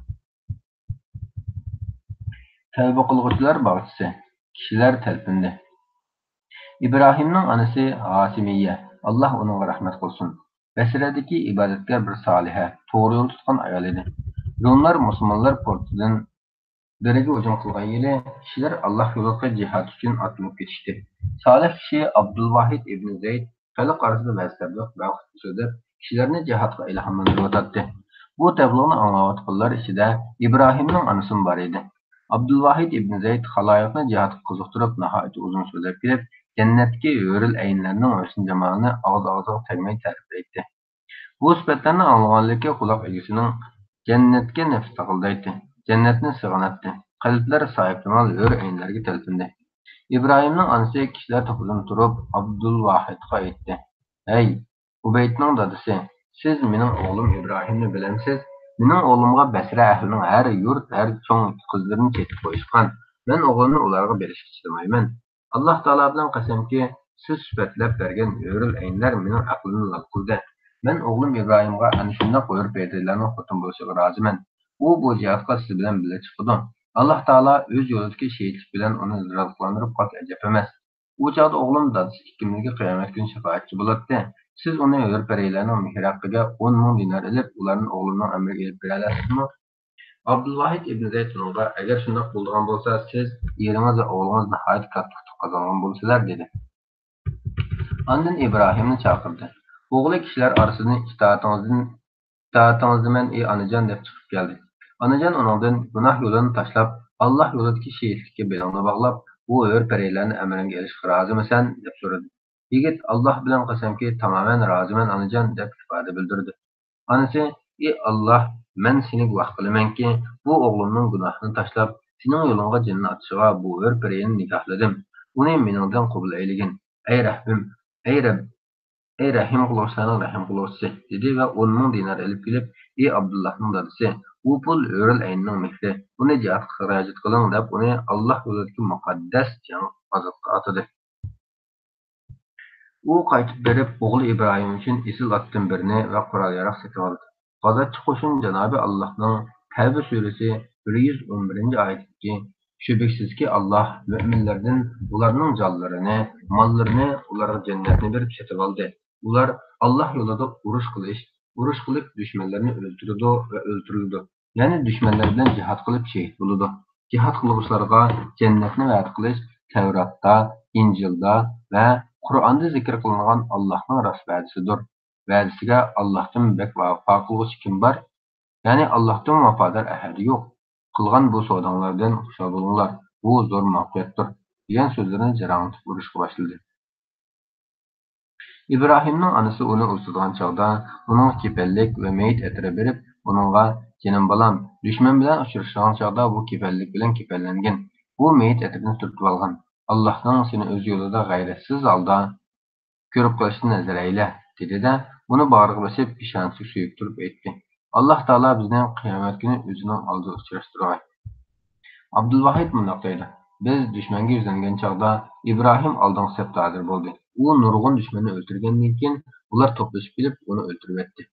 تەۋبە قىلغۇچىلار باغچىسى. كىشىلەر تەلپۈندى. ئىبراھىمنىڭ ئانىسى ھاسىمىيە، ئاللا ئۇنىڭغا رەھمەت قىلسۇن، بەسرەدىكى ئىبادەتكار بىر سالىھە، توغرا يول تۇتقان ئايال ئىدى. روملار مۇسۇلمانلار پورتىدىن بىرىگە ھۇجۇم قىلغان يىلى كىشىلەر ئاللا يولىغا جىھاد ئۈچۈن ئاتلىنىپ كېتىشتى. سالىھ كىشى ئابدۇلۋاھىد ئىبنى زەيد خەلق ئارىسىدا مەزھەپلىك ۋە خۇتبە سۆزلەپ، كىشىلەرنى جىھادقا ئىلھاملاندۇرۇۋاتاتتى. بۇ تەبلىغنى ئاڭلاۋاتقانلار ئىچىدە ئىبراھىمنىڭ ئانىسىمۇ بار ئىدى. ئابدۇلۋاھىد ئىبنى زەيد خالايىقنى جىھادقا قىزىقتۇرۇپ، ناھايىتى ئۇزۇن سۆزلەپ كېلىپ، جەننەتتىكى ھۆرۈل ئەينلەرنىڭ ھۆسن-جامالىنى ئاغزى-ئاغزىغا تەگمەي تەرىپلەيتتى. بۇ سۈپەتلەرنى ئاڭلىغانلىكى قۇلاق ئىگىسىنىڭ جەننەتكە نەپسى تاقىلدايتتى، جەننەتنى سېغىناتتى. قەلبلەر ساھىبجامال ھۆر ئەينلەرگە تەلپۈندى. ئىبراھىمنىڭ ئانىسى كىشىلەر توپىدىن تۇرۇپ، ئابدۇلۋاھىدقا ئېيتتى: «ھەي، ئۇبەيدنىڭ دادىسى، سىز مېنىڭ ئوغلۇم ئىبراھىمنى بىلەمسىز؟ مېنىڭ ئوغلۇمغا بەسرە ئەھلىنىڭ ھەر يۇرت، ھەر چوڭ قىزلىرىنى چېتىپ قويۇشقان. مەن ئوغلۇمنى ئۇلارغا بېرىشكە چىدىمايمەن. ئاللا تائالا بىلەن قەسەمكى، سىز سۈپەتلەپ بەرگەن ھۆرۈل ئەينلەر مېنىڭ ئەقلىمنى لال قىلدى. مەن ئوغلۇم ئىبراھىمغا ئەنە شۇنداق ھۆر پەرىلەرنىڭ خوتۇن بولۇشىغا رازىمەن. ئۇ بۇ جىھادقا سىز بىلەن بىللە چىقىدۇ. ئاللا تائالا ئۆز يولىدىكى شېھىتلىك بىلەن ئۇنى رىزقىلاندۇرۇپ قالسا ئەجەب ئەمەس.» ئۇ چاغدا ئوغلۇم دادىسى ئىككىمىزگە قىيامەت كۈنى شاپائەتچى بولاتتى. سىز ئۇنى ھۆر پەرىلەرنىڭ مېھرى ھەققىگە ئون مىڭ دىنار ئېلىپ، ئۇلارنى ئوغلۇمنىڭ ئەمرىگە ئېلىپ بېرەلەيسىزمۇ؟ ئابدۇلۋاھىد ئىبنى زەيد ئۇنىڭغا، ئەگەر شۇنداق بولىدىغان بولسا، سىز، ئېرىڭىز ۋە ئوغلىڭىز ناھايىتى كاتتا ئۇتۇق قازانغان بولىسىلەر، دېدى. ئاندىن ئىبراھىمنى چاقىردى. ئوغلى كىشىلەر ئارىسىدىن ئىتائىتىڭىزدىن، ئىتائىتىڭىزدىمەن، ئى ئانىجان، دەپ چىقىپ كەلدى. ئانىجان ئۇنىڭدىن گۇناھ يولىنى تاشلاپ، ئاللا يولىدىكى شېھىتلىككە بېلىڭنى باغلاپ، بۇ ھۆر پەرىلەرنى ئەمرىڭگە ئېلىشقا رازىمىسەن؟ دەپ سورىدى. يىگىت، ئاللا بىلەن قەسەمكى، تامامەن رازىمەن، ئانىجان، دەپ ئىپادە بىلدۈردى. ئانىسى، ئى ئاللا، مەن سېنى گۇۋاھ قىلىمەنكى، بۇ ئوغلۇمنىڭ گۇناھىنى تاشلاپ، سېنىڭ يولۇڭغا جېنىنى ئاتىشىغا بۇ ھۆر پەرىنى نىكاھلىدىم. ئۇنى مېنىڭدىن قوبۇل ئەيلىگىن. ئەي رەھىم، ئەي رەب، ئەي رەھىم قىلغۇچىلارنىڭ رەھىم قىلغۇچىسى، دېدى ۋە ئون مىڭ دىنار ئېلىپ كېلىپ، ئى ئابدۇللاھنىڭ دادىسى، بۇ پۇل ھۆرۈل ئەيننىڭ مېھرى، بۇنى جىھادقا خىراجەت قىلىڭ، دەپ ئۇنى ئاللا يولىدىكى مۇقەددەس جەڭ غازاتقا ئاتىدى. ئۇ قايتىپ بېرىپ، ئوغلى ئىبراھىم ئۈچۈن ئېسىل ئاتتىن بىرنى ۋە قورال-ياراغ سېتىۋالدى. غازاتچى قوشۇن جانابى ئاللاھنىڭ تەۋبە سۈرىسى بىر يۈز ئون بىرىنچى ئايىتىدىكى، شۈبھىسىزكى، ئاللاھ مۆمىنلەردىن ئۇلارنىڭ جانلىرىنى، ماللىرىنى، ئۇلارغا جەننەتنى بېرىپ سېتىۋالدى. ئۇلار ئاللاھ يولىدا ئۇرۇش قىلىش، ئۇرۇش قىلىپ دۈشمەنلەرنى ئۆلتۈرىدۇ ۋە ئۆلتۈرۈلىدۇ. يەنى دۈشمەنلەر بىلەن جىھاد قىلىپ شېھىت بولىدۇ. جىھاد قىلغۇچىلارغا جەننەتنى ۋەدە قىلىش تەۋراتتا، ئىنجىلدا ۋە قۇرئاندا زىكىر قىلىنغان ئاللاھنىڭ راست ۋەدىسىدۇر. ۋەدىسىگە ئاللاھتىن بەك ۋاپا قىلغۇچى كىم بار؟ يەنى ئاللاھتىن ۋاپادار ئەھەدى يوق. قىلغان بۇ سوداڭلاردىن خۇشال بولۇڭلار، بۇ زور مۇۋەپپەقىيەتتۇر، دېگەن سۆزلىرىنى جاراڭلىتىپ ئۇرۇشقا باشلىدى. ئىبراھىمنىڭ ئانىسى ئۇنى ئۇزىتىدىغان چاغدا، ئۇنىڭغا كېپەنلىك ۋە مېيىت ئەتىرى بېرىپ، ئۇنىڭغا، جېنىم بالام، دۈشمەن بىلەن ئۇچرىشىدىغان چاغدا بۇ كېپەنلىك بىلەن كېپەنلەنگىن، بۇ مېيىت ئەتىرىنى تۈرتۈۋالغىن. ئاللاھنىڭ سېنى ئۆز يولىدا غەيرەتسىز ھالدا كۆرۈپ قېلىشتىن ھەزەر ئەيلە، دېدى-دە، ئۇنى باغرىغا بېسىپ، پېشانىسىگە سۆيۈپ تۇرۇپ ئېيتتى، ئاللاھ تائالا بىزنى قىيامەت كۈنى ئۆزىنىڭ ئالدىدا ئۇچراشتۇرغاي. ئابدۇلۋاھىد مۇنداق دەيدۇ، بىز دۈشمەنگە يۈزلەنگەن چاغدا ئىبراھىم ئالدىنقى سەپتە ھازىر بولدى. ئۇ نۇرغۇن دۈشمەننى ئۆلتۈرگەندىن كېيىن، ئۇلار توپلىشىپ كېلىپ ئۇنى ئۆلتۈرۈۋەتتى.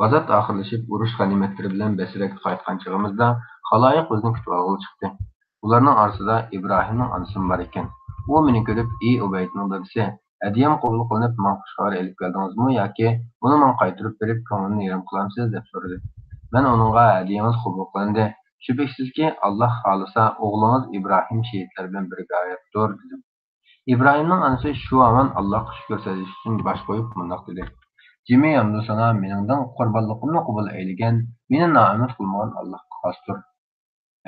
غازات ئاخىرلىشىپ، ئۇرۇش غەنىيمەتلىرى بىلەن بەسرەگە قايتقان چېغىمىزدا، خالايىق بىزنى كۈتۈۋالغىلى چىقتى. ئۇلارنىڭ ئارىسىدا ئىبراھىمنىڭ ئانىسىمۇ بار ئىكەن. ئۇ مېنى كۆرۈپ، ئى ئۇبەيدنىڭ دادىسى، ھەدىيەم قوبۇل قىلىنىپ، ماڭا خۇش خەۋەر ئېلىپ كەلدىڭىزمۇ ياكى ئۇنى ماڭا قايتۇرۇپ بېرىپ، كۆڭلۈمنى يېرىم قىلامسىز؟ دەپ سورىدى. مەن ئۇنىڭغا، ھەدىيەڭىز قوبۇل قىلىندى. شۈبھىسىزكى، ئاللاھ خالىسا، ئوغلىڭىز ئىبراھىم شېھىتلەر بىلەن بىرگە ھاياتتۇر، دېدىم. ئىبراھىمنىڭ ئانىسى شۇ ھامان ئاللاھقا شۈكۈر سەجدىسى ئۈچۈن باش قويۇپ مۇنداق دېدى، جىمى يامدۇسانا مېنىڭدىن قۇربانلىقىمنى قوبۇل ئەيلىگەن، مېنى نائۈمىد قىلمىغان ئاللاھقا خاستۇر.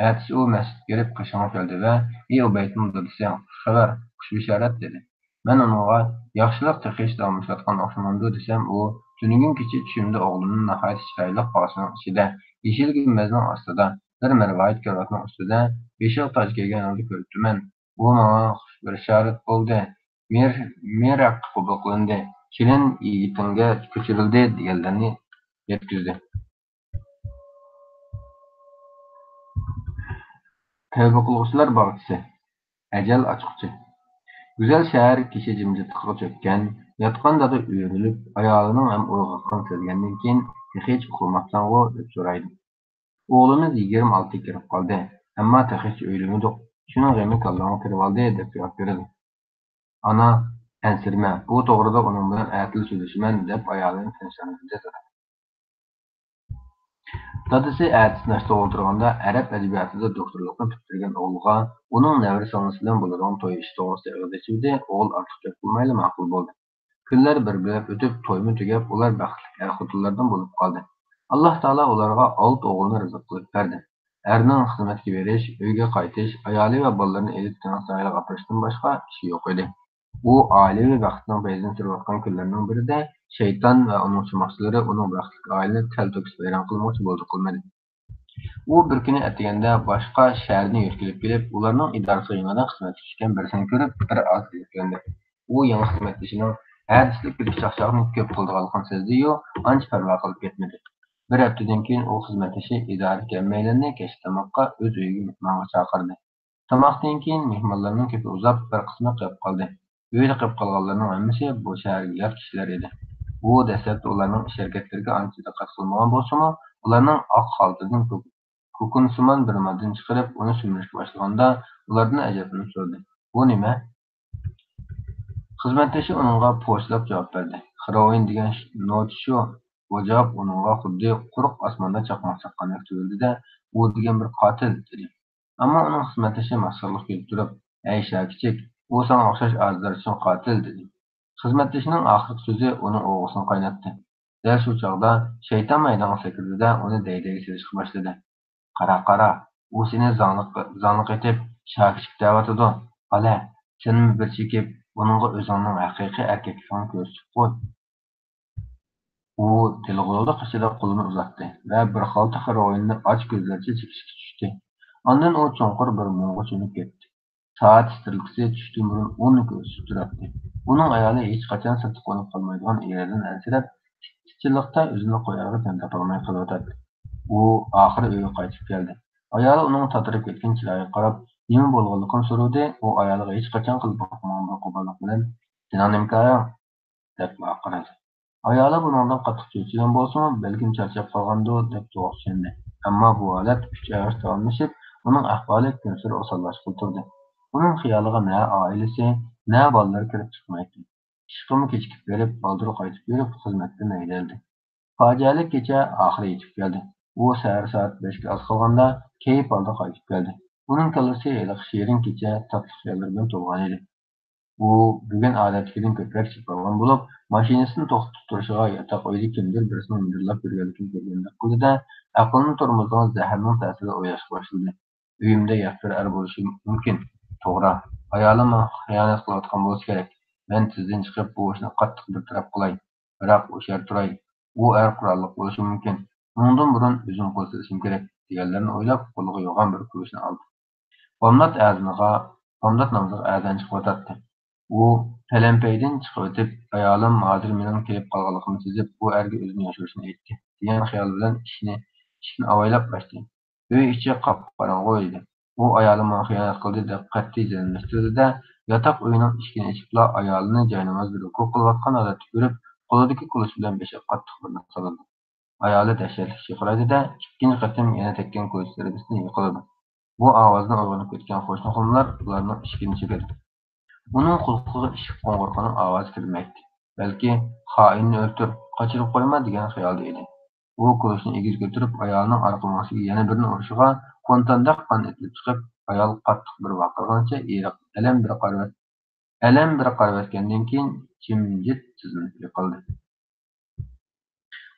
ئەتىسى ئۇ مەسچىتكە كىرىپ قېشىڭغا كەلدى ۋە، ئى ئۇبەيدنىڭ دادىسى، خۇش خەۋەر، خۇش بېشارەت، دېدى. مەن ئۇنىڭغا، ياخشىلىق تېخىچە داۋاملىشىۋاتقان ئوخشىمامدۇ؟ دېسەم، ئۇ، تۈنۈگۈن كېچە چۈشۈمدە ئوغلۇمنى ناھايىتى چىرايلىق باغچىنىڭ ئىچىدە، يېشىل گۈمبەزنىڭ ئاستىدا، بىر مەرۋايىت كارىۋاتنىڭ ئۈستىدە بېشىغا تاج كىيگەن ھالدا كۆرۈپتىمەن. ئۇ ماڭا خۇش بېشارەت بولدى، مېھىر، مېھىر ھەققى قوبۇل قىلىندى، كېلىن يىگىتىڭگە كۆچۈرۈلدى دېگەنلەرنى يەتكۈزدى. تەۋبە قىلغۇچىلار باغچىسى، ئەجەل ئاچقۇچى. گۈزەل شەھەر كېچە جىمجىتلىقىغا چۆككەن. ياتقان دادا ئۆرۈلۈپ، ئايالىنىڭ ھەم ئويغاقلىقىنى سەزگەندىن كېيىن، تېخىچە ئۇخلىماپسەنغۇ؟ دەپ سورايدۇ. ئوغلىمىز يىگىرمە ئالتىگە كىرىپ قالدى، ئەمما تېخىچە ئۆيلىنىۋاتىدۇ. شۇنىڭ غېمى كاللاڭغا كىرىۋالدى، دەپ جاۋاب بېرىدۇ. ئانا، ئەنسىرىمە، بۇ توغرىدا ئۇنىڭ بىلەن ئەتىلا سۆزلىشىمەن، دەپ ئايالىنى تىنچلاندۇردى دادا. دادىسى ئەتىسى ناشتىغا ئولتۇرغاندا، ئەرەب ئەدەبىياتىدا دوكتورلۇقنى پۈتتۈرگەن ئوغلىغا ئۇنىڭ نەۋرە سىڭلىسى بىلەن بولىدىغان توي ئىشى توغرىسىدا ئېغىز ئېچىۋىدى. ئوغۇل ئارتۇق گەپ قىلمايلا ماقۇل بولدى. كۈنلەر بىر-بىرلەپ ئۆتۈپ، تويمۇ تۈگەپ، ئۇلار بەختلىك ئەر-خوتۇنلاردىن بولۇپ قالدى. ئاللاھ تائالا ئۇلارغا ئالتە ئوغۇلنى رىزىق قىلىپ بەردى. ئەرنىڭ خىزمەتكە بېرىش، ئۆيگە قايتىش، ئايالى ۋە بالىلىرىنى ئېلىپ دېڭىز ساھىلىغا ئاپىرىشتىن باشقا ئىشى يوق ئىدى. ئۇ ئائىلىۋى بەختنىڭ پەيزىنى سۈرۈۋاتقان كۈنلەرنىڭ بىرىدە شەيتان ۋە ئۇنىڭ چۇماقچىلىرى ئۇنىڭ بەختلىك ئائىلىنى تەل تۆكۈسۈپ ۋەيران قىلماقچى بولدى، قىلمىدى. ئۇ بىر كۈنى ئەتىگەندە باشقا شەھەردىن يۆتكىلىپ كېلىپ، ئۇلارنىڭ ئىدارىسىغا يېڭىدىن خىزمەتكە چۈشكەن بىرسىنى كۆرۈپ، بىر ئاز ئىززەتلەندى. ئۇ يېڭى خىزمەتدىشىنىڭ ھەدىسىلىك كۈلكە چاقچاقنى كۆپ قىلىدىغانلىقىنى سەزدى-يۇ، ئانچە پەرۋا قىلىپ كەتمىدى. بىر ھەپتىدىن كېيىن ئۇ خىزمەتدىشى ئىدارىدىكى ھەممەيلەننى كەچلىك تاماققا ئۆز ئۆيىگە مېھمانغا چاقىردى. تاماقتىن كېيىن مېھمانلارنىڭ كۆپى ئۇزاپ، بىر قىسمى قېلىپ قالدى. ئۆيدە قېلىپ قالغانلارنىڭ ھەممىسى بۇ شەھەرگە يات كىشىلەر ئىدى. ئۇ دەسلەپتە ئۇلارنىڭ ئىش-ھەرىكەتلىرىگە ئانچە دىققەت قىلمىغان بولسىمۇ، ئۇلارنىڭ ئاق خالتىدىن كوك-، كوكۇنسىمان بىر ماددىنى چىقىرىپ، ئۇنى سۈمۈرۈشكە باشلىغاندا، ئۇلاردىن ئەجەبلىنىپ سورىدى: «بۇ نېمە؟» خىزمەتدىشى ئۇنىڭغا پوچىلاپ جاۋاب بەردى: «خېروئىن دېگەن ش-، نوچى شۇ.» بۇ جاۋاب ئۇنىڭغا خۇددى قۇرۇق ئاسماندا چاقماق چاققاندەك تۇيۇلدى-دە، «ئۇ دېگەن بىر قاتىل» دېدى. ئەمما ئۇنىڭ خىزمەتدىشى مەسخىرىلىق كۈلۈپ تۇرۇپ: «ھەي شاكىچىك، ئۇ ساڭا ئوخشاش ئازدارچىن قاتىل» دېدى. خىزمەتدىشىنىڭ ئاخىرقى سۆزى ئۇنىڭ ئوغرىسىنى قايناتتى. دەل شۇ چاغدا شەيتان مەيدانغا سەكرىدى-دە، ئۇنى دەي-دەيگە سېلىشقا باشلىدى. «قارا، قارا، ئۇ سېنى زاڭلىق، زاڭلىق ئېتىپ، شاكىچىك دەۋاتىدۇ. بالە، سەنمۇ بىر چېكىپ، ئۇنىڭغا ئۆزۈڭنىڭ ھەقىقىي ئەركەكلىكىڭنى كۆرسىتىپ قوي.» ئۇ دىلغۇلۇلۇق ئىچىدە قولىنى ئۇزاتتى ۋە بىر خالتا خېروئىننى ئاچ كۆزلەرچە چېكىشكە چۈشتى. ئاندىن ئۇ چوڭقۇر بىر مۇڭغا چۆمۈپ كەتتى. سائەت ئىسترېلكىسى چۈشتىن بۇرۇن ئوننى كۆرسىتىپ تۇراتتى. ئۇنىڭ ئايالى ھېچقاچان سىرتقا ئۇنىپ قالمايدىغان ئېرىدىن ئەنسىرەپ، ئىتچىللىقتا ئۆزىنى قويارغا تەن تاپالماي قېلىۋاتاتتى. ئۇ ئاخىرى ئۆيگە قايتىپ كەلدى. ئايالى ئۇنىڭ تاتىرىپ كەتكەن چىرايىغا قاراپ، نېمە بولغانلىقىنى سورىدى. ئۇ ئايالىغا ھېچقاچان قىلىپ باقمىغان بىر قوبانلىق بىلەن: «سېنىڭ نېمە كارىڭ؟» دەپ ۋارقىرىدى. ئايالى بۇنىڭدىن قاتتىق چۆچۈگەن بولسىمۇ، بەلكىم چارچاپ قالغاندۇ دەپ تولۇق چۈشەندى. ئەمما بۇ ھالەت ئۈچ ئايغىچە داۋاملىشىپ، ئۇنىڭ ئەھۋالى كۈنسېرى ئوساللاشقىلى تۇردى. ئۇنىڭ خىيالىغا نە ئائىلىسى، نە بالىلىرى كىرىپ چىقمايتتى. ئىشقىمۇ كېچىكىپ بېرىپ، بالدۇر قايتىپ يۈرۈپ، خىزمەتتىن ھەيدەلدى. پاجىئەلىك كېچە ئاخىرى يېتىپ كەلدى. ئۇ سەھەر سائەت بەشكە ئاز قالغاندا كەيپ ھالدا قايتىپ كەلدى. ئۇنىڭ كاللىسى ھېلىقى شېرىن كېچە تاتلىق خىياللىرى بىلەن تولغان ئىدى. ئۇ بۈگۈن ئادەتتىكىدىن كۆپرەك چېپىۋالغان بولۇپ، ماشىنىسىنى توختىتىپ تۇرۇشىغا ياتاق ئۆيدە كىمدۇر بىرسىنىڭ مىدىرلاپ يۈرگەنلىكىنى كۆرگەندەك قىلدى-دە، ئەقلىنى تورمۇزلىغان زەھەرنىڭ تەسىرىدە ئويلاشقا باشلىدى. «ئۆيۈمدە يات بىر ئەر بولۇشى مۇمكىن. توغرا، ئايالىم ماڭا خىيانەت قىلىۋاتقان بولسا كېرەك. مەن تېزدىن چىقىپ، بۇ ئىشنى قاتتىق بىر تەرەپ قىلاي. بىراق ھوشيار تۇراي. ئۇ ئەر قوراللىق بولۇشى مۇمكىن. ئۇنىڭدىن بۇرۇن ئۆزۈم قول سېلىشىم كېرەك» دېگەنلەرنى ئويلاپ، قولىغا يوغان بىر كۈرۈشنى ئالدى. بامدات ئەزىنىغا، بامدات نامىزىغا ئەزان چىقىۋاتاتتى. ئۇ پەلەمپەيدىن چىقىۋېتىپ، «ئايالىم ھازىر مېنىڭ كېلىپ قالغانلىقىمنى سېزىپ، بۇ ئەرگە ئۆزىنى يوشۇرۇشنى ئېيتتى» دېگەن خىيال بىلەن ئىشىكنى، ئىشىكنى ئاۋايلاپ ئاچتى. ئۆي ئىچى قاپقاراڭغۇ ئىدى. ئۇ ئايالىم ماڭا خىيانەت قىلدى دەپ قەتئىي جەزملەشتۈردى-دە، ياتاق ئۆينىڭ ئىشىكىنى ئېچىپلا ئايالىنى جاينامازدا رۇكۇ قىلىۋاتقان ھالەتتە كۆرۈپ، قولىدىكى كۇلۇچ بىلەن بېشىغا قاتتىق بىرنى سالىدۇ. ئايالى دەھشەتلىك چىرقىرايدۇ-دە، ئىككىنچى قېتىم يەنە تەگكەن كۇلۇچ زەربىسىدىن يىقىلىدۇ. بۇ ئاۋازدىن ئويغىنىپ كەتكەن قوشنا خانىملار ئۇلارنىڭ ئىشىكىنى چېكىدۇ. ئۇنىڭ قۇلىقىغا ئىشىك قوڭغۇرىقىنىڭ ئاۋازى كىرمەيتتى. بەلكى «خائىننى ئۆلتۈر، قاچۇرۇپ قويما» دېگەن خىيالدا ئىدى. ئۇ كۇلۇچنى ئېگىز كۆتۈرۈپ، ئايالىنىڭ ئارقا مېڭىسىگە يەنە بىرنى ئۇرۇشىغا، فونتاندەك قان ئېتىلىپ چىقىپ، ئايال قاتتىق بىر ۋارقىرىغىنىچە ئېرىق ئەلەم بىر قارىۋەت-، ئەلەم بىر قارىۋەتكەندىن كېيىن جىمجىت تىزلىنىپ يىقىلدى.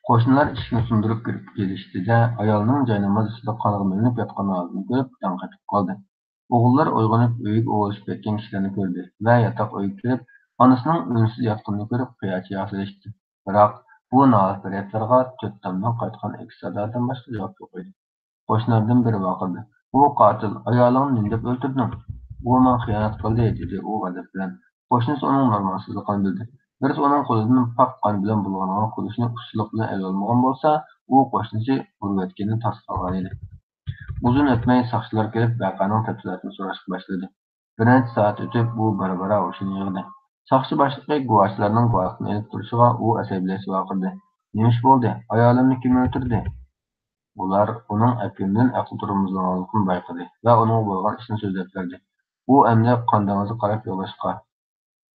قوشنىلار ئىشىكنى سۇندۇرۇپ كىرىپ كېلىشتى-دە، ئايالنىڭ جايناماز ئۈستىدە قانغا مىلىنىپ ياتقان ھالىتىنى كۆرۈپ داڭ قېتىپ قالدى. ئوغۇللار ئويغىنىپ ئۆيگە ئولىشىپ كەتكەن كىشىلەرنى كۆردى ۋە ياتاق ئۆيگە كىرىپ ئانىسىنىڭ ئۈنسىز ياتقىنىنى كۆرۈپ قىيا-چىيا سېلىشتى. بىراق بۇ نالە-پەريادلارغا تۆت تامدىن قايتقان ئەكس سادادىن باشقا جاۋاب يوق ئىدى. قوشنىلاردىن بىرى ۋارقىرىدى: «ئۇ قاتىل، ئايالىڭنى نېمە دەپ ئۆلتۈردۈڭ؟» «ئۇ ماڭا خىيانەت قىلدى» دېدى ئۇ غەزەپ بىلەن. قوشنىسى ئۇنىڭ نورمالسىزلىقىنى بىلدى. بىرسى ئۇنىڭ قولىدىن پاك قان بىلەن بۇلغانغان كۇلۇچنى ئۇستىلىق بىلەن ئېلىۋالمىغان بولسا، ئۇ قوشنىسى ئۇرۇۋەتكىنىنى تاس قالغانىدى. ئۇزۇن ئۆتمەي ساقچىلار كېلىپ ۋەقەنىڭ تەپسىلاتىنى سوراشقا باشلىدى. بىر نەچچە سائەت ئۆتۈپ، ئۇ بارا-بارا ھوشىنى يىغدى. ساقچى باشلىقى گۇۋاھچىلارنىڭ گۇۋاھلىقىنى ئېلىپ تۇرۇشىغا ئۇ ئەسەبىيلەشكە ۋارقىرىدى. نېمە ئىش بولدى؟ ئايالىمنى كىم ئۆلتۈردى؟ ئۇلار ئۇنىڭ ئەپيۈندىن ئەقلى تورمۇزلانغانلىقىنى بايقىدى ۋە ئۇنىڭغا بولغان ئىشنى سۆزلەپ بەردى. ئۇ ئەمدى قان دېڭىزىغا قاراپ يوللاشقا،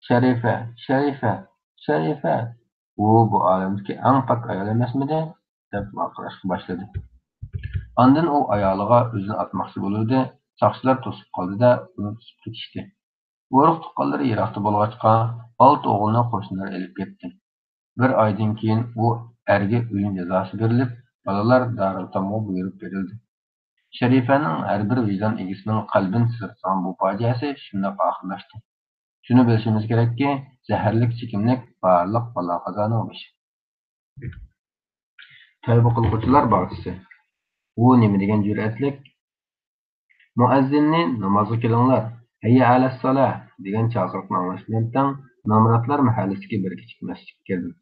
شەرىفە، شەرىفە، شەرىفە! ئۇ بۇ ئالەمدىكى ئەڭ پاك ئايال ئەمەسمىدى؟ دەپ ۋارقىراشقا باشلىدى. ئاندىن ئۇ ئايالىغا ئۆزىنى ئاتماقچى بولۇۋىدى، ساقچىلار توسۇپ قالدى-دە، ئۇنى تۇتۇپ كېتىشتى. ئۇرۇق-تۇغقانلىرى يىراقتا بولغاچقا، ئالتە ئوغۇلنى قوشنىلار ئېلىپ كەتتى. بىر ئايدىن كېيىن ئۇ ئەرگە ئۆلۈم جازاسى بېرىلىپ، بالىلار دارىلئېتامغا بۇيرۇپ بېرىلدى. شەرىپەنىڭ ھەر بىر ۋىجدان ئىگىسىنىڭ قەلبىنى سىرقىغان بۇ پاجىئەسى شۇنداق ئاخىرلاشتى. شۇنى بىلىشىمىز كېرەككى، زەھەرلىك چېكىملىك بارلىق بالا-قازانىڭ بېشى. تەۋبە قىلغۇچىلار باغچىسى. ئۇ نېمە دېگەن جۈرئەتلىك؟ مۇئەززىننى «نامازغا كېلىڭلار، ھەييە ئەلەسسالە» دېگەن چاقىرىقنى ئاڭلاش بىلەن تەڭ، نامراتلار مەھەللىسىدىكى بىر كىچىك مەسچىتكە كىردىم.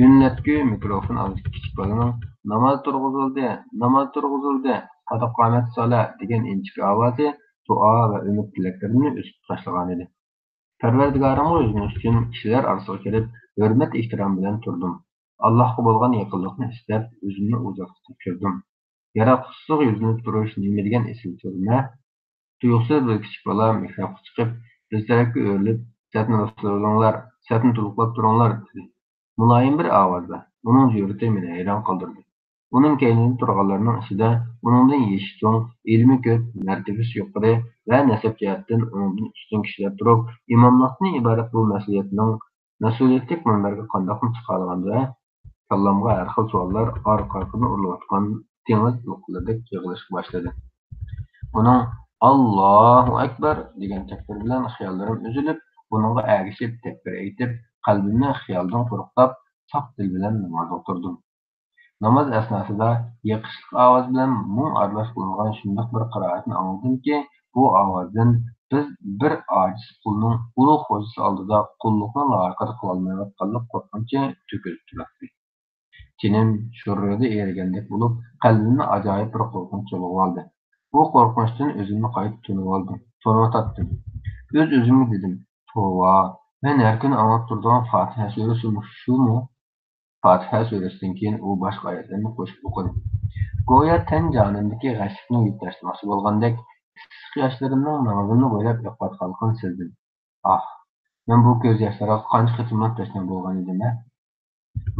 ئۈنلەتكۈ مىكروفون ئالدىدىكى كىچىك بالىنىڭ «ناماز تۇرغۇزۇلدى، ناماز تۇرغۇزۇلدى، قەد قامەتسسالە» دېگەن ئىنچىكە ئاۋازى دۇئا ۋە ئۈمىد تىلەكلىرىمنى ئۆسۈپ تاشلىغانىدى. پەرۋەردىگارىمغا يۈزلىنىش ئۈچۈن كىشىلەر ئارىسىغا كىرىپ، ھۆرمەت-ئېھتىرام بىلەن تۇردۇم. ئاللاھقا بولغان يېقىنلىقنى ئىستەپ، ئۆزۈمنى ئۇ زاتقا تاپشۇردۇم. ياراتقۇچىسىغا يۈزلىنىپ تۇرۇش نېمە دېگەن ئېسىل تۈرمە! تۇيۇقسىز بىر كىچىك بالا مېھرابقا چىقىپ، بىز تەرەپكە ئۆرۈلۈپ، «سەپنى راستلاۋېلىڭلار، سەپنى تولۇقلاپ تۇرۇڭلار» دېدى. مۇلايىم بىر ئاۋازدا، ئۇنىڭ جۈرئىتى مېنى ھەيران قالدۇردى. ئۇنىڭ كەينىدە تۇرغانلارنىڭ ئىچىدە ئۇنىڭدىن يېشى چوڭ، ئىلمى كۆپ، مەرتىۋىسى يۇقىرى ۋە نەسەب جەھەتتىن ئۇنىڭدىن ئۈستۈن كىشىلەر تۇرۇپ، ئىماملىقتىن ئىبارەت بۇ مەسئۇلىيەتنىڭ، مەسئۇلىيەتلىك مۇنبەرگە قانداقمۇ چىقالىغاندۇ ھە؟ كاللامغا ھەر خىل سوئاللار ئارقا-ئارقىدىن ئۇرۇلۇۋاتقان دېڭىز دولقۇنلىرىدەك يىغىلىشقا باشلىدى. ئۇنىڭ «ئاللاھۇ ئەكبەر» دېگەن تەكبىرى بىلەن خىياللىرىم ئۈزۈلۈپ، ئۇنىڭغا ئەگىشىپ تەكبىر ئېيتىپ، قەلبىمنى خىيالدىن قۇرۇقلاپ، ساپ دىل بىلەن نامازغا تۇردۇم. ناماز ئەسناسىدا يېقىشلىق ئاۋاز بىلەن مۇڭ ئارىلاش قىلىنغان شۇنداق بىر قىرائەتنى ئاڭلىدىمكى، بۇ ئاۋازدىن بىز بىر ئاجىز قۇلنىڭ ئۇلۇغ خوجىسى ئالدىدا قۇللۇقنى لايىقىدا قىلالمايۋاتقانلىق قورقۇنچى تۆكۈلۈپ تۇراتتى. جېنىم شۇررىدە ئېرىگەندەك بولۇپ، قەلبىمنى ئاجايىپ بىر قورقۇنچ چۇلغىۋالدى. بۇ قورقۇنچتىن ئۆزۈمنى قايتا تونۇۋالدىم، تونۇۋاتاتتىم. ئۆز-ئۆزۈمگە دېدىم، «توۋا، مەن ھەر كۈنى ئاڭلاپ تۇرىدىغان فاتىھە سۈرىسى مۇشۇ شۇمۇ؟» پاتىھە سۈرىسىدىن كېيىن ئۇ باشقا ئايەتلەرنى قوشۇپ ئوقۇدى. گويا تەن جانىمدىكى غەشلىكنى يۇيۇپ تاشلىماقچى بولغاندەك، ئىسسىق ياشلىرىمنىڭ مەڭزىمنى بويلاپ ئېقىۋاتقانلىقىنى سەزدىم. ئاھ، مەن بۇ كۆز ياشلارغا قانچە قېتىملاپ تەشنا بولغان ئىدىم ھە؟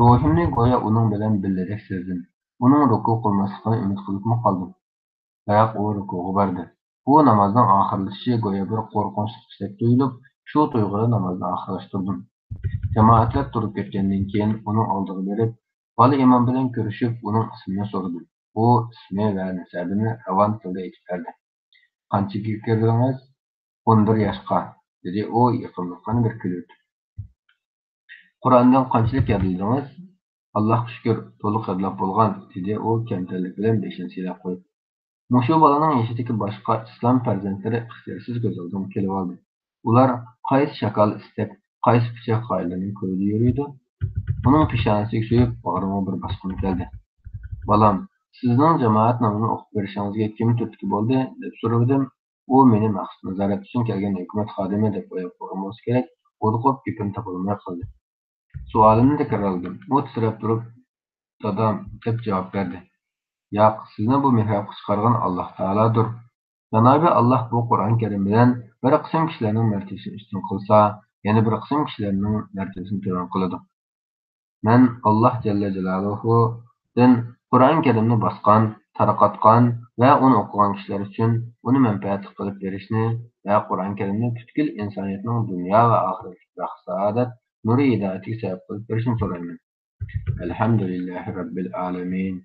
روھىمنى گويا ئۇنىڭ بىلەن بىللىدەك سەزدىم. ئۇنىڭ رۇكۇ قىلماسلىقىنى ئۈمىد قىلىپمۇ قالدىم. بىراق ئۇ رۇكۇغا باردى. بۇ نامازنىڭ ئاخىرلىشىشى گويا بىر قورقۇنچلۇق ئىشتەك تۇيۇلۇپ، شۇ تۇيغۇدا نامازنى ئاخىرلاشتۇردۇم. جامائەتلەر تۇرۇپ كەتكەندىن كېيىن ئۇنىڭ ئالدىغا بېرىپ، بالا ئىمام بىلەن كۆرۈشۈپ، ئۇنىڭ ئىسمىنى سورىدىم. ئۇ ئىسمى ۋە نەسەبىنى راۋان تىلدا ئېيتىپ بەردى. «قانچىگە كىردىڭىز؟» «ئون بىر ياشقا»، دېدى ئۇ يېقىملىق بىر كۈلۈپ. «قۇرئاندىن قانچىلىك يادلىدىڭىز؟» «ئاللاھقا شۈكۈر، تولۇق يادلاپ بولغان»، دېدى ئۇ كەمتەرلىك بىلەن بېشىنى سىيلاپ قويۇپ. مۇشۇ بالىنىڭ يېشىدىكى باشقا ئىسلام پەرزەنتلىرى ئىختىيارسىز كۆز ئالدىمغا كېلىۋالدى. ئۇلار قايسى شاكال ئىستەك، قايسى پىچاق غايىلىرىنىڭ كويىدا يۈرىدۇ؟ ئۇنىڭ پېشانىسىگە سۆيۈپ، باغرىمغا بىر باسقۇم كەلدى. «بالام، سىزنىڭ جامائەت نامىزىنى ئوقۇپ بېرىشىڭىزگە كىم تۈرتكە بولدى؟» دەپ سورىدىم. ئۇ مېنى مەخسۇس نازارەت ئۈچۈن كەلگەن ھۆكۈمەت خادىمى دەپ ئويلاپ قويغان بولسا كېرەك، ھودۇقۇپ گېپىنى تاپالماي قالدى. سوئالىمنى تەكرارلىدىم. ئۇ تىترەپ تۇرۇپ، «دادام» دەپ جاۋاب بەردى. «ياق، سىزنى بۇ مېھرابقا چىقارغان ئاللاھ تائالادۇر. جانابى ئاللاھ بۇ قۇرئان كەرىم بىلەن بىر قىسىم كىشىلەرنىڭ مەرتىۋىسىنى ئۈستۈن قىلسا، يەنە بىر قىسىم كىشىلەرنىڭ مەرتىۋىسىنى تۆۋەن قىلىدۇ. مەن ئاللاھ جەللە جالالۇھۇدىن قۇرئان كەرىمنى باسقان، تارقاتقان ۋە ئۇنى ئوقۇغان كىشىلەر ئۈچۈن ئۇنى مەنپەئەتلىك قىلىپ بېرىشنى ۋە قۇرئان كەرىمنى پۈتكۈل ئىنسانىيەتنىڭ دۇنيا ۋە ئاخىرەتلىك بەخت-سائادەت، نۇرى ھىدايىتىگە سەۋەب قىلىپ بېرىشنى سورايمەن. ئەلھەمدۇلىللاھى رەببىل ئالەمىن.